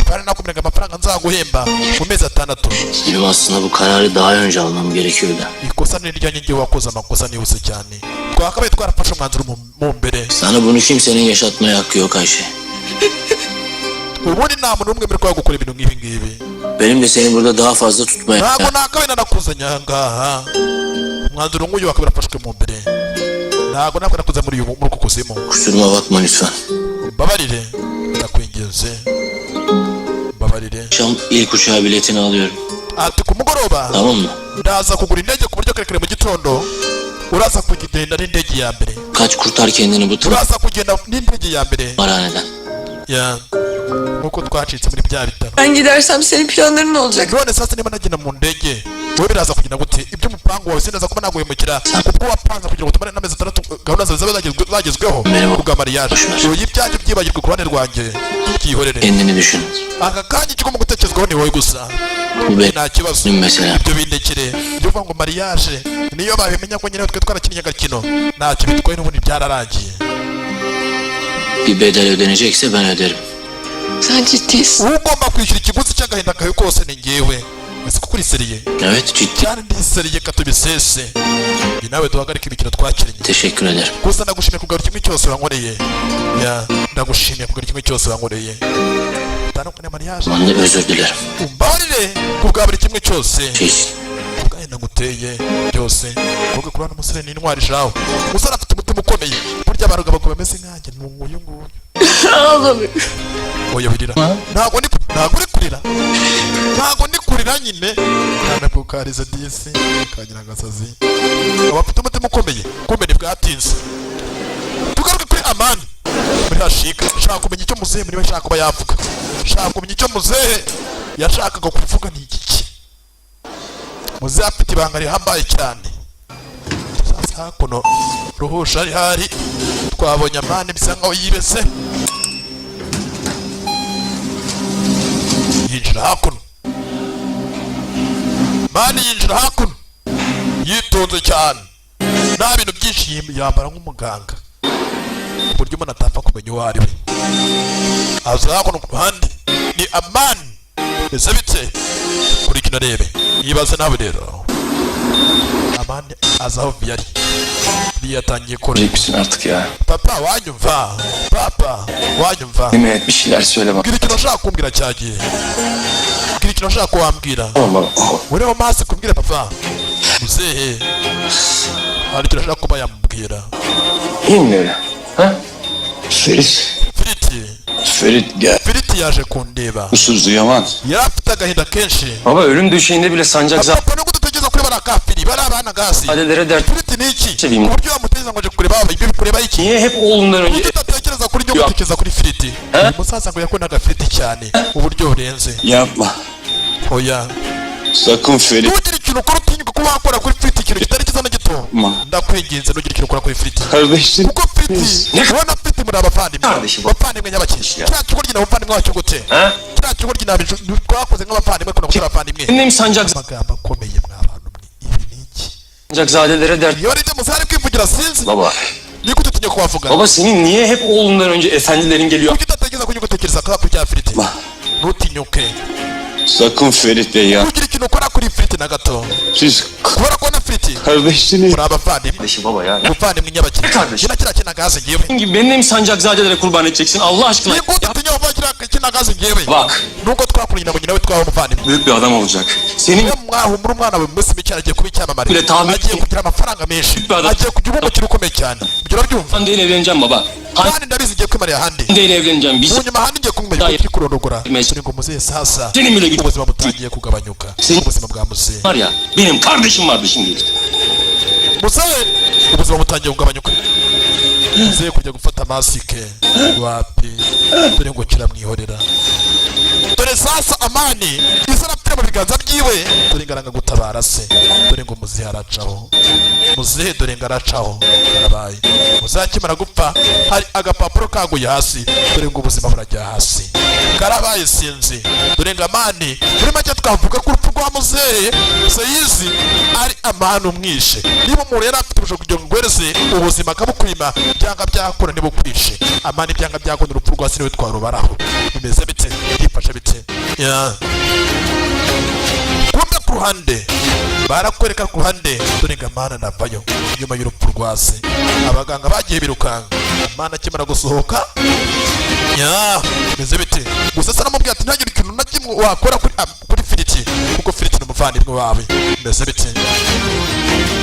Kandi nakumiraga amafaranga nzaguhemba mu mezi 6. Benim aslında bu kararı daha önce almam gerekiyordu. Ikosa ni iryanjye, ngewe wakoze amakosa nihuse cyane, twakabaye twarafashe umwanzuro mu mbere. Sana bunu kimsenin yaşatmaya hakkı yok Ayşe. Ubundi nta muntu n'umwe muri kwa gukora ibintu nk'ibi ngibi. Benim de seni burada daha fazla tutmaya... Ntabwo nakabaye nanakuzanye aha ngaha. Umwanzuro nk'uyu wakaba warafashwe mu mbere. Ntabwo ntabwo nakuze muri uku kuzimu. Kusuruma bakma lütfen. Mbabarire, ndakwinginze, mbabarire. Akşam ilk uçağa biletini alıyorum. Ati ku mugoroba Tamam mı? ndaza kugura indege ku buryo kare kare mu gitondo uraza kugenda n'indege ya mbere. Kaç kurtar kendini bu Uraza kugenda n'indege ya mbere tımarhaneden. Ya nkuko twacitse muri bya bitaro. Ben gidersem senin planların ne olacak? None sasa niba nagenda mu ndege, wowe biraza kugenda gute iby'umupango wawe? Sinaza kuba naguhemukira kubwo wapanze kugira ngo tumare n'amezi 6, gahunda zawe zibe zagezweho kubwa mariage. Uyu ibyanjye byibagirwe, ku ruhande rwanjye byihorere. Kendini düşün. Aka kanya ikigomba gutekerezwaho ni wowe gusa. Bu benim Nta kibazo. meselem. Ibyo bindekere. Ibyo uvuga ngo mariage, niyo babimenya ko nyine twe twarakinnye agakino, ntacyo bitwaye, n'ubundi byararangiye. Bir bedel ödenecekse ben öderim. Sen ciddisin. Ugomba kwishyura ikiguzi cy'agahinda kawe kose ni njyewe. Ese kuko uri sérieux? Evet ciddi. Cyane, ndi sérieux, katubisese. Njye nawe duhagarike imikino twakinnye. Teşekkür ederim. Gusa ndagushimiye kugarura kimwe cyose wankoreye. Ya, ndagushimiye kugarura kimwe cyose wankoreye. Tandukanye mariage. Ben de özür dilerim. Umbabarire ku bwa buri kimwe cyose, Şey için. kubw'agahinda nguteye byose. Kuko kubana umusore ni intwari shawe, umusore afite umutima ukomeye. Burya abantu abagabo bameze nkanjye ni uyu nguyu. Ağlamıyorum. Oya, wirira, ntabwo uri kurira, ntabwo ndi kurira nyine. Cyane kukariza disi kagira agasazi, abafite umutima ukomeye. Kumbe ntibwatinze, tugaruke kuri Amani muri hashika. Shaka kumenya icyo muzehe muri we ashaka kuba yavuga, shaka kumenya icyo muzehe yashakaga kuvuga ni igiki. Muzehe afite ibanga rihambaye cyane. Sasa hakuno ruhusha ari hari twabonye Amani bisa nkaho yibese, yinjira hakuno. Mani yinjira hakuno yitonze cyane, nta bintu byinshi, yambara nk'umuganga ku buryo umuntu atapfa kumenya uwo ari we. Aza hakuno ku ruhande ni Amani. Ese bite kuri kino? Rebe yibaze nawe rero. Amani aza aho yari yatangiye kora. Misin artık ya? Papa, wanyumva? Papa, wanyumva? Değil mi? Bir şeyler söyle bana. Bwira ikintu ushaka kumbwira cyagiye, bwira ikintu ushaka ko wambwira. Tamam baba. Uriho maso kumbwira papa. Muzehe hari ikintu ashaka kuba yamubwira. İyi mi öyle? Ha? Ferit. Firiti. Ferit gel. Firiti yaje kundeba. Huysuzdu Yaman. Yari afite agahinda kenshi. Baba ölüm döşeğinde bile sancak Papa, nubwo dutekereza kuri bariya kafiri, bariya abana gasi. zadelere dert Firiti ni iki seveyim. ku buryo wamuteza ngo aje kureba ibyo kureba iki? Niye hep oğlundan önce Uburyo udatekereza kuri njye ugatekereza kuri Firiti? Uyu musaza ngo yakundaga Firiti cyane uburyo burenze. Yapma. Oya. Sakın Ferit. Ntugire ikintu ukora, utinyuka kuba wakora kuri Firiti ikintu kitari cyiza na gito. Ndakwinginze, ntugire ikintu ukora kuri Firiti. Kardeşim. Kuko Firiti, ubona Firiti muri abavandimwe, abavandimwe nyabaki. Kiriya kigo ryina abavandimwe wacyo gute? Kiriya kigo ryina twakoze nk'abavandimwe, kuna gutera abavandimwe. Benim sancak Amagambo akomeye mwa bantu mwe, ibi ni iki? Sancakzadelere dert. Iyo ari ibyo muzehe ari kwivugira sinzi. Baba. Ni gute utinya kubavuga? Baba senin niye hep oğlundan önce efendilerin geliyor? Kuki udatekereza kuri ugatekereza kuri cya Firiti? Ntutinyuke. Sakın Ferit Bey ya. Ntugire ikintu ukora kuri Firiti na gato. Siz Kubera ko na Firiti kardeşsiniz. muri abavandimwe. Baba ya. Umuvandimwe nyabaki. Kardeşim. Njye na kiriya kinagazi ngewe. Gibi beni de mi sancakzadelere kurban edeceksin Allah aşkına? Ni gute utinya kuvuga kiriya kinagazi ngewe? Bak. Nubwo twakuranye na nawe twaba umuvandimwe. Büyük bir adam olacak. Senin Iyo mwahumura umwana wawe mu minsi mike agiye kuba icyamamare, Bile tahmin- agiye kugira amafaranga menshi, agiye kugira umukino ukomeye cyane, ibyo urabyumva? Hande ile evleneceğim baba. Kandi ndabizi ngiye kwimarira ahandi. Hande ile evleneceğim. Biz Mu nyuma ahandi ngiye kumenya ibyo turi kurondogora. Turi ngo muzehe sasa Senin bile gücün ubuzima butangiye kugabanyuka, ubuzima bwa muzehe. var ya. Benim kardeşim vardı şimdi. Muzehe ubuzima butangiye kugabanyuka. Muzehe kujya gufata masike wapi, dore ngo kiramwihorera. Dore sasa Amani izo arapfira mu biganza byiwe. Dore ngo aranga gutabara se. Dore ngo muzehe aracaho, muzehe dore ngo aracaho, karabaye. Muzehe akimara gupfa hari agapapuro kaguye hasi. Dore ngo ubuzima burajya hasi, karabaye. Icyayi sinzi. Dore ngo Amani, muri make twavuga ko urupfu rwa muzehe Seyizi ari Amani umwishe. Niba umuntu yari afite ubushobozi kugira ngo nguhereze ubuzima akabukwima, byanga byakora ntibukwishe. Amani byanga byakunda urupfu rwa se niwe twarubaraho. Bimeze bite? Byifashe bite? Yeah. Kumbe ku ruhande barakwereka, ku ruhande dore ngo Amani anavayo nyuma y'urupfu rwa se. Abaganga bagiye birukanka Amani akimara gusohoka. Ya, bimeze bite? Gusa se aramubwira ati ntagire ikintu na kimwe wakora kuri Firiti, kuko Firiti ni umuvandimwe wawe. Bimeze bite?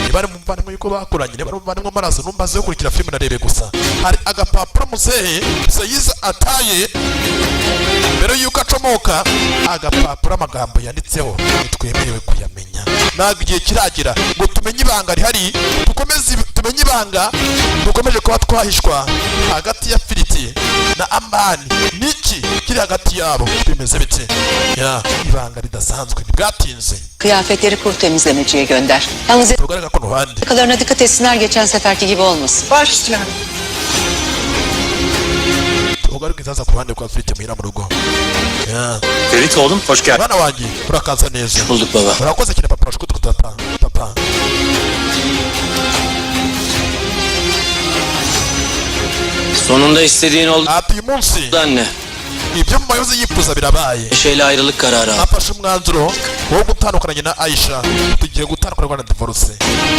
Niba ari umuvandimwe yuko bakuranye, niba ari umuvandimwe w'amaraso, numbaze gukurikira filime narebe. Gusa hari agapapuro muzehe Seyiza ataye mbere yuko acomoka. Agapapuro amagambo yanditseho ntitwemerewe kuyamenya. Ntabwo igihe kiragera ngo tumenye ibanga rihari, dukomeze tumenye ibanga dukomeje kuba twahishwa hagati ya Firiti na Amani. Niki kiri hagati yabo? Bimeze bite? Ya, ibanga ridasanzwe ntibwatinze. Kıyafetleri kuru temizlemeciye gönder. Yalnız Tugaragara ko ruhande yakalarına dikkat etsinler, geçen seferki gibi olmasın. Baş üstüne. Tugaruke sasa ku ruhande kwa Firiti muhira mu rugo. Ya. Ferit oğlum hoş geldin. Mwana wanjye, urakaza neza. Bulduk baba. Urakoze cyane papa. Urashobora papa, papa. Sonunda istediğin oldu Ati uyu munsi anne. ibyo mu mayozi yifuza birabaye. Ayşe'yle ayrılık kararı aldı. Nafashe umwanzuro wo gutandukana na Aisha. Tugiye gutandukana na divorce,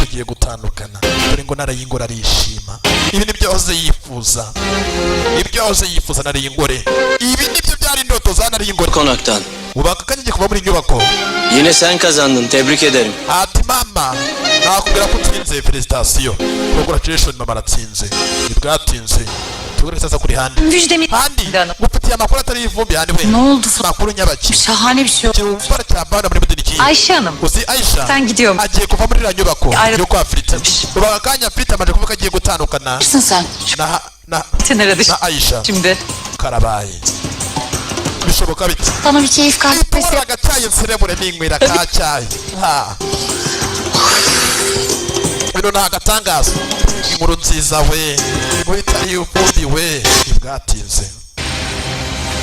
tugiye gutandukana. Dore ngo Narayingore arishima. Ibi nibyo yahoze yifuza, ibyo yahoze yifuza Narayingore. Ibi nibyo byari indoto za Narayingore. Konaktan. Ubu aka kanya ngiye kuva muri iyi nyubako. Yine sen kazandın. Tebrik ederim. Ati mama, nakubwira ko utsinze, félicitations, congratulations. Mama aratsinze. Ntibwatinze, tugure sasa kuri Hande. Müjdemi Handi, ngufitiye amakuru atari ivumbi. Handi we, Ne oldu? Makuru nyabaki? Şahane bir şey oldu. Kintu cyambana muri mudini ki? Ayşe Hanım. Uzi Aisha Sen gidiyorum. agiye kuva muri iriya nyubako Ayrı- yo kwa Frita. Ubu aka kanya Frita amaze kuvuga ko agiye gutandukana Kimsin sen? na Sen aradı na Aisha. şimdi. Karabaye, bishoboka bite? Sana bir keyif kahvesi. Itora agacyayi nserebure ninywera ka cyayi. Ha, bino ni agatangaza. Inkuru nziza we, inkuru itari ivumbi we. Ntibwatinze.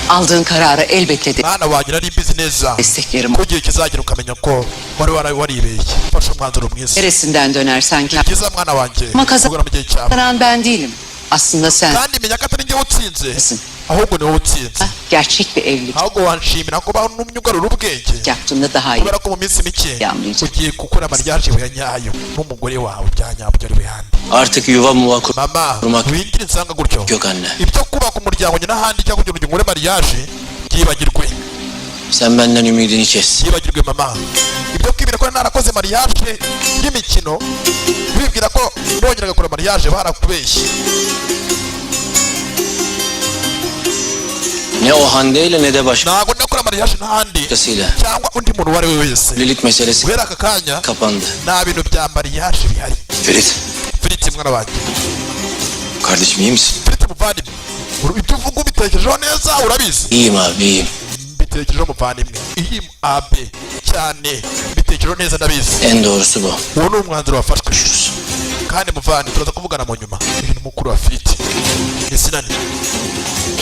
Aldığın kararı elbette de Mwana wanjye, nari mbizi neza desteklerim. ko igihe kizagera ukamenya ko wari waribeshye. Fashe umwanzuro mwiza. Neresinden dönersen kar. Byiza mwana wanjye. Ama kazan- Kugura mu gihe cyawe. Kazanan ben değilim. Aslında sen. Kandi menya ko atari njyewe utsinze, ahubwo ni wowe utsinze. Gerçek bir evlilik Ahubwo wanshimira ko bantumye ugarura ubwenge, yaptığında daha iyi kubera ko mu minsi mike anlayacağım. Ugiye gukora mariage ya nyayo n'umugore wawe bya nyabyo ari we Handi. Artık yuva muva Mama, kurmak wingira insanga gutyo. Yok anne. Ibyo kubaka umuryango njye n'ahandi cyangwa kugira ngo nkore mariage, byibagirwe. Sen benden ümidini kes. Byibagirwe mama. Ibyo kwibwira ko narakoze mariage y'imikino, wibwira ko nongera gakora mariage, barakubeshye. Ne o Hande ile ne de Ntabwo ndakora mariage n'ahandi başkasıyla. cyangwa undi muntu uwo ari we wese. Evlilik meselesi Guhera aka kanya kapandı. nta bintu bya mariage bihari. Ferit, Ferit mwana wanjye. Kardeşim iyi misin? Ferit muvandimwe, ibyo uvuga ubitekerejeho neza, urabizi? İyiyim abi iyiyim. Mbitekerejeho muvandimwe, iyi abe cyane, mbitekerejeho neza, ndabizi. En doğrusu bu. Uwo ni umwanzuro wafashwe. Kandi muvandi, turaza kuvugana mu nyuma. Uyu ni mukuru wa Ferit, ni Sinani.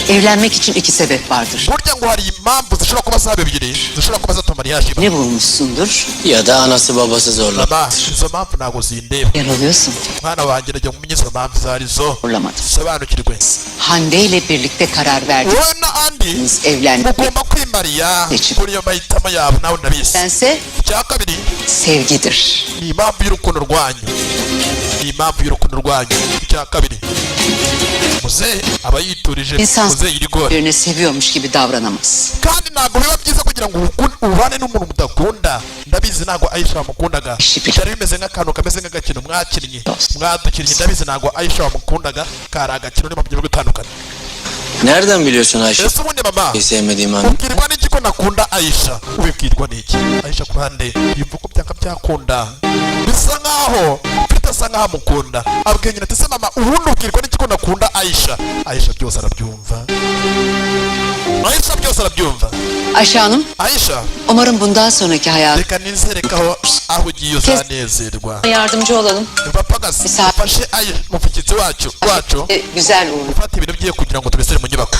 Evlenmek için iki sebep vardır. Burya ngo hari impamvu zishobora kuba zaba ebyiri zishobora kuba zatuma mariage iba. Ne bulmuşsundur? Ya da anası babası zorla. Mama, izo mpamvu ntabwo zindeba. Yanılıyorsun. Mwana wanjye, najya mumenye izo mpamvu izo arizo. Zorlamadım. Sobanukirwe. Hande ile birlikte karar verdik. Wowe na Andi Evlenmek. mugomba kwimariya Seçim. kuri iyo mahitamo yawe, nawe ndabizi. Bense Icya kabiri sevgidir. ni impamvu y'urukundo rwanyu, ni impamvu y'urukundo rwanyu. Icya kabiri, muzehe aba yiturije. İnsan Muzehe yirigora. birini seviyormuş gibi davranamaz. Kandi ntabwo biba byiza kugira ngo ubane n'umuntu mudakunda. Ndabizi ntabwo Aisha wamukundaga, byari bimeze nk'akantu kameze nk'agakino mwakinnye, mwadukinnye. Ndabizi ntabwo Aisha wamukundaga, kari agakino niba mugiye gutandukana. Nereden biliyorsun Ayşe? Ese ubundi mama, Sevmediğimi anne. ubwirwa n'iki ko nakunda Aisha? Ubibwirwa n'iki? Aisha ku ruhande yumva ko byanga byakunda bisa nkaho Peter asa nkaho amukunda. Abwiye nyina ati se mama, ubundi ubwirwa n'iki ko nakunda Aisha? Aisha byose arabyumva, Aisha byose arabyumva. Ayşe Hanım, Aisha, umarım bundan sonraki hayatı reka nizere ko aho ugiye uzanezerwa. Yardımcı olalım. Bapagasi, mufashe Aisha, mufukitsi wacu güzel uğurlu. gufata ibintu byiye kugira ngo tubisere mu nyubako.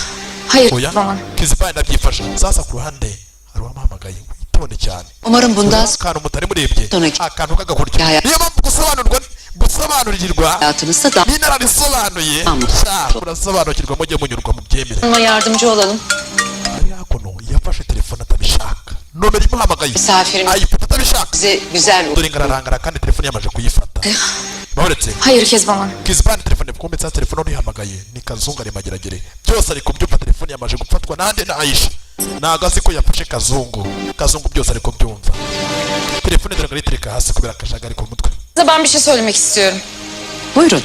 Hayır Oya bana. Kizibani ndabyifashe. Sasa ku ruhande hari uwamuhamagaye, witonde cyane. Umarım bundan Akantu mutari murebye, sonraki akantu k'agakuryo, niyo mpamvu gusobanurwa, gusobanurirwa hayatınızda da n'inararisobanuye sha murasobanukirwa, mujye munyurwa mu byemere. Ama yardımcı olalım. Ari hakuno yafashe telefone atabishaka, nomero imuhamagaye Misafirimize ayifata atabishaka. Güzel Dore ngararangara kandi telefone yamaze kuyifata, bahoretse. Hayır Kezban Hanım. Kizibani telefone kumbe sa telefone urihamagaye ni Kazungu ari Mageragere, byose ari kubyumva. Telefone yamaze gufatwa nande? Na Aisha. Ntago azi ko yafashe Kazungu. Kazungu byose ari kubyumva. Telefone dore ngayitereka hasi kubera akajagari ku mutwe. Size ben bir şey söylemek istiyorum. Buyurun.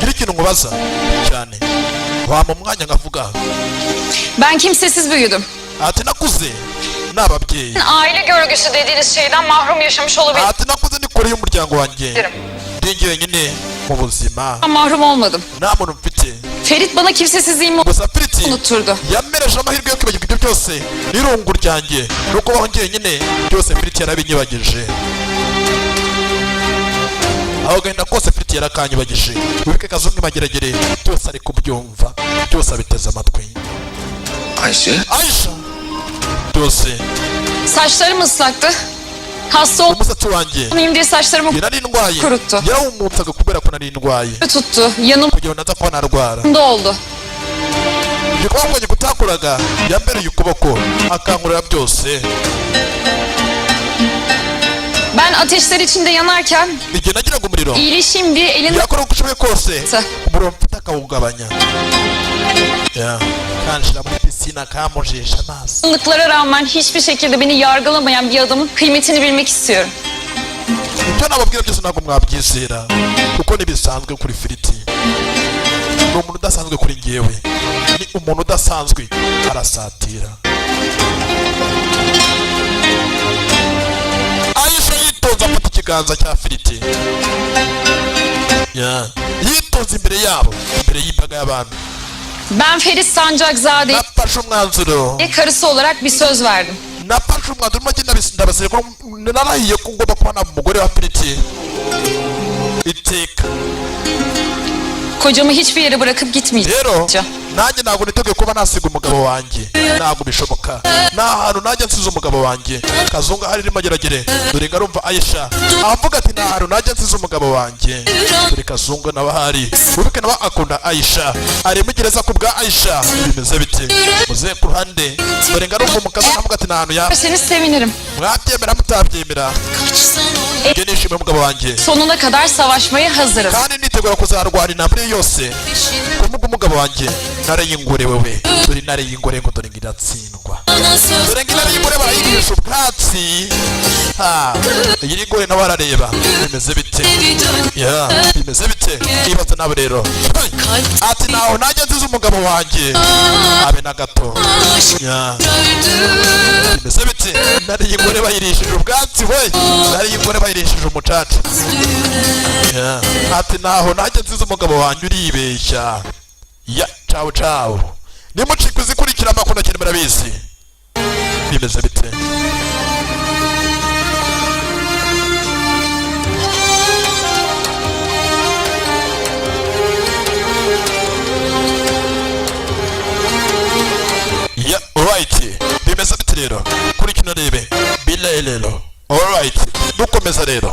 Gira ikintu nkubaza cyane, wampa umwanya nkavuga? Ben kimsesiz büyüdüm. Ati nakuze n'ababyeyi. Aile görgüsü dediğiniz şeyden mahrum yaşamış olabilirim. Ati nakuze ni kure y'umuryango wanjye, ndi jyenyine mu buzima. Mahrum olmadım. Nta muntu mfite. Ferit bana kimsesizliğimi Gusa Firiti unutturdu. yampereje amahirwe yo kwibagirwa ibyo byose n'irungu ryanjye no kubaho njyenyine, byose Firiti yarabinyibagije. Aho gahinda kose Firiti yarakanyibagije. Wibuke Kazungu Mageragere byose ari kubyumva, byose abiteze amatwi. Ayşe. Aisha byose. Saçlarım ıslaktı. Hasta Umusatsi wanjye olmayayım diye saçlarımı nari ndwaye kuruttu. Yarawumutsaga kubera ko nari ndwaye. Tuttu. Yanımda Kugira ngo ntaza kuba narwara. oldu. Igikorwa kwanjye kutakoraga, yambereye ukuboko akankorera byose. Ben ateşler içinde yanarken Igihe nagiraga umuriro, iyileşeyim diye elini yakora uko ushoboye kose umuriro mfite akawugabanya. Ya, kanshira muri pisine akamujisha amazi. Yanlıklara rağmen hiçbir şekilde beni yargılamayan bir adamın kıymetini bilmek istiyorum. Ibyo nababwira byose ntabwo mwabyizera kuko ntibisanzwe kuri Firiti. Ni umuntu udasanzwe kuri njyewe, ni umuntu udasanzwe, arasatira. Aisha yitonze afata ikiganza cya Firiti. Ya, yitonze imbere yabo, imbere y'imbaga y'abantu. Ben Ferit Sancakzade'ye Nafashe umwanzuro. Karısı olarak bir söz verdim. Nafashe umwanzuro make, ndabasire ko narahiye ko ngomba kuba naba umugore wa Firiti iteka. Kocamı hiçbir yere bırakıp gitmeyeceğim. Rero nanjye ntabwo niteguye kuba nasiga umugabo wanjye, ntabwo bishoboka, nta hantu najya nsize umugabo wanjye. Kazungu ahari irimo ageragere, dore ngo arumva Aisha avuga ati nta hantu najya nsize umugabo wanjye. Dore Kazungu nawe ahari, wibuke nawe akunda Aisha, ari gereza ku bwa Aisha. Bimeze bite muze ku ruhande? Dore ngo arumva umukazi avuga ati nta hantu ya Seni sevinirim. Mwabyemera mutabyemera, njye nishimiye umugabo wanjye. Sonuna kadar savaşmaya hazırım. Kandi nitegura kuzarwana intambara yose kumuga umugabo wanjye. Ntare y'ingore wewe, dore intare y'ingore ngo dore ngo iratsindwa, dore ngo intare y'ingore barayirisha ubwatsi. Ha, iyi y'ingore nawe arareba bimeze bite? Ya, bimeze bite? Ibaze nawe rero. Hey! Ati ntaho najya nziza umugabo wanjye abe na gato. Ya, bimeze bite? Intare y'ingore bayirishije ubwatsi we, intare y'ingore bayirishije umucaca. Ya, ati ntaho najya nziza umugabo wanjye, uribeshya. Ya, cawu cawu, nimucika uzikurikira amakuru cyane, murabizi bimeze bite. Ya, alright, bimeze bite rero? Kuri kino rebe bilelelo. Alright, dukomeza rero.